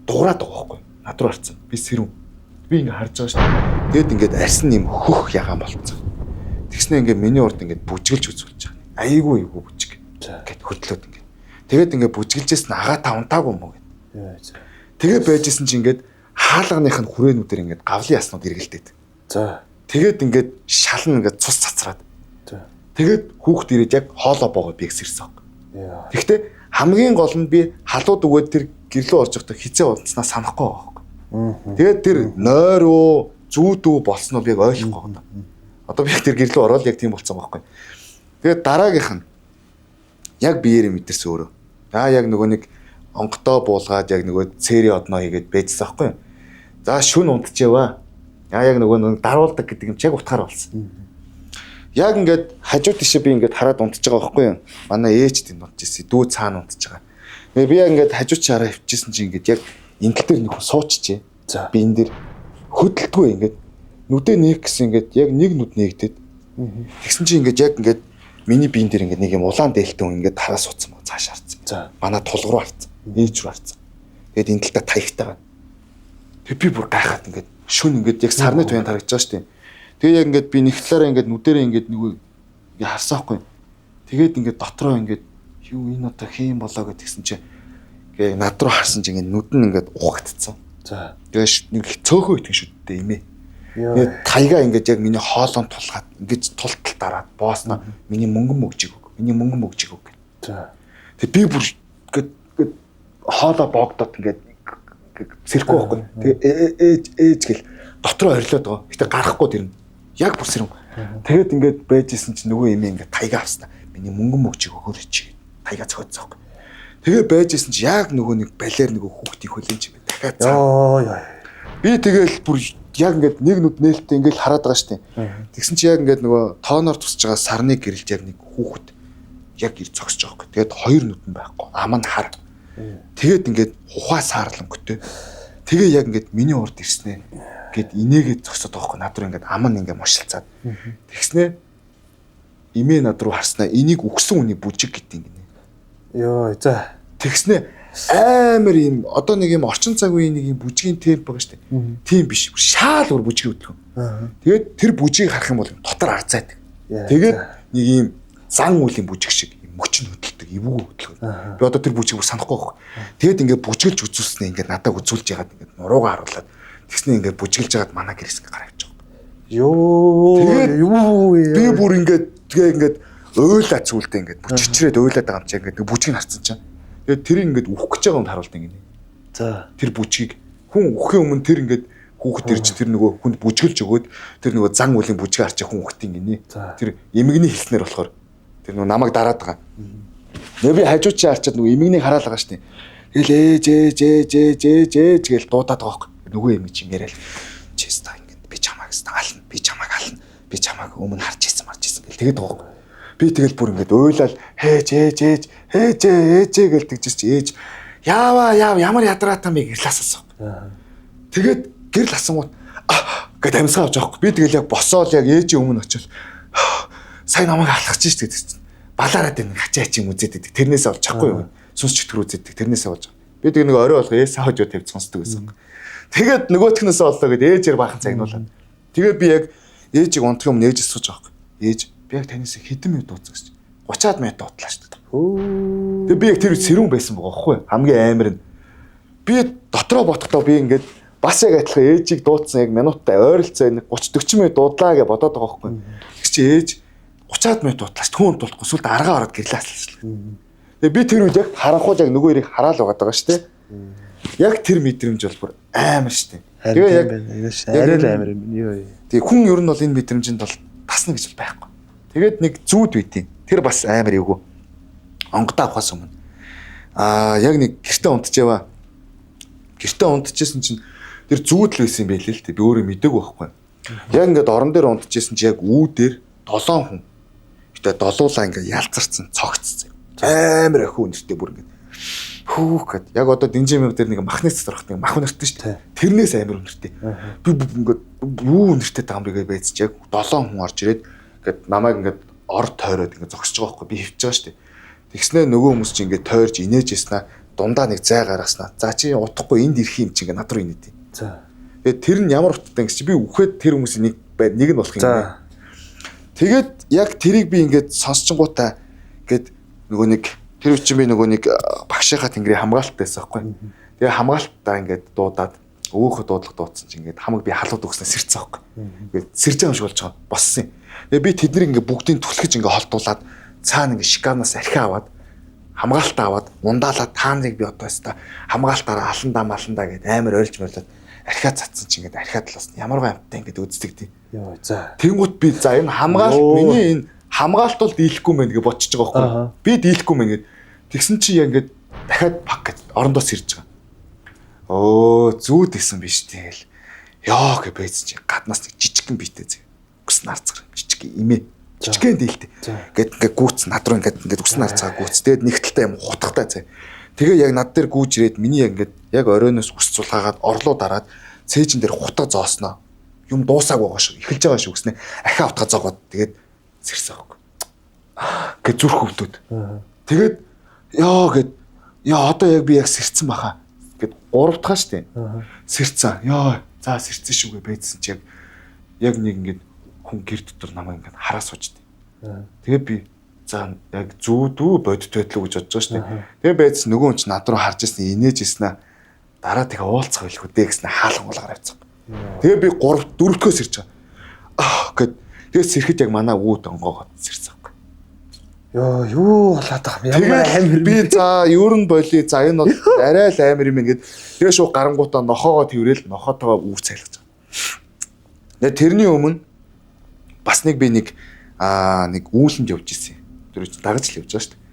дуурайд байгаа байхгүй. Над руу харцсан. Би сэрүүн. Би ингээ харж байгаа шүү дээ. Тэгээд ингээд арьсан юм хөх ягаан болцсон. Тэгснэ ингээ миний урд ингээд бүжгэлж үзүүлж байгаа. Айгүй айгүй бүжиг. Гэт хөдлөөд ингээд. Тэгээд ингээ бүжгэлжсэн агаа та унтаагүй юм уу гэд. Тэгээд байжсэн чи ингээд хаалганых нь хүрээнүүдээр ингээд гавлын яснууд эргэлдээд. За. Тэгээд ингээд шална ингээд цус цацраад. За. Тэгээд хүүхд ирээд яг хоолоо боогоо би сэрсэн. Тэгэхдээ хамгийн гол нь би халууд өгөөд тэр гэрлөө орж явахдаа хизээ унтснаа санахгүй байгаа байхгүй. Тэгээд тэр нойр уу зүүд үү болсон уу би яг ойлгохгүй байна. Одоо би тэр гэрлөө ороод яг тийм болсон байхгүй. Тэгээд дараагийнх нь яг биеэрээ мэдэрсэн өөрөө. Аа яг нөгөө нэг онготоо буулгаад яг нөгөө цэрий одноо хийгээд байжсан байхгүй. За шүн унтчихваа. Аа яг нөгөө нэг даруулдаг гэдэг юм чи яг утгаар болсон. Яг ингээд хажуу тишээ би ингээд хараад унтж байгаа байхгүй юу? Манай ээж тэнд унтчихсэн. Дүү цаана унтж байгаа. Тэгээ би яг ингээд хажуу чи хараа хөвчихсэн чи ингээд яг энэ тал дээр нөхөн суучжээ. За. Би энэ дээр хөдөлдгөө ингээд нүдэ нээх гэсэн ингээд яг нэг нүд нээгдээд. Тэгсэн чи ингээд яг ингээд миний биен дээр ингээд нэг юм улаан дээлтэй хүн ингээд хараа суудсан баг цааш харцсан. За. Манай тулг руу харцсан. Ээж рүү харцсан. Тэгээд энэ талдаа таягтай байна. Тэг би бүр гайхаад ингээд шүн ингээд яг сарны туяанд харагдаж байгаа шүү дээ. Тэгээ яг ингээд би нэг талаараа ингээд нүдэрээ ингээд нөгөө ингээд харсан байхгүй. Тэгээд ингээд дотроо ингээд юу энэ одоо хийм болоо гэдгсэн чи ингээ над руу харсан чи ингээд нүд нь ингээд ухагдцсан. За. Тэгээ нэг цөөхөн итгэн шүдтэй юм ээ. Тэгээд таяга ингээд яг миний хоолойн тулгаад ингээд тултал дараад боосноо миний мөнгөн мөгжиг өг. Миний мөнгөн мөгжиг өг. За. Тэгээ би бүр ингээд хоолой боогдоод ингээд сэрхгүй байхгүй. Тэгээ ээж ээж гэл дотроо орилоод байгаа. Гэтэ гарахгүй тэр нь. Яг бүр сэрэн. Тэгээд ингээд байж исэн чинь нөгөө юм ингээд таяга авснаа. Миний мөнгөн мөгжиг өгөөрэй чи. Таяга зөхиодсон байхгүй. Тэгээ байж исэн чи яг нөгөө нэг балиар нөгөө хүүхдийн хөлөн чи дахиад цаа. Йоо ёо. Би тэгэл бүр яг ингээд нэг нүд нээлттэй ингээд хараад байгаа штеп. Тэгсэн чи яг ингээд нөгөө тооноор тусч байгаа сарны гэрэлж яг нэг хүүхэд яг ир зогсож байгаа байхгүй. Тэгээд хоёр нүд нь байхгүй. Ам нь хар. Тэгээд ингээд ухаа саарлангөтэй. Тэгээ яг ингээд миний урд ирснэ гэд инээгээд зогсоод байгаа байхгүй. Над руу ингээд ам нь ингээд мушилцаад. Тэгснэ эмээ над руу харснаа энийг үгсэн үний бүжиг гэдэг юм гинэ. Йоо за. Тэгснэ амар юм одоо нэг юм орчин цаг үеийн нэг юм бүжгийн темп байгаа шүү дээ. Тийм биш. Шаал өөр бүжгийн хөдөлгөөн. Тэгээд тэр бүжгийг харах юм бол дотор арзайдаг. Тэгээд нэг юм зан үлийн бүжиг шиг мөч нь хөдөлдөг, эвгүй хөдөлгөөн. Би одоо тэр бүжгийг бүр санахгүй байхгүй. Тэгээд ингээд бүжгэлж үзүүлснэ ингээд надад үзүүлж ягаад ингээд нуруугаа харуулад тэгснэ ингээд бүжгэлж ягаад манай гэрээс ингээд гараа авч байгаа. Йоо юу Би бүр ингээд тэгээ ингээд уйлаа зүйлдээ ингээд бүжигчрээд уйлаад байгаа юм чи ингээд бүжгийг харсан чинь. Тэгээд тэр ингээд үхэх гэж байгаа юм харуулт ингээд. За. Тэр бүжгийг хүн үхэхийн өмнө тэр ингээд хүүхэд ирж тэр нөгөө хүнд бүжгэлж өгөөд тэр нөгөө зан үлийн бүжгийг харж хүн үхтийн гинэ. Тэр эмгэгний хэлснээр болохоор тэр нөгөө намайг дараад байгаа. Тэгээ би хажуу чи харчаад нөгөө эмгэгнийг хараал байгаа шүү дээ. Тэгэл ээж ээж ээж ээж ээж ээж гэж дуудаад байгаа байхгүй. Нөгөө эмэг чи яриад честа ингээд би чамайг ална, би чамайг ална, би чамайг өмнө харж ирсэн марж ирсэн гэл тэгээд байгаа байхгүй. Би тэгэл бүр ингээд уйлал хээж ээж ээж хээж ээж гээл тэгжээс чи ээж яава яав ямар ядраатан бэ гэрлассан. Тэгээд гэрэл асангууд гэд Гэт амьсгаа авч авахгүй. Би тэгэл яг босоол яг ээжийн өмнө очил сая намайг алхаж шít гэдэг чинь. Балаараад энэ хачаа хачийн үзээд байдаг. Тэрнээсээ олж чадахгүй юу? Сүнс чөтгөр үзээд тэрнээсээ олж. Би тэг нэг орой болго ээс хажуу тавьж сонсдог байсан. Тэгээд нөгөөхнөөсөө оллоо гэд ээжээр баахан цагнуулаад. Тэгээд би яг ээжийг унтах өмнө ээж асууж байгаа байхгүй. Ээж би яг танаас хэдэн минут дууцсан гэж. 30-аад минут дуутлаа шүү дээ. Тэгээд би яг тэр сэрүүн байсан байгаа байхгүй. Хамгийн амар нь би дотроо ботхдоо би ингээд бас яг адилхан ээжийг дуудсан яг минуттай ойролцоо 30 40 минут дуудлаа гэж бодоод байгаа байхгүй. Тэг чи ээж 30-аад минут дуудлаа шүү. Түүн дуулахгүй сүлд аргаа ороод гэрлээ аслаа. Тэгээ би тэр үед яг харанхуул яг нөгөө эрийг хараал байгаа даа шүү дээ. Яг тэр мэдрэмж бол бүр амар шүү дээ. Тэгээ яг арай л амар юм. Юу. Тэгээ хүн ер нь бол энэ мэдрэмжинд бол тасна гэж бол байхгүй. Тэгээд нэг зүүд үйтийн. Тэр бас амар эвгүй. Онгодоо авахаас өмнө. Аа яг нэг гэртээ унтжээва. Гэртээ унтжсэн чинь тэр зүүд л байсан юм байл л дээ. Би өөрөө мдээгүй байхгүй. Яг ингээд орон дээр унтжсэн чи яг үү дээр 7 хүн. Гэтэ долуулаа ингээд ялцарцсан, цогцсон. Амар охин үнэртэй бүр ингээд хөөх гэд. Яг одоо динжимэг дээр нэг махны цэцэр орох нэг мах үнэртэй шүү дээ. Тэрнээс амар үнэртэй. Би ингээд юу үнэртэй байгаа юм бэ гэж байцж яг 7 хүн орж ирээд ингээд намайг ингээд ор тойроод ингээд зогсож байгаа байхгүй би хөвч байгаа шүү дээ. Тэгснээ нөгөө хүмүүс чинь ингээд тойрж инээж яснаа дундаа нэг зай гаргаснаа. За чи утахгүй энд ирэх юм чи ингээд над руу инээд. За. Тэгээд тэр нь ямар утгатай гэж чи би үхээд тэр хүмүүсийн нэг нь болох юм байна. Тэгээд яг тэрийг би ингээд сонсчингуудаа ингээд нөгөө нэг тэр үе чинь би нөгөө нэг багшийнхаа тэнгэрийн хамгаалалт байсан байхгүй. Тэгээ хамгаалалтаа ингээд дуудаад өөхө дуудлага дуудсан чинь ингээд хамаг би халууд өгснөө сэрцсэн байхгүй. Ингээд сэрж байгаа юм шиг болж байгаа. Боссон юм. Тэгээ би тэднийг ингээд бүгдийг түлхэж ингээд холдуулаад цаана ингээд шиканаас архи аваад хамгаалтаа аваад ундаалаад тааныг би одоо өста хамгаалтаараа аландаа маландаа гэд амар ойлж мойлоод архиа цацсан чинь ингээд архиа талаас нь ямар гой амттай ингээд үздэг тий. Йоо за. Тэнгүүт би за энэ хамгаалт миний энэ хамгаалт бол дийлэхгүй мэн гэж бодчихж байгаа байхгүй. Би дийлэхгүй мэн гэд. Тэгсэн чи яг ингээд дахиад пак гэд орондоо сэрж байгаа. Өө зүүд исэн биш тэгэл. Ёо гэж байцсан чи гаднаас нэг жижигхэн битэй зэ. Үс нарцгаар жижиг имээ. Жижигхэн дийлтэй. Гэт ингээд гүйц над руу ингээд ингээд үс нарцгаа гүйц. Тэгээд нэг талтай юм хутгатай зэ. Тэгээ яг над дээр гүйж ирээд миний яг ингээд яг оройноос үс цулгаагаад орлоо дараад цээжин дээр хутга зоосноо. Юм дуусааг байгаа шүү. Эхэлж байгаа шүү гэснэ. Ахиа утга зоогоод тэгээд сэрсэн аахгүй. Гэт зүрх өвдөд. Тэгээд ёо гэд яа одоо яг би яг сэрцэн баха гэд гурав дахь штэ. Сэрцэн. Ёо за сэрцэн шүү гэ байцсан чи яг нэг ингээд хүн гэр дотор намайг ингээд хараа суучдээ. Тэгээд би за яг зүүд үү бодит байдлаа гэж бодож байгаа штэ. Тэгээд байцсан нөгөө хүн чи над руу харж ирсэн инээж ирсэн аа. Дараа тэгээ уулзах байлгүй дээ гэснэ хаалган уулгаар авцсан. Тэгээ би 3 4-өөс сэрж байгаа. Аа гэд тэгээ сэрхэд яг манай үүд онгоогоод сэрсэн байхгүй. Йоо юу болоод байгаа юм ямар амар би за ер нь боли за энэ бол арай л амар юм ингээд тэгээ шууд гарангуудаа нохоогоо тэрэл нохоотойгоо үүр цайлгаж байгаа. Тэгээ тэрний өмнө бас нэг би нэг нэг үүлэнд явж исэн. Тэр үед дагаж л явж байгаа шүү дээ.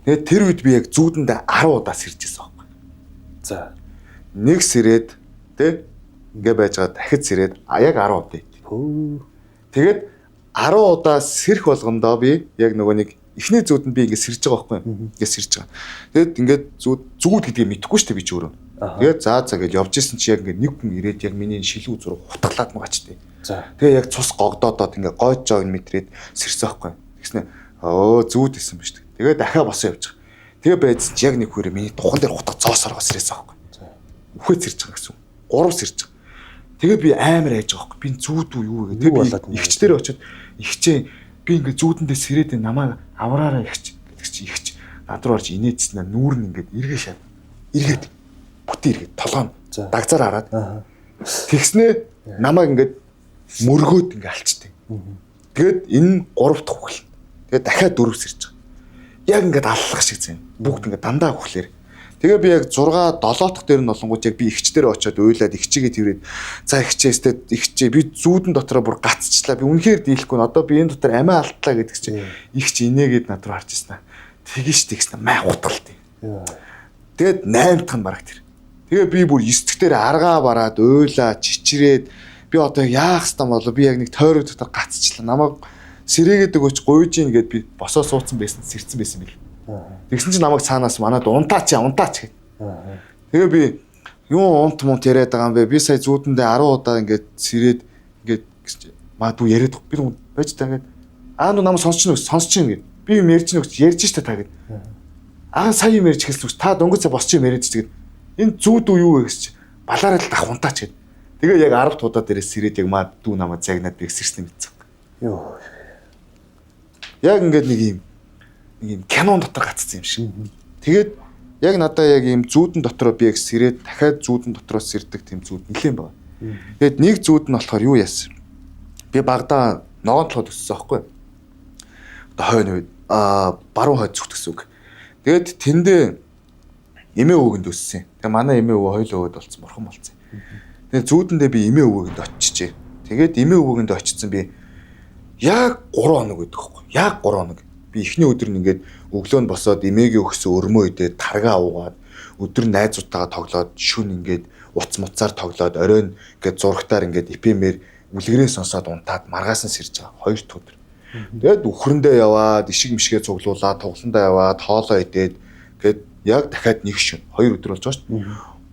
Тэгээ тэр үед би яг зүүдэндээ 10 удаа сэрж исэн байхгүй. За. Нэг сэрээд тэ ингээ байж байгаа дахид сэрээд яг 10 удаа ит. Тэгээд 10 удаа сэрх болгондоо би яг нөгөө нэг эхний зүүдэнд би ингээ сэрж байгаа байхгүй юу? Ингээ сэрж байгаа. Тэгээд ингээд зүүд гэдгийг мэдэхгүй шүү дээ би ч өөрөө. Тэгээд за за гэж явж исэн чи яг ингээ нэг хүн ирээд яг миний шилүү зураг хутгалаад магач тээ. За. Тэгээ яг цус гогдоодоод ингээ гойж жоо мэдрээд сэрсэн байхгүй юу? Тэгснэ өө зүүд исэн ба шүү дээ. Тэгээд дахиад босоо явж байгаа. Тэгээ байцсан чи яг нэг хүрээ миний духан дээр хутга зоос оргоо сэрсэн байхгүй юу? Үхээ сэрж байгаа гэсэн. 3 сэрж байгаа. Тэгээ би амар айж байгаа байхгүй. Би зүүд үү юу вэ? Тэгээ би ихч дээр очиод ихчээ би ингээ зүүдэндээ сэрээд намайг авраараа ихч гэдэг чи ихч над руу орж инээдсэн нүүр нь ингээд эргээ шав. Эргээд бүтэн эргээд толгой нь дагзаар хараад. Тэгснээ намайг ингээд мөргөөд ингээ алчтыг. Тэгээд энэ 3 дахь үхэл. Тэгээд дахиад 4 сэрж байгаа. Яг ингээд аллах шиг зэн. Бүгд ингээд дандаа үхлээр. Тэгээ би яг 6 7 дахь дээр нь болонгууд яг би ихч дээр очиод уйлаад ихчигээ тэрвэд за ихчээстэй ихчээ би зүүдэн дотроо бүр гацчлаа. Би үнэхээр дийлэхгүй. Одоо би энэ дотор амиа алдлаа гэдэг чинь ихч инээгээд над руу харж ирсэн. Тэгэн ш тэгсэн май хутгалт. Тэгээд 8 дахь нь бараг тэр. Тэгээ би бүр 9 дахь дээр аргаа бараад уйлаа чичрээд би одоо яах ёстой болов би яг нэг тойрог дотор гацчлаа. Намайг сэрээгээд өгөөч гуйж ийн гэд би босоо суудсан байсан сэрцэн байсан бил. Тэгсэн чинь намайг цаанаас манад унтаач унтаач гэд. Тэгээ би юу унт мунт яриад байгаа юм бэ? Би сая зүүдэндээ 10 удаа ингээд сэрээд Тэгсэн чи маа дүү яриад би байж та ингээд аа нүү намайг сонсч нүг сонсч ийн гэд. Би юм ярьж нүг ярьж штэ та гэд. Аа сая юм ярьж эхэлсэн та дөнгөж цаа босч юм яриад ч гэд. Энэ зүү дүү юу вэ гэсэн чи балаараа л дах унтаач гэд. Тэгээ яг 10 удаа дээрээс сэрээд яг маа дүү намайг загнаад би сэрсэн мэдсэн. Йоо. Яг ингээд нэг юм кинон дотор гацсан юм шиг. Тэгээд яг надаа яг ийм зүүдэн дотроо би яг сэрээд дахиад зүүдэн дотроос сэрдэг тийм зүүд нэлээд байна. Тэгээд нэг зүүд нь болохоор юу яасан? Би багадаа ногоон толгойд өссөн аахгүй. Одоо хойно үед баруун хойд зүгт гэсэн үг. Тэгээд тэндээ эмээ өвгөнд өссөн. Тэгээ манай эмээ өвөө хоёул өвөд болсон, бурхан болсон. Тэгээд зүүдэндээ би эмээ өвгөнд очижээ. Тэгээд эмээ өвгөнд очижсэн би яг 3 хоног гэдэг аахгүй. Яг 3 хоног. Би эхний өдөр нь ингээд өглөө нь босоод эмээгийн өгсөн өрмөө идээд таргаа уугаад өдөр найзуудтайгаа тоглоод шүн ингээд уц муцаар тоглоод оройн ингээд зурагтаар ингээд эпэмээр үлгэрээ сонсоод унтаад маргаас нь сэрж байгаа. 2 дахь өдөр. Тэгээд үхрэндээ яваад ишиг мишгээ цуглуулад тоглондоо яваад хоолоо идээд гээд яг дахиад нэг шүн 2 өдөр болж байгаа шүү дээ.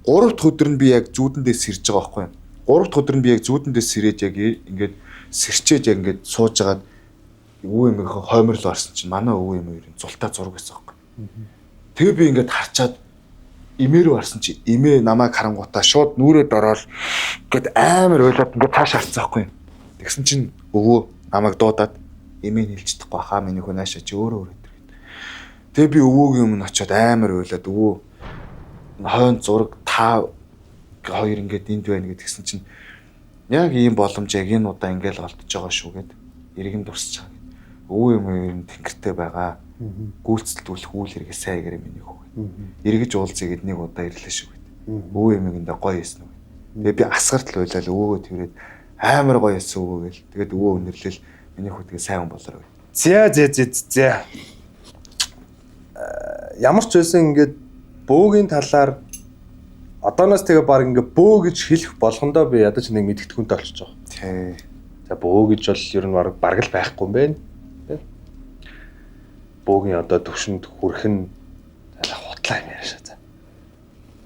3 дахь өдөр нь би яг зүүдэндээ сэрж байгаа байхгүй юу? 3 дахь өдөр нь би яг зүүдэндээ сэрээд яг ингээд сэрчээд яг ингээд сууж агаад өвөө эмийнхээ хойморлоо орсон чинь манай өвөө эм хоёрын зултаа зураг байсан байхгүй. Тэгээ би ингээд харчаад эмээ рүү харсан чи эмээ намайг харангуутаа шууд нүрээ дороод ингээд амар ойлоод ингээд цааш харцсан байхгүй. Тэгсэн чинь өвөө намайг дуудаад эмээ нэлж чадахгүй хаа миний хөө наашаа чи өөрөө өөрөө тэр гээд. Тэгээ би өвөөгийн өмнө очиод амар ойлоод өвөө хойн зураг та хоёр ингээд энд байна гэдгсэн чинь яг ийм боломж яг энэ удаа ингээд л олдож байгаа шүү гэд иргэн дурсаж байгаа. Өвөө юм ер нь тэнгэртэй байгаа. Гүйцэлдүүлэх үйл хэрэгээ сайн гэрээ миний хүү. Эргэж уулзъя гэд нэг удаа ирлээ шүү гэд. Өвөө юм эндээ гоё байсан үү. Тэгээ би асгартал уйлал өвөөгөө тэрээд амар гоё байсан өвөө гэл. Тэгээд өвөө өнөрлөл миний хүү тэгээ сайн хүн болороо. Зя зя зя зя. Ямар ч байсан ингээд бөөгийн талаар одооноос тэгээ баг ингээд бөө гэж хэлэх болгондоо би ядаж нэг мэдгэдэггүнтэй болчихж байгаа. Тий. За бөө гэж бол ер нь баг л байхгүй юм байна. Бөөгийн одоо төвшөнд хүрэх нь хутлаа юм яриашаа.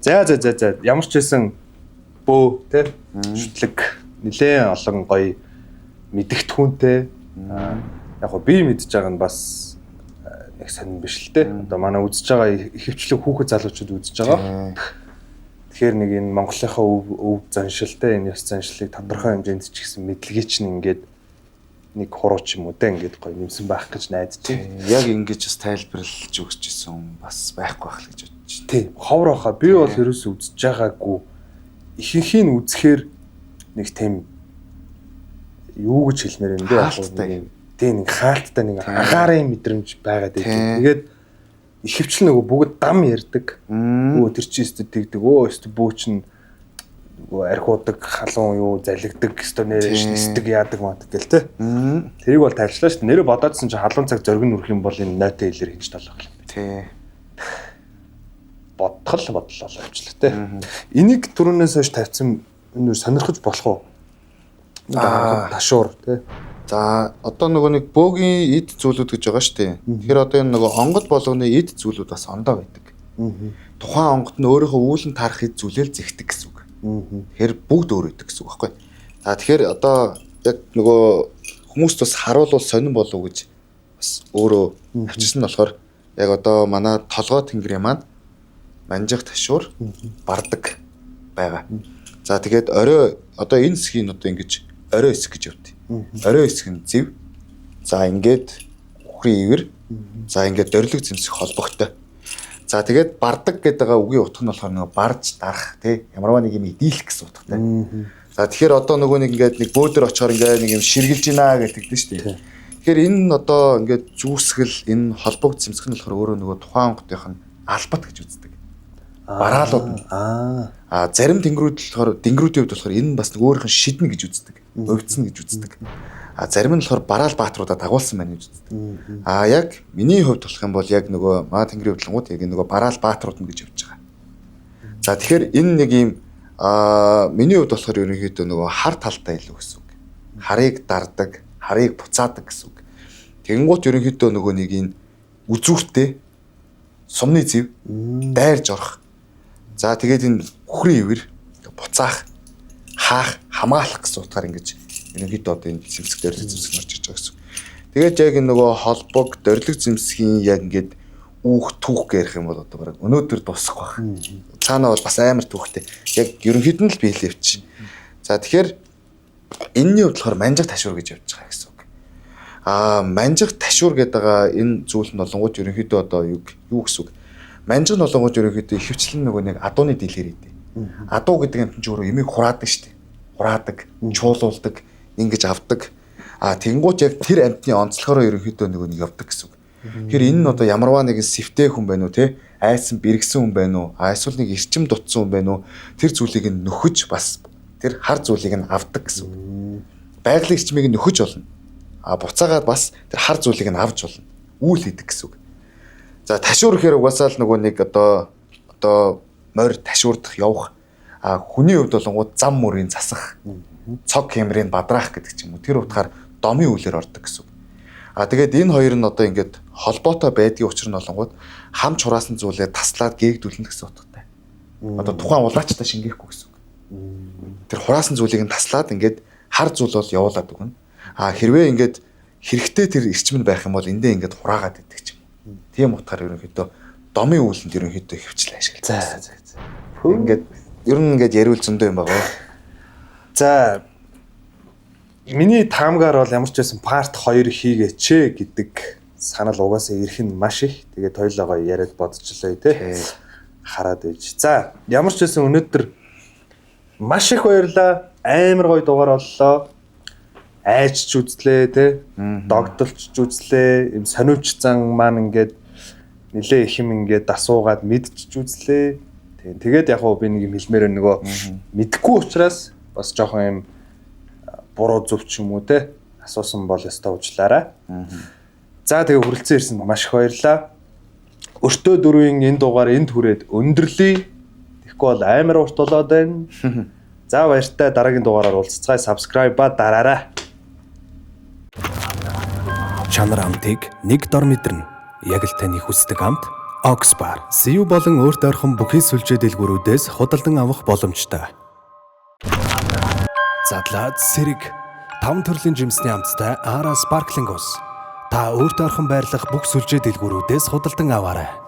За за за за ямар ч байсан бөө тэ шүтлэг нэлээд олон гоё мэдгэдэггүнтэй. Яг го би мэдж байгаа нь бас нэг сонирн биш л те. Одоо манай үзэж байгаа ихэвчлэн хүүхэд залуучууд үзэж байгаа. Тэгэхээр нэг энэ Монголынхаа өв заншилтай энэ ёс заншлыг тодорхой хэмжээнд ч гэсэн мэдлэгийг чинь ингээд нэг хуруу ч юм уу те ингээд гоё нэмсэн байх гэж найдаж байна. Яг ингэж бас тайлбарлаж өгч исэн бас байхгүй байх л гэж бодож байна. Тий, ховор хаа би бол ерөөсөө үзэж байгаагүй. Ихэнхийг үзэхээр нэг тийм юу гэж хэлмээр юм бэ? Яг тий нэг хаалттай нэг агаарын мэдрэмж байгаад байдаг. Тэгээд ихэвчлэн нөгөө бүгд дам ярьдаг. Өө тэр чи өстө тэгдэг. Өө өстө бөө чин нөгөө архиудаг, халуун юу залгидаг, өстө нэрэж нисдэг яадаг маадаг гэл те. Тэрийг бол тайлчлаа шүү дээ. Нэрээ бодоодсэн чи халуун цаг зориг нүрх юм бол энэ нойтон хэлээр хинж талах юм. Тий. Бодтол бодлоо явчлаа те. Энийг түрүүнээс хойш тавьсан энэ сонирхож болох уу? Ташуур те. За одоо нөгөө нэг бөөгийн эд зүйлүүд гэж байгаа шүү дээ. Тэгэхээр одоо энэ нөгөө онгод болгоны эд зүйлүүд бас ондоо байдаг. Тухайн онгод нь өөрийнхөө үүлэн таарах эд зүйлээ л зэгдэг гэсэн үг. Тэгэхээр бүгд өөр өгдөг гэсэн үг байхгүй. За тэгэхээр одоо яг нөгөө хүмүүст бас харуулвал сонирн болов гэж бас өөрөө авчирсан нь болохоор яг одоо манай толгой тэнгэрийн маань манжих ташуур бардаг байгаа. За тэгээд орой одоо энэ хэсгийг одоо ингэж орой хэсэг гэж явдаг. Орой хэсэг нь зэв. За ингээд үхрийн ивэр. За ингээд дөрилэг зэмсэх холбогтой. За тэгээд бардаг гэдэг байгаа үгийн утга нь болохоор нөгөө барж дарах тий ямарваа нэг юм идийлэх гэсэн утгатай. За тэгэхээр одоо нөгөө нэг ингээд нэг бөөдөр очихоор ингээд нэг юм ширгэлж гинэ гэдэг нь шүү дээ. Тэгэхээр энэ нь одоо ингээд зүүсгэл энэ холбогд зэмсэх нь болохоор өөрөө нөгөө тухайн онгодынх нь албат гэж үздэг. Бараалууд нь. Аа зарим тэнгэрүүд болохоор дэнгэрүүдийн хувьд болохоор энэ нь бас нэг өөрийнх нь шиднэ гэж үздэг. Увдсан гэж үздэг. А зарим нь болохоор бараал бааtruудаа дагуулсан байна гэж үздэг. А яг миний хувьд болох юм бол яг нөгөө маа тэнгэрийн хувьдлангууд яг нөгөө бараал бааtruуд нь гэж явж байгаа. За тэгэхээр энэ нэг юм миний хувьд болохоор ерөнхийдөө нөгөө хар талтай илүү гэсэн үг. Харыг дардаг, харыг буцаадаг гэсэн үг. Тэгэнгუут ерөнхийдөө нөгөө нэг энэ үзүүртэй сумны зэв дайрж орох. За тэгээд энэ үхрийн ивэр буцаах, хаах, хамгаалах гэсэн утгаар ингэж Ерөнхийдөө одоо энэ зэмсэг дөрилэг зэмсэг орж иж байгаа гэсэн. Тэгээд яг энэ нөгөө холбоог дөрилэг зэмсгийн яг ингээд үүх түүх гэрх юм бол одоо бараг өнөөдөр дуусах байх. Цаанаа бол бас амар түүхтэй. Яг ерөнхийд нь л биелээ явчих. За тэгэхээр энэний хувьд болохоор манжиг ташуур гэж явж байгаа гэсэн үг. Аа манжиг ташуур гэдэг байгаа энэ зүйл нь болонгууд ерөнхийдөө одоо юу гэсэн үг. Манжиг нь болонгууд ерөнхийдөө ихэвчлэн нөгөө нэг адууны дийлхээр идэв. Адуу гэдэг юм чинь өөрөө ямиг хураадаг шүү дээ. Хураадаг, чуулуулдаг, ингэж авдаг. А тэгэнгүүт яг тэр амьтны онцлогоороо ерөнхийдөө нөгөө нэг явдаг гэсэн үг. Тэгэхээр энэ нь одоо ямарваа нэгэн сэвтэй хүн байна уу те айсан бэргэсэн хүн байна уу а эсвэл нэг эрчим дутсан хүн байна уу тэр зүйлийг нь нөхөж бас тэр хар зүйлийг нь авдаг гэсэн үг. Байгалийн эрчмийг нь нөхөж болно. А буцаагаад бас тэр хар зүйлийг нь авч болно. Үйл хийдэг гэсэн үг. За ташуур гэхээр угаасаа л нөгөө нэг одоо морь ташуурдах явах а хүний хувьд болонгууд зам мөрийг засах цог хямрыг бадраах гэдэг ч юм уу. Тэр утгаар домын үлээр ордог гэсэн үг. А тэгээд энэ хоёр нь одоо ингээд холбоотой байдгийн учир нь болонгууд хамч хураасан зүйлээ таслаад гээгдүүлнэ гэсэн утгатай. Одоо тухайн улаачтай шингээхгүй гэсэн үг. Тэр хураасан зүйлийг нь таслаад ингээд хар зүйл бол явуулаад өгнө. А хэрвээ ингээд хэрэгтэй тэр эрчим нь байх юм бол эндээ ингээд хураагаад идэг ч юм. Тийм утгаар ерөнхийдөө домын үүлэнд ерөнхийдөө хөвчлээ ашиглаж. За. Ингээд ер нь ингээд яриул зөндөө юм байгаа. За миний таамгаар бол ямар ч байсан part 2 хийгээч гэдэг санал угаасаа ирэх нь маш их. Тэгээд хоёлоо гоё яриад бодчихлоо тий. Хараад ээж. За ямар ч байсан өнөөдөр маш их баярлаа. Амар гоё дугаар боллоо. Айж ч үзлээ тий. Догдолч ч үзлээ. Им сониуч зан маань ингээд нилээ их юм ингээд асуугаад мэдчих үзлээ. Тэгээд яг хуу би нэг юм хэлмээр нөгөө мэдхгүй учраас бас жоохон юм буруу зөв ч юм уу те асуусан бол ёстой уучлаарай. За тэгээ хүрэлцэн ирсэнд маш их баярлалаа. Өртөө дөрвийн энэ дугаар энд хүрээд өндөрлөе. Тэгэхгүй бол амар урт болоод байна. За баяртай дараагийн дугаараар уулзцгаая. Subscribe-а дараарай. Чанар амтыг нэг дор мэдэрнэ. Яг л таны хүсдэг амт Ox Bar. CU болон өөрт ойрхон бүхий сүлжээ дэлгүүрүүдээс худалдан авах боломжтой. Задлаад сэрэг 5 төрлийн жимсний амттай Ara Sparkling ус. Та өөрт ойрхон байрлах бүх сүлжээ дэлгүүрүүдээс худалдан аваарай.